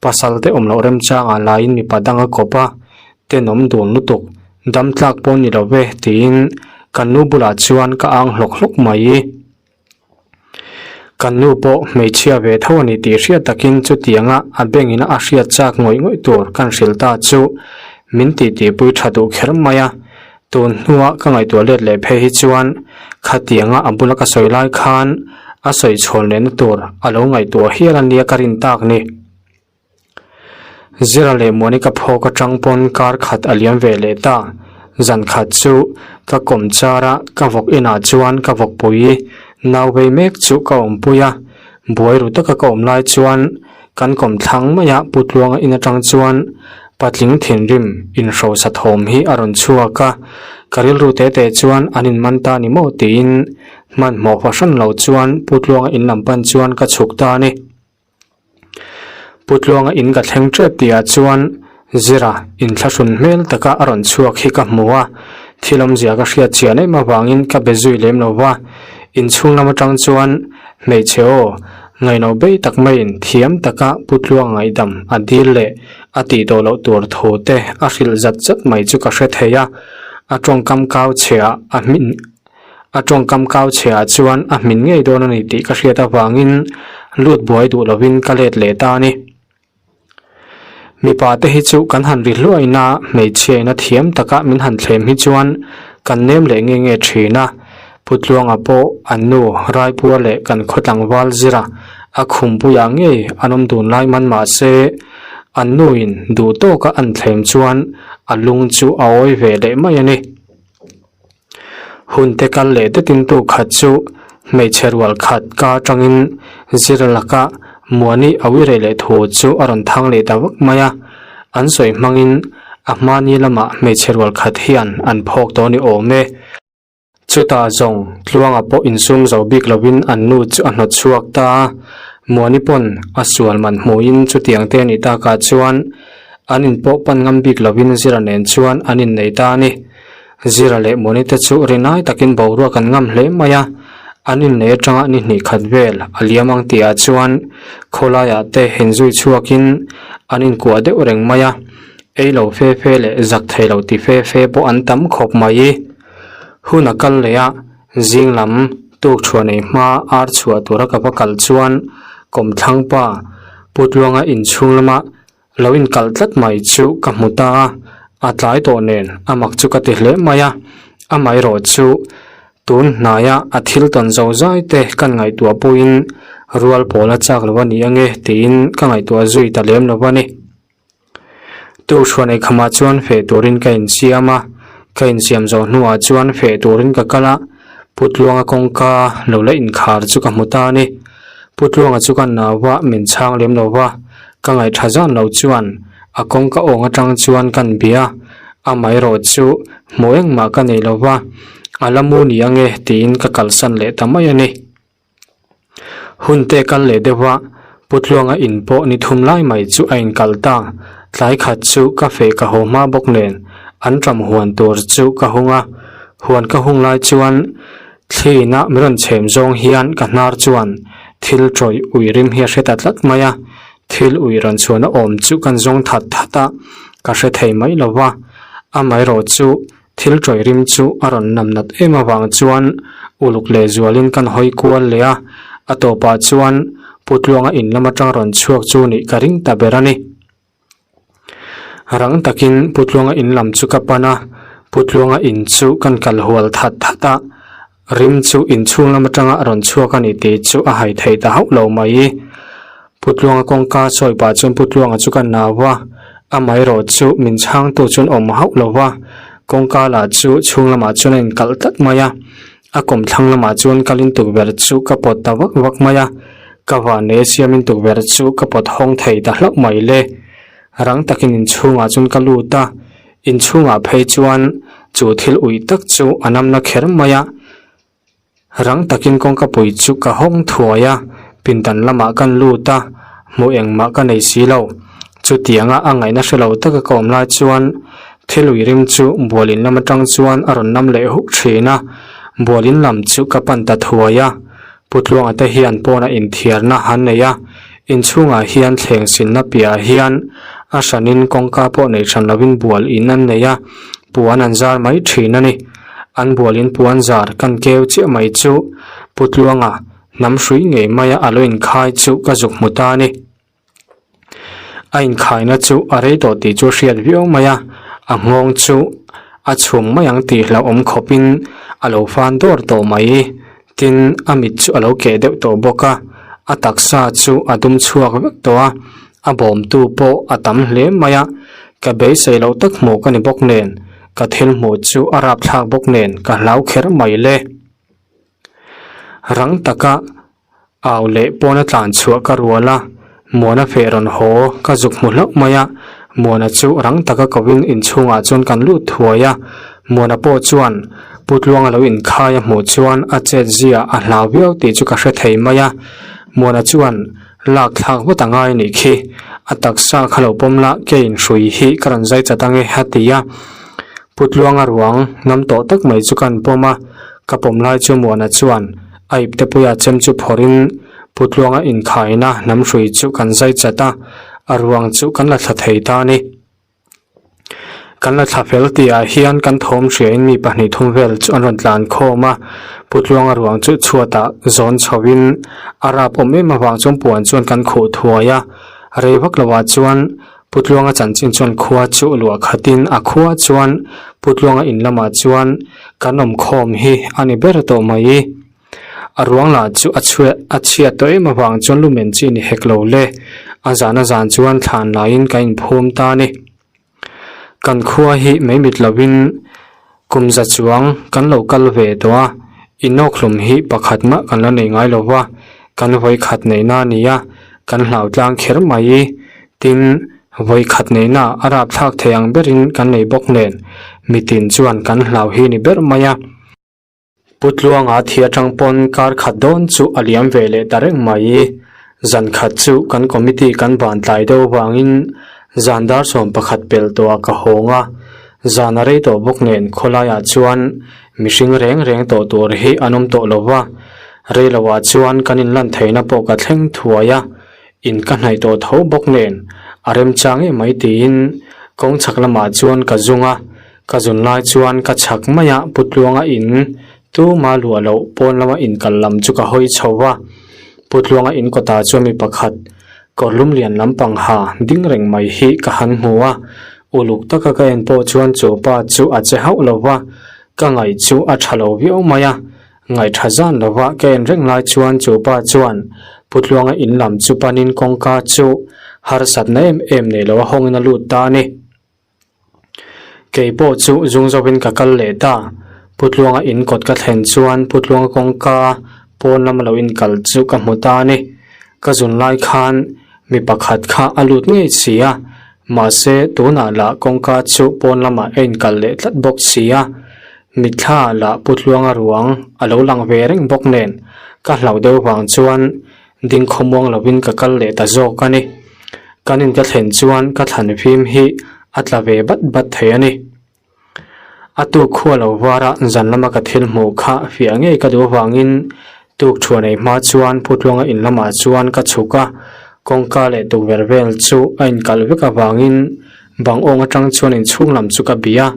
pasal te awm loh remchangah laiin mipa dang a kawp a, tenawm dun lutuk, dam tlak pawh ni lo ve tiin kan nu bulah chuan ka ang hlawk hlawk mai. Kan nu pawh hmeichhia ve tho a ni tih hriat takin chutianga a bengin a hriat chak ngawih ngawih tur kan hrilh ta chu min titipui tha duh kher mai a. Tun hnua ka ngaihtuah let leh phei hi chuan khatianga a bula ka sawi lai khan a sawi chhawn lehna tur a lo ngaihtuah hial a nia ka rin tak ni. Zira leh Monica phawk atang pawn kar khat a liam ve leh ta. Zan khat chu ka kawm char a, ka vawk inah chuan ka vawkpui nau vei mek chu ka awmpui a. Buai ru taka ka awm lai chuan kan kawm thlang mai a, Pu Tluanga in atang chuan patling thinrim inhrosa thawm hi a rawn chhuak a. Ka rilru te te chuan an inman ta ni maw tiin hmanhmawh fahran lo chuan Pu Tluanga in lam pan chuan ka chhuk ta a ni. Pu Tluanga in ka thleng tep tihah chuan Zira inthlahrun hmel taka a rawn chhuak hi ka hmu a, thil awmzia ka hriat chian em avangin ka be zui lem lo va, inchhung lam atang chuan hmeichhe aw ngaihno bei tak maiin thiam taka Pu Tluanga ngaihdam a dil leh a tih tawh loh tur thu te a hrilh zat zat mai chu ka hre thei a, a tawngkam kau chhia a hmin A tawngkam kau chhe ah chuan a hmin ngei dawn a ni tih ka hriat avangin lut buai duh lovin ka let leh ta a ni. Mipa te hi chu kan han ri hluain a, hmeichhia in a thiam taka min han thlem hi chuan kan nem leh nge nge thin a. Pu Tluanga pawh an nu Raipua leh kan khaw tlangval zira a khumpuiah ngei an awm dun lai man mah se an nu in duh tawka an thlem chuan a lung chu a awi ve leh mai a ni. Hun te kal leh detin tu khat chu hmeichhe rual khat ka atangin zir laka Muani a uirei leh thu chu a rawn thang leh ta vak mai a, an sawi hmangin a hmani lamah hmeichhe rual khat hian an phawk tawh ni awm e. Chutah zawng Tluanga pawh insum zo bik lovin an nu chu a hnawt chhuak ta a, Muani pawn a sual man hmuhin chutiang te a nih takah chuan an inpawh pan ngam bik lovin Zira nen chuan an innei ta a ni. Zira leh Muani te chu rinai takin boruak an ngam hle mai a, an innei atanga ni hnih khat vel a liam ang tihah chuan khawlaiah te inzui chhuakin an inkuah deuh reng mai a, ei lo fe fe leh zak thei lo ti fe fe pawh an tam khawp mai. Hun a kal leh a, zing lam tuk thuah nei hma ar chhuah tura ka va kal chuan kawmthlang pa Pu Tluanga inchhung lama. Lo inkalh tlat mai chu ka hmu ta a, a tlai tawh nen a mak chu ka ti hle mai a, amaherawh chu tun hnaia a thil tawn zo zai te kan ngaihtuah pawhin rual pawl a chak lo a ni ange tiin ka ngaihtuah zui ta lem lo a ni. Tuhruan eikhamah chuan feh turin ka insiam a, ka insiam zawh hnuah chuan feh turin ka kal a, Putluanga kawngka lo la inkhar chu ka hmu ta a ni. Putluanga chu ka nau a, min chhang lem lo va, ka ngaihṭha zan lo chuan a kawngka awng aṭang chuan kan bia a, amaherawh chu hmuh engmah ka nei lo va, a la mu ni ange tiin ka kalsan leh ta mai a ni. Hun te kal leh deuh a, Putluanga in pawh ni thum lai mai chu a inkal ta. Tlai khat chu ka feh ka haw hma bawk nen an ṭam huan tur chu ka hung a. Huan ka hung lai chuan thliina min rawn chhem zawng hian ka hnar chuan thil ṭawih ui rim hi a hre ta tlat mai a. Thil ui rawn chhuahna awm chu kan zawng that that a, ka hre thei mai lo va. Amaherawh chu Thil ṭawih rim chu a rawn nam nat em avang chuan uluk leh zualin kan hawi kual leh a, a tawpah chuan Putluanga in lam aṭang rawn chhuak chu nih ka ring ta ber a ni. Rang takin Putluanga in lam chu ka pan a, Putluanga in chu kan kal hual that that a, rim chu inchhung lam aṭanga rawn chhuak a ni tih chu a hai thei ta hauh lo mai. Putluanga kawngka sawi pah chuan Putluanga chu ka nau a, amaherawh chu min chhangtu chuan awm hauh lo va, kawngka lah chu chhung lamah chuan a inkalh tlat mai a, a kawmthlang lamah chuan kalin tukverh chu ka pawt ta vak vak mai a, ka vannei siamin tukverh chu ka pawt hawng thei ta hlauh mai le. Rang takin inchhungah chuan ka lut a, inchhungah phei chuan chu thil uih tak chu a namna kher mai a. Rang takin kawngka pui chu ka hawng thuai a, pindan lamah kan lut a, hmuh engmah ka nei si lo. Chutianga a ngaihna hre lo taka ka awm lai chuan thil ui rim chu bualin lam atang chuan a rawn nam leh huk thin a, bualin lam chu ka pan ta thuai a. Putluanga te hian pawnah inthiarna an nei a, inchhungah hian thleng silna piahah hian a hranin kawngka pawh nei hran lovin bual in an nei a, puan an zar mai thin a ni. An bualin puan zar kan keu chiah mai chu Putluanga hnam hrui ngei maia a lo inkhai chu ka zuk hmu ta a ni. A inkhaina chu a rei tawh tih chu a hriat viau mai a, a nghawng chu a chhum mai ang tih hlauhawm khawpin a lo fan dawr tawh mai. Tin, a mit chu a lo keh deuh tawh bawk a, a taksa chu a dum chhuak vek tawh a, a bawmtu pawh a tam hle mai a, ka beisei loh tak hmuh ka ni bawk nen, ka thil hmuh chu a rapthlak bawk nen ka hlau kher mai le. Rang taka au leh pawna tlan chhuah ka rual a, Muana feh rawn haw ka zuk hmu hlauh mai a, Muana chu rang taka kovin inchhungah chuan kan lut thuai a, Muana pawh chuan Putluanga lo inkhai a hmuh chuan a chet zia a hlau viau tih chu ka hre thei mai a, Muana chuan lak thlak vat a ngai nih khi, a taksa kha lo pawm la ke inhrui hi ka rawn zai chat ange a ti a, Putluanga ruang nam tawh tak mai chu kan pawm a, ka pawm lai chu Muana chuan a ipte puia chem chu phawrhin Putluanga inkhaina hnam hrui chu kan zai chat a, a ruang chu kan la thla thei ta a ni. Kan la thla fel tihah hian kan thawm hriain mi pahnih thum vel chu an rawn tlan khawm a, Putluanga ruang chu chhuatah zawn chhoin a rap awm em avang chuan puan chuan kan khuh thuai a, rei vak lovah chuan Putluanga chanchin chuan khua chu luah khatin a khua chuan Putluanga in lamah chuan kan awm khawm hi a ni ber tawh mai. A ruang lah chu a chhuah a chhiat tawh em avang chuan lumen chi ni hek lo le. A zan a zan chuan thlan laiin ka inphum ta a ni. Kan khua hi mai mit lovin kum za chuang kan lo kal ve tawh a, inawkhlum hi pakhat mah kan la nei ngai lo va, kan vawikhat neihna a ni a, kan hlau tlang kher mai. Tin, vawikhat neihna a rapthlak thei ang berin kan nei bawk nen, mitin chuan kan hlau hi ni ber mai a. Putluanga thi atang pawn kar khat dawn chu a liam ve leh ta reng mai. Zan khat chu kan committee kan van tlai deuh avangin zan dar 11 pel tawhah ka hawng a, zan a rei tawh bawk nen khawlaiah chuan mihring reng reng tawh tur hi an awm tawh lo va, rei loah chuan kan inlan theihna pawh ka thleng thuai a, in ka hnaih tawh tho bawk nen a remchang em mai tiin kawng chhak lamah chuan ka zung a. Ka zun lai chuan ka chhak mai a, Putluanga in tuma luah loh pawn lama inkal lam chu ka hawi chho va. Putluanga in kawtah chuan mi pakhat Kawrlum lian lampang ha ding reng mai hi ka han hmu a, uluk taka ka en pawh chuan chu pa chu a che hauh lo va, ka ngaih chu a tha lo viau mai a. Ngaih tha zan lo va ka en reng lai chuan chu pa chuan Putluanga in lam chu panin kawngka chu harsatna em em nei lo a hawngin a lut ta a ni. Kei pawh chu zung zawkin ka kal leh ta. Putluanga in kawt ka thlen chuan Putluanga kawngka pawn lama lo inkal chu ka hmu ta a ni. Ka zun lai khan mi pakhat kha a lut ngei si a, mahse tunah lah kawngka chu pawn lamah a inkal leh tlat bawk si a. Mitthla lah Putluanga ruang a lo lang ve reng bawk nen ka hlauh deuh vang chuan Ding khawmuang lovin ka kal leh ta zawk a ni. Kan in ka thlen chuan ka thlan fim hi a tla ve bat bat thei a ni. A tuk khua lo var a zan lama ka thil hmuh kha fiah ngei ka duh avangin tuk thuan ei hma chuan Putluanga in lamah chuan ka chhuk a, kawngka leh tukverh vel chu a inkalh vek avangin bang awng atang chuan inchhung lam chu ka bih a,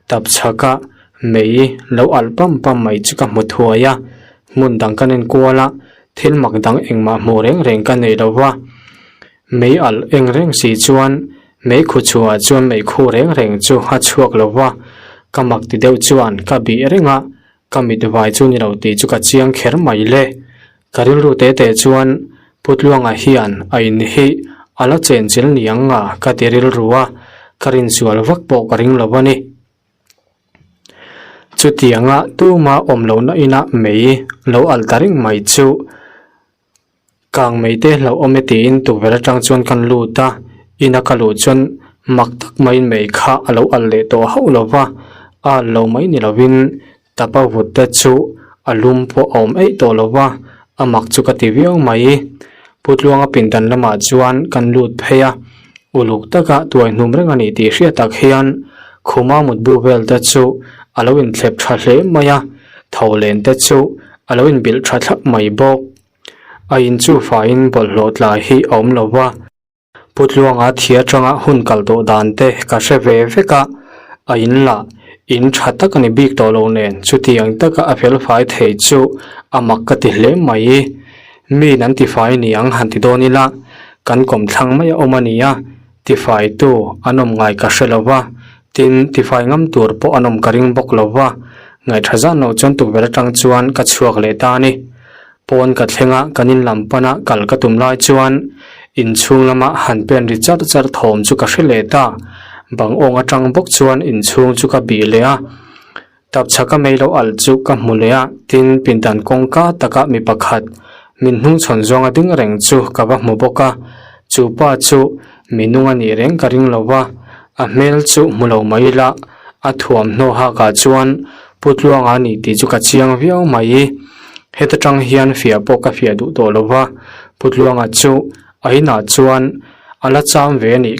tap chhak a mei lo alh pam pam mai chu ka hmu thuai a, hmun dang kan enkual a, Thil mak dang engmah hmuh reng reng ka nei lo va, mei alh eng reng si chuan mei khu chhuah chuan mei khu reng reng chu a chhuak lo va, ka mak ti deuh chuan ka bih reng a, ka mit vai chu ni lo tih chu ka chiang kher mai le. Ka rilru te te chuan Putluanga hian a in hi a la chenchil niang nga ka ti rilru a, ka rinsual vak pawh ka ring lo a ni. Chutianga tuma awm lohna inah mei lo alh ta reng mai chu kang mei te hlauh awm e tiin tukverh atang chuan kan lut a, ina ka luh chuan mak tak maiin mei kha a lo alh leh tawh hauh lo va, a alh lo mai ni lovin tapa vut te chu a lum pawh a awm eih tawh lo va, a mak chu ka ti viau mai. Putluanga pindan lamah chuan kan lut phei a, uluk taka tuai hnum reng a ni tih hriat tak hian khuma mutbu vel te chu a lo inthlep tha hle mai a, tho len te chu a lo inbilh tha thlap mai bawk. A in chu faiin bawlhhlawh tlai hi a awm lo va. Putluanga thi atanga hun kal tawh dan te ka hre ve vek a, a in lah in tha tak a ni bik tawh lo nen chutiang taka a felfai thei chu a mak ka ti hle mai. Miin an tifai niang han ti dawn ila kan kawmthlang mai a awm a nia, tifaitu an awm ngai ka hre lo va, tin tifai ngam tur pawh an awm ka ring bawk lo va, ngaihṭha zan loh chuan tukverh atang chuan ka chhuak leh ta a ni. Pawn ka thleng a, kan in lam pana kal ka tum lai chuan inchhung lama han pen ri char char thawm chu ka hre leh ta. Bang awng atang bawk chuan inchhung chu ka bih leh a, tapchhaka mei lo alh chu ka hmu leh a, tin pindan kawngka taka mi pakhat min hnungchhawn zawnga ding reng chu ka va hmu bawk a, chu pa chu mi nung a nih reng ka ring lo va, a hmel chu hmu lo mai ila a thuamhnaw hakah chuan Pu Tluanga a ni tih chu ka chiang viau mai. Heta tang hian fiah pawh ka fiah duh tawh lo va, Pu Tluanga chu a inah chuan a la cham ve a nih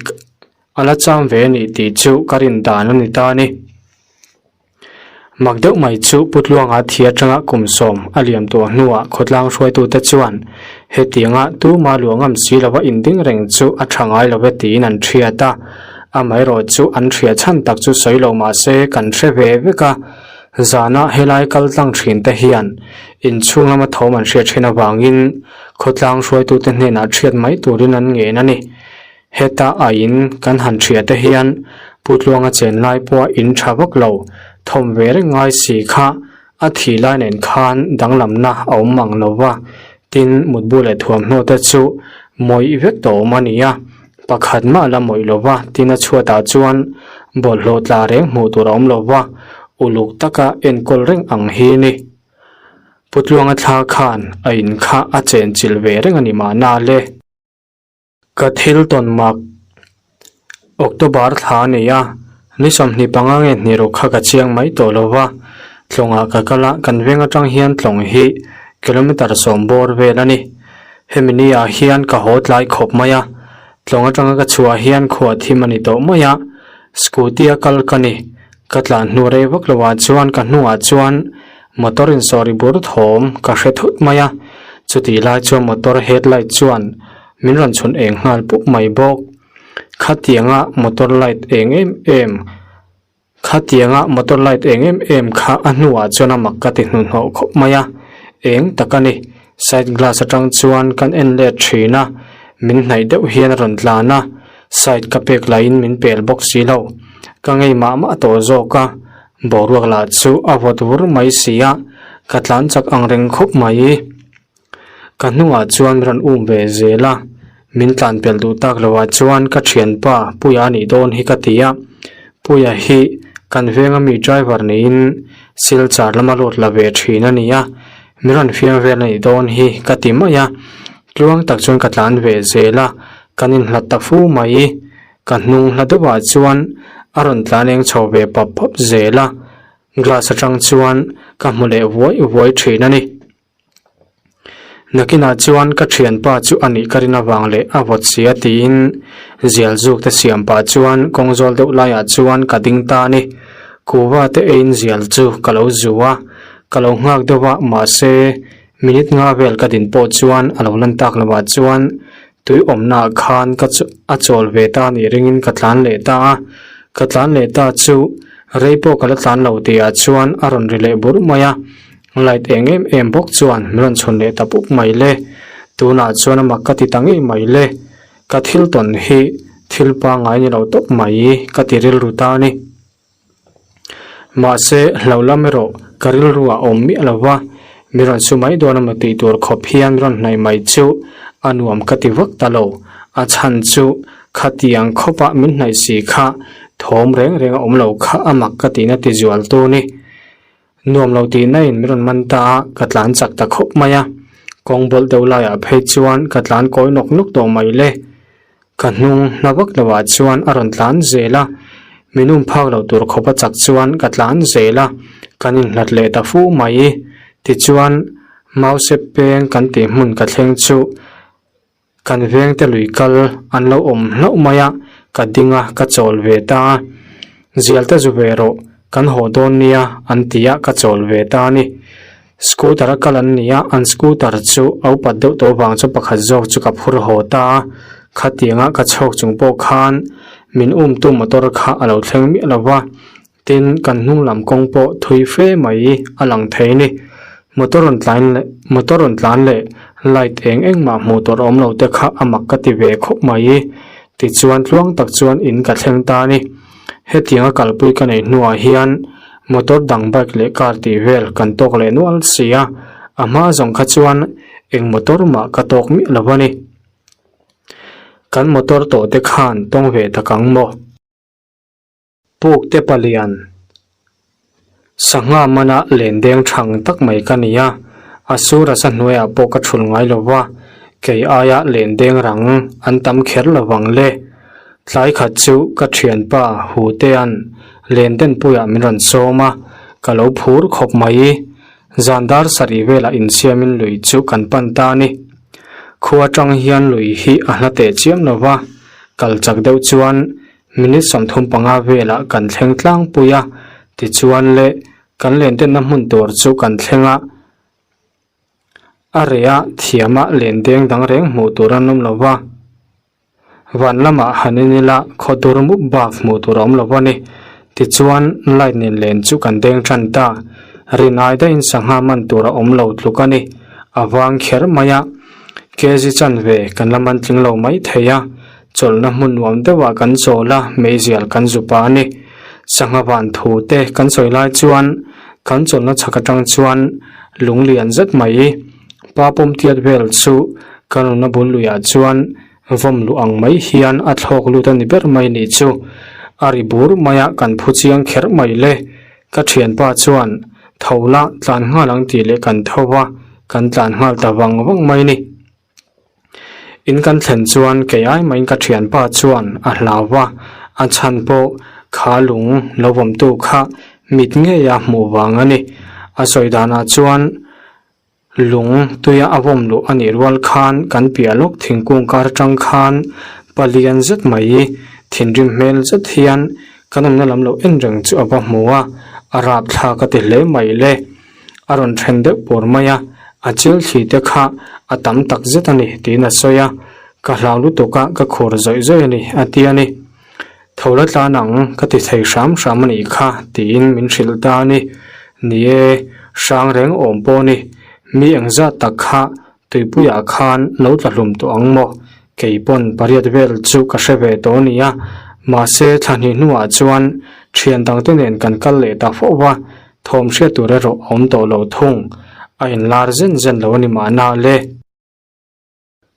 a la cham ve a nih tih chu ka rin dan a ni ta a ni. Mak deuh mai chu Pu Tluanga thi atanga kum sawm a liam tawh hnuah khawtlang hruaitute chuan hetianga tuma luah ngam si lova inding reng chu a tha ngai lo e tiin an hriat a. Amaherawh chu an hriat chhan tak chu sawi lo mah se kan hre ve vek a, zana helai kal tlang thin te hian inchhung lama thawm an hriat thin avangin khawtlang hruaitute hnenah hriat mai turin an ngen a ni. Heta a in kan han hriat te hian Pu Tluanga chen lai pawha in tha vak lo thawm ve reng ngai si kha A thih lai nen khan danglamna a awm mang lo va, tin mutbu leh thuamhnaw te chu mawih vek tawh awm a ni a, pakhat mah la mawih lo va, tin a chhuatah chuan bawlhhlawh tla reng hmuh tur a awm lo va, uluk taka enkawl reng ang hi a ni. Putluanga thla khan a in kha a chenchilh ve reng a ni mahna le. Ka thil tawn mak October thla a ni a, ni 25 nge hnih ruk kha ka chiang mai tawh lo va, tlawngah ka kal a, kan veng atang hian tlawng hi kilometre sawm bawr vel a ni. Hemi ni ah hian ka haw tlai khawp mai a, tlawng atanga ka chhuah hian khuah thim a ni tawh mai a, scooty a kal ka ni. Ka tlan hnu rei vak lo ah chuan ka hnungah chuan motor insawh ri bur thawm ka hre thut mai a, chutih lai chuan motor headlight chuan min rawn chhun eng nghal pup mai bawk. Khatianga motor light eng em em Khatianga motor light eng em em kha a hnuah chuan a mak ka ti hnuhnawh khawp mai a, eng tak a ni. Side glass atang chuan kan en let thin a. Min hnaih deuh hian a rawn tlan a, side ka pek laiin min pel bawk si lo. Ka ngei mah mah tawh zawk a, boruak lah chu a vawt vur mai si a, ka tlan chak ang reng khawp mai. Ka hnungah chuan min rawn um ve zel a, min tlan pel duh tak loah chuan ka thianpa Puia a nih dawn hi ka ti a, Puia hi kan venga mi driver niin Silchar lama load la ve thin a ni a, min rawn fiam vel a nih dawn hi ka ti mai a, tluang tak chuan ka tlan ve zel a, kan inhlat ta fu mai, ka hnung hla deuhah chuan a rawn tlan eng chho ve pap pap zel a, glass atang chuan ka hmu leh vuai vuai thin a ni. Nakinah chuan ka thianpa chu a nih ka rin avang leh a vawt sia tiin zial zuk te siam pah chuan kawng zawl deuh laiah chuan ka ding ta a ni. Kuva te eiin zial chu ka lo zu a, ka lo nghak deuh a mahse minute nga vel ka din pawh chuan a lo lan tak lovah chuan tui awmnaah khan ka a chawl ve ta nih ringin ka tlan leh ta a, ka tlan leh ta chu rei pawh ka la tlan lo tihah chuan a rawn ri leh burh mai a. Light eng em em bawk chuan min rawn chhun leh ta pup mai le. Tunah chuan a mak ka ti ta ngei mai le. Ka thil tawn hi thil pangngai ni lo tawp mai ka ti rilru ta a ni. Mahse, hlo lam erawh ka rilru ah awm miah lo va, min rawn su mai dawn emaw tih tur khawp hian min rawn hnaih mai chu a nuam ka ti vak ta lo. A chhan chu khatiang khawpah min hnaih si kha thawm reng reng a awm lo kha a mak ka tihna ti zual tu ni. Nuam lo tih na in min rawn man ta a, ka tlan chak ta khawp mai a. Kawng bawlh deuh laiah phei chuan ka tlan kawi nawk nawk tawh mai le. Ka hnung hna vak lo ah chuan a rawn tlan zel a, min um phak lo tur khawp a chak chuan ka tlan zel a, kan inhlat leh ta fu mai. Tichuan, Mause peng kan tih hmun ka thleng chu Kan vengte lui kal an lo awm hlauh mai a, ka ding a, ka chawl ve ta a. Zialte zu ve rawh, kan haw dawn nia an ti a, ka chawl ve ta a ni. Scooter a kal an ni a, an scooter chu a upat deuh tawh vang chu pakhat zawk chu ka phur haw ta a. Khatianga ka chhawk chung pawh khan min umtu motor kha a lo thleng miah lo va. Tin, kan hnung lam kawng pawh thui fe mai a lang thei a ni. Motor rawn tlan leh motor rawn tlan leh light eng engmah hmuh tur a awm lo te kha a mak ka ti ve khawp mai. Tichuan tluang tak chuan in ka thleng ta a ni. Hetianga kalpui ka neih hnuah hian motor dang bike leh car tih vel kan tawk leh nual si a, a hma zawng kha chuan eng motor mah ka tawk miah lo a ni. Kan motor tawh te khan tawng ve tak ang maw? Puk te palian sangha mana len deng thang tak mai ka ni a, a sur a sa hnuaiah pawh ka thul ngai lo va, kei aia len deng rang an tam kher lo vang le. Tlai khat chu ka thianpa Hutea'n len den puiah min rawn sawm a, ka lo phur khawp mai. Zan dar sarih velah insiamin lui chu kan pan ta a ni. Khua atang hian lui hi a hla teh chiam lo va, kal chak deuh chuan Minute 35 velah kan thleng tlangpui a, tichuan le kan lendenna hmun tur chu kan thleng a, a reh a thiama lendeng dang reng hmuh tur an awm lo va, van lamah han en ila khaw dur mup bak hmuh tur a awm lo a ni. Tichuan light nen len chu kan deng tan ta, rinai daihin sangha man tur a awm lo tluk a ni, a vang kher mai a, kg chanve kan la man tling lo mai thei a. Chawlhna hmun nuam deuhah kan chawl a, meizial kan zu pah a ni. Sangha van thu te kan sawi lai chuan kan chawlhna chhak atang chuan lung lian zet mai pa pawm tiat vel chu kan awmna bul luiah chuan vawm luh ang mai hian a thlawk lut a ni ber mai nih chu. A ri bur mai a kan phu chiang kherh mai le. Ka thianpa chuan tho la tlan nghal ang tih leh kan tho va, kan tlan nghal ta vang vang mai ni. In kan thlen chuan kei ai maiin ka thianpa chuan a hlau va, a chhan pawh kha lung lo vawmtu kha mit ngeia hmuh vang a ni. A sawi danah chuan lung tuia a vawm luh a nih rual khan kan piah lawk thingkung kar atang khan palian zet mai thinrim hmel zet hian kan awmna lam lo en reng chu a va hmu a, a rapthlak a ti hle mai le. A rawn then deuh pur mai a, a chil thli te kha a tam tak zet a ni tiin a sawi a, ka hlau lutuk a ka khur zawih zawih a ni a ti a ni. Tho la tlan ang ka ti thei hram hram a nih kha tiin min hrilh ta a ni. Ni e, hrang reng awm pawh a ni, mi engzat tak kha tuipuiah khan lo tla hlum tawh ang maw? Kei pawn pariat vel chu ka hre ve tawh a nia, mahse thla hnih hnuah chuan thian dangte nen kan kal leh ta fo va, thawm hriat tur erawh a awm tawh lo thung. A inlar zen zen lo a ni mahna le.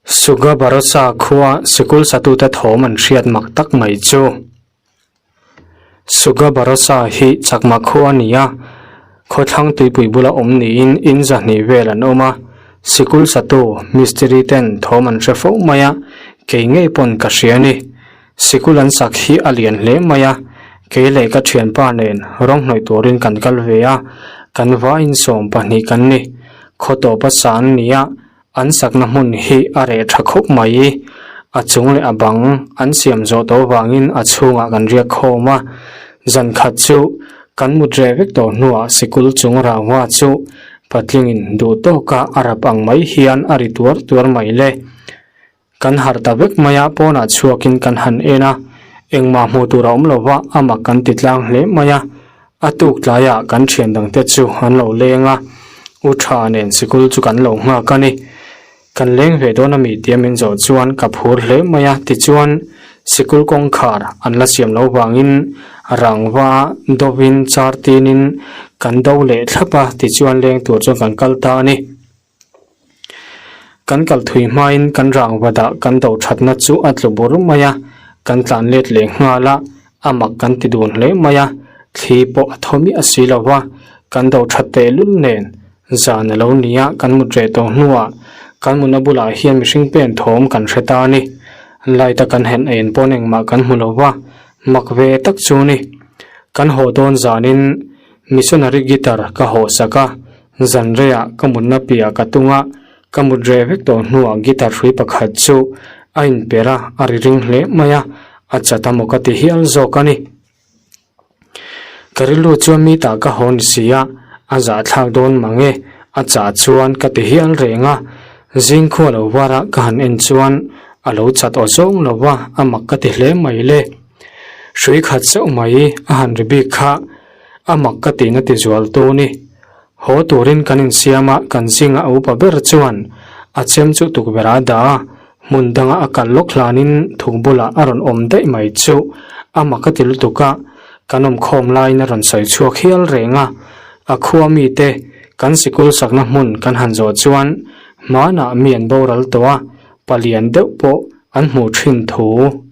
Suga Barosa khua sikul satute thawm an hriat mak tak mai chu. Suga Barosa hi chakma khua a ni a, khawthlang tuipui bula awm niin in zahnih vel an awm a, sikul satu mistiri ten thawm an hre fo mai a, kei ngei pawn ka hria a ni. Sikul an sak hi a lian hle mai a, kei leh ka thianpa nen rawng hnawih turin kan kal ve a, kan vaiin 12 kan ni. Khaw tawpa sa an ni a, An sakna hmun hi a reh tha khawp mai. A chung leh a bang an siam zawh tawh vangin a chhungah kan riak khawm a. Zan khat chu kan mut reh vek tawh hnuah sikul chung rangva chu patlingin duh tawka a rap ang mai hian a ri tuar tuar mai le. Kan harh ta vek mai a, pawnah chhuakin kan han en a, engmah hmuh tur a awm lo va, a mak kan ti tlang hle mai a. A tuk tlaiah kan thian dangte chu an lo leng a, U Tha nen sikul chu kan lo nghak a ni. Kan leng ve dawn a mi tia min zawh chuan ka phur hle mai a, tichuan sikul kawngkhar an la siam lo vangin rangva dovin char tinin kan do leh thlap a, tichuan leng tur chuan kan kal ta a ni. Kan kal thui hmain kan rangva dah kan do thatna chu a tlu bur mai a, kan tlan let leh nghal a, a mak kan ti dun hle mai a, thli pawh a thaw miah si lo va, kan do that tehlul nen zan a lo ni a, kan mut reh tawh hnuah kan mutna bulah hian mihring pen thawm kan hre ta a ni. Light a kan hen en pawn engmah kan hmu lo va, mak ve tak chu ni. Kan haw dawn zanin missionary guitar ka haw sak a, Zanreiah ka mutna piah ka tung a, ka mut reh vek tawh hnuah guitar hrui pakhat chu a inper a, a ri ring hle mai a, a chat a maw ka ti hial zawk a ni. Ka rilru chuan mi tah ka haw ni si a, a zahthlak dawn mang e, a chah chuan ka ti hial reng a, zing khua lo var a ka han en chuan a lo chat aw zawng lo va, a mak ka ti hle mai le. Hrui khat zeuh mai a han ri bik kha. A mak ka tihna ti zual tu ni. Haw turin kan insiam a, kan zinga a upa ber chuan a chem chu tukverh a dah a, hmun danga a kal lawk hlanin thuk bulah a rawn awm daih mai chu a mak a ti lutuk a, kan awm khawm laiin a rawn sawi chhuak hial reng a. A khua mite kan sikul sakna hmun kan han zawh chuan hmanah mi an boral tawh a, palian deuh pawh an hmuh thin thu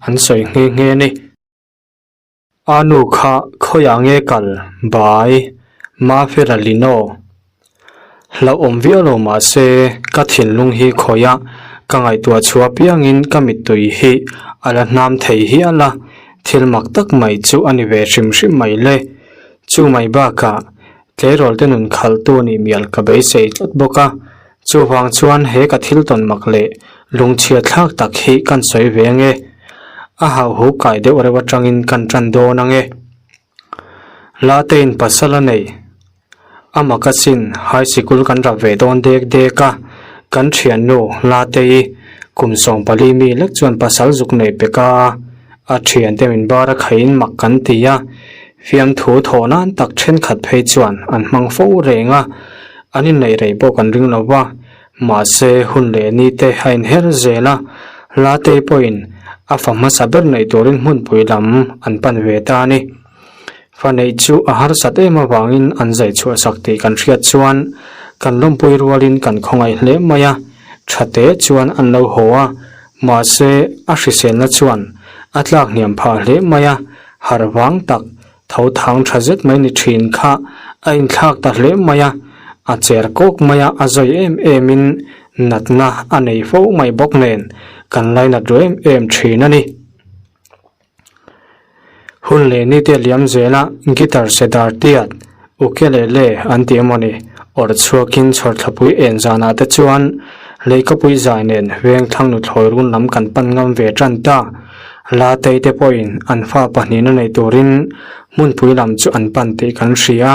an sawi nghe nghe a ni. A nu kha khawiah nge kal bai Mafela Lino? Hlauhawm viau lo mahse ka thinlung hi khawiah ka ngaihtuah chhuah piangin ka mittui hi a la hnam thei hial a, thil mak tak mai chu a ni ve hrim hrim mai le. Chu mai bakah tleirawl te nun khalhtu nih mial ka beisei tlat bawk a, chuvang chuan he ka thil tawn mak leh lungchhia thlak tak hi kan sawi ve ange. A hauhu kai deuh reuh atangin kan tan dawn ange. Latein pasal a nei. A mak asin high sikul kan rap ve dawn dek dek a, kan thiannu Latei kum 14 mi lek chuan pasal zuk nei pek a, a thiante min bar a khaiin mak kan ti a, fiamthu thawh nan tak thenkhat phei chuan an hmang fo reng a, an inneih rei pawh kan ring lo va, mahse hun leh ni te a inher zel a, Latei pawhin a fa hmasa ber neih turin hmunpui lam an pan ve ta a ni. Fa neih chu a harsat em avangin an zai chhuah sak tih kan hriat chuan kan lawmpui rualin kan khawngaih hle mai a, tha te chuan an lo haw a, mahse a hriselna chuan a tlak hniam phah hle mai a, harh vang tak tho thang tha zet mai ni thin kha a inthlak ta hle mai a, a cher kawk mai a, a zawi em emin natna a nei fo mai bawk nen kan lainat ru em em thin a ni. Hun leh ni te liam zela guitar se dar tiat ukulele an ti emawni awrh chhuakin chhawrthlapui en zanah te chuan lehkhapui zai nen vengthlang nuthlawi run lam kan pan ngam ve tan ta. Latei te pawhin an fa pahnihna nei turin hmunpui lam chu an pan tih kan hria.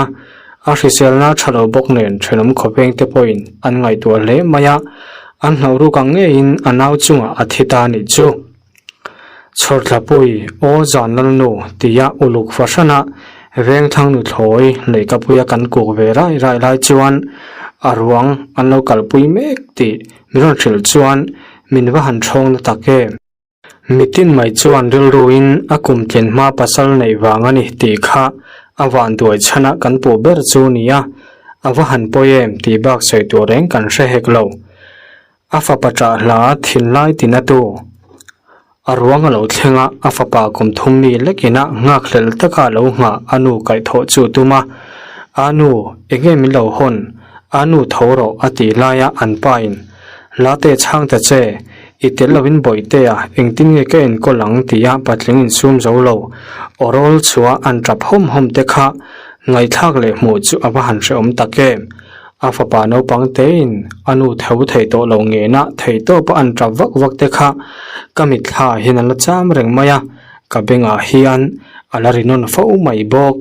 A hriselna tha lo bawk nen thenawm khawpeng te pawhin an ngaihtuah hle mai a, an hlauh ruk ang ngeiin a nau chungah a thi ta anih chu. Chhawrthlapui, Aw zan lalnu, tia uluk fahrana Vengthlang nuthlawi leihkapuia kan kuk ve rai rai lai chuan a ruang an lo kalpui mek tih min rawn hrilh chuan Min va han ṭhawng na tak em? Mitin mai chuan rilruin a kum tlin hma pasal neih vang a ni tih kha a vanduai chhana kan puh ber chu nia, a va han pawi em tih bak sawi tur reng kan hre hek lo. A fapa ṭah hla thinlai tinatu a ruang a lo thleng a, a fapa kum thum mi lekin a nghakhlel taka lo nghah a nu kaihthawh chu tum a, A nu, enge min lo hawn? A nu tho rawh a tih laia an pain, Late chhang ta che, i tel lovin Bawihtea engtin nge ka enkawl ang tia patling insum zo lo aw rawl chhuah an ṭap hawm hawm te kha ngaihthlak leh hmuh chu a va han hrehawm tak em. A fapa naupang tein a nu tho thei tawh lo ngena thei tawpa an ṭap vak vak te kha ka mitthla hian a la cham reng mai a, ka bengah hian a la ri nawn fo mai bawk.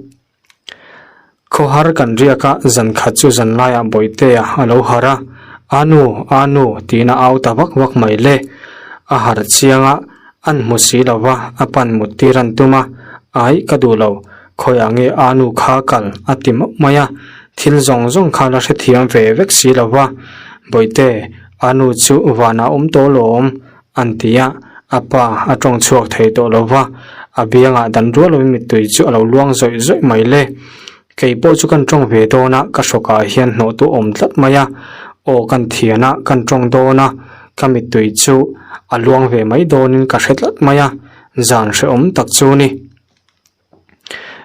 Khawhar kan riak a, zan khat chu zan laiah Bawihtea a lo harh a, A nu, a nu tiin a au ta vak vak mai le. A harh chiang a, an hmu si lo va, a pan mut tir an tum a, Ai, ka duh lo, khawiah nge a nu kha kal a ti mauh mai a, thil zawng zawng kha la hrethiam ve vek si lo va, Bawihte, a nu chu vanah awm tawh lawm, An ti a, a pa a tawng chhuak thei tawh lo va, a biangah dan rual lovin mittui chu a lo luang zawih zawih mai le. Kei pawh chu kan tawng ve dawn a, ka hrawkah hian hnawhtu awm tlat mai a, aw kan thian a, kan tawng dawn a, ka mittui chu a luang ve mai dawnin ka hre tlat mai a, zan hrehawm tak chu ni.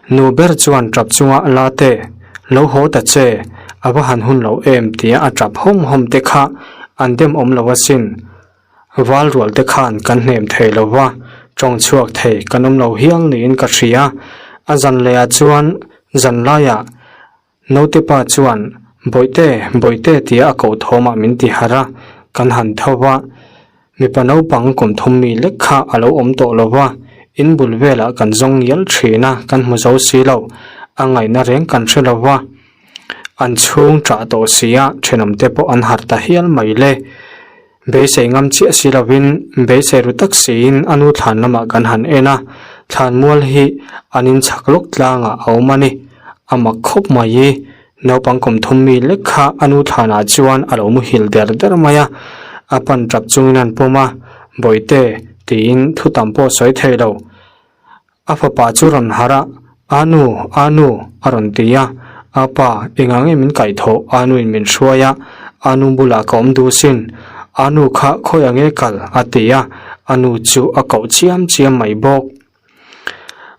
Nu ber chuan tap chunga la te, lo haw ta che, a va han hun lo em tia a tap hawm hawm te kha an dem awm lo asin. Val rual te khan kan hnem thei lo va, tawng chhuak thei kan awm lo hial niin ka hria. A zan leh ah chuan zan laiah Naute pa chuan, Bawihte, Bawihte tia a koh thawmah min ti harh a, kan han tho va. Mipa naupang kum thum mi lek kha a lo awm tawh lo va, in bul velah kan zawng ngial thin a, kan hmu zo si lo, a ngaihna reng kan hre lo va. An chhung ṭah tawh si a, ṭhenawmte pawh an harh ta hial mai le. Beisei ngam chiah si lovin, beisei ru tak siin a nu thlan lamah kan han en a, thlan mual hi an in chhak lawk tlangah a awm a ni. A mak khawp mai i, naupang kum thum mi lek kha a nu thlanah chuan a lo muhil der der mai a, a pan tap chungin an pawm a, Bawihte, tiin thu tam pawh sawi thei lo. A fapa chu rawn harh a, A nu, a nu, a rawn ti a. A pa, engah nge min kaihthawh? A nuin min hruai a, a nu bulah ka awm duh sin. A nu kha khawiah nge kal? a ti a, a nu chu a koh chiam chiam mai bawk.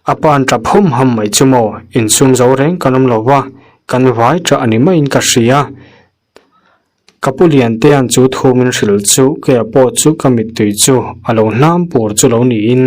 A pa an tap hawm hawm mai chu maw, insum zo reng kan awm lo va, kan vai tah a ni maiin ka hria. Ka pu Liantea'n chu thu min hrilh chu keia pawh chu ka mittui chu a lo hnam pur chu lo niin.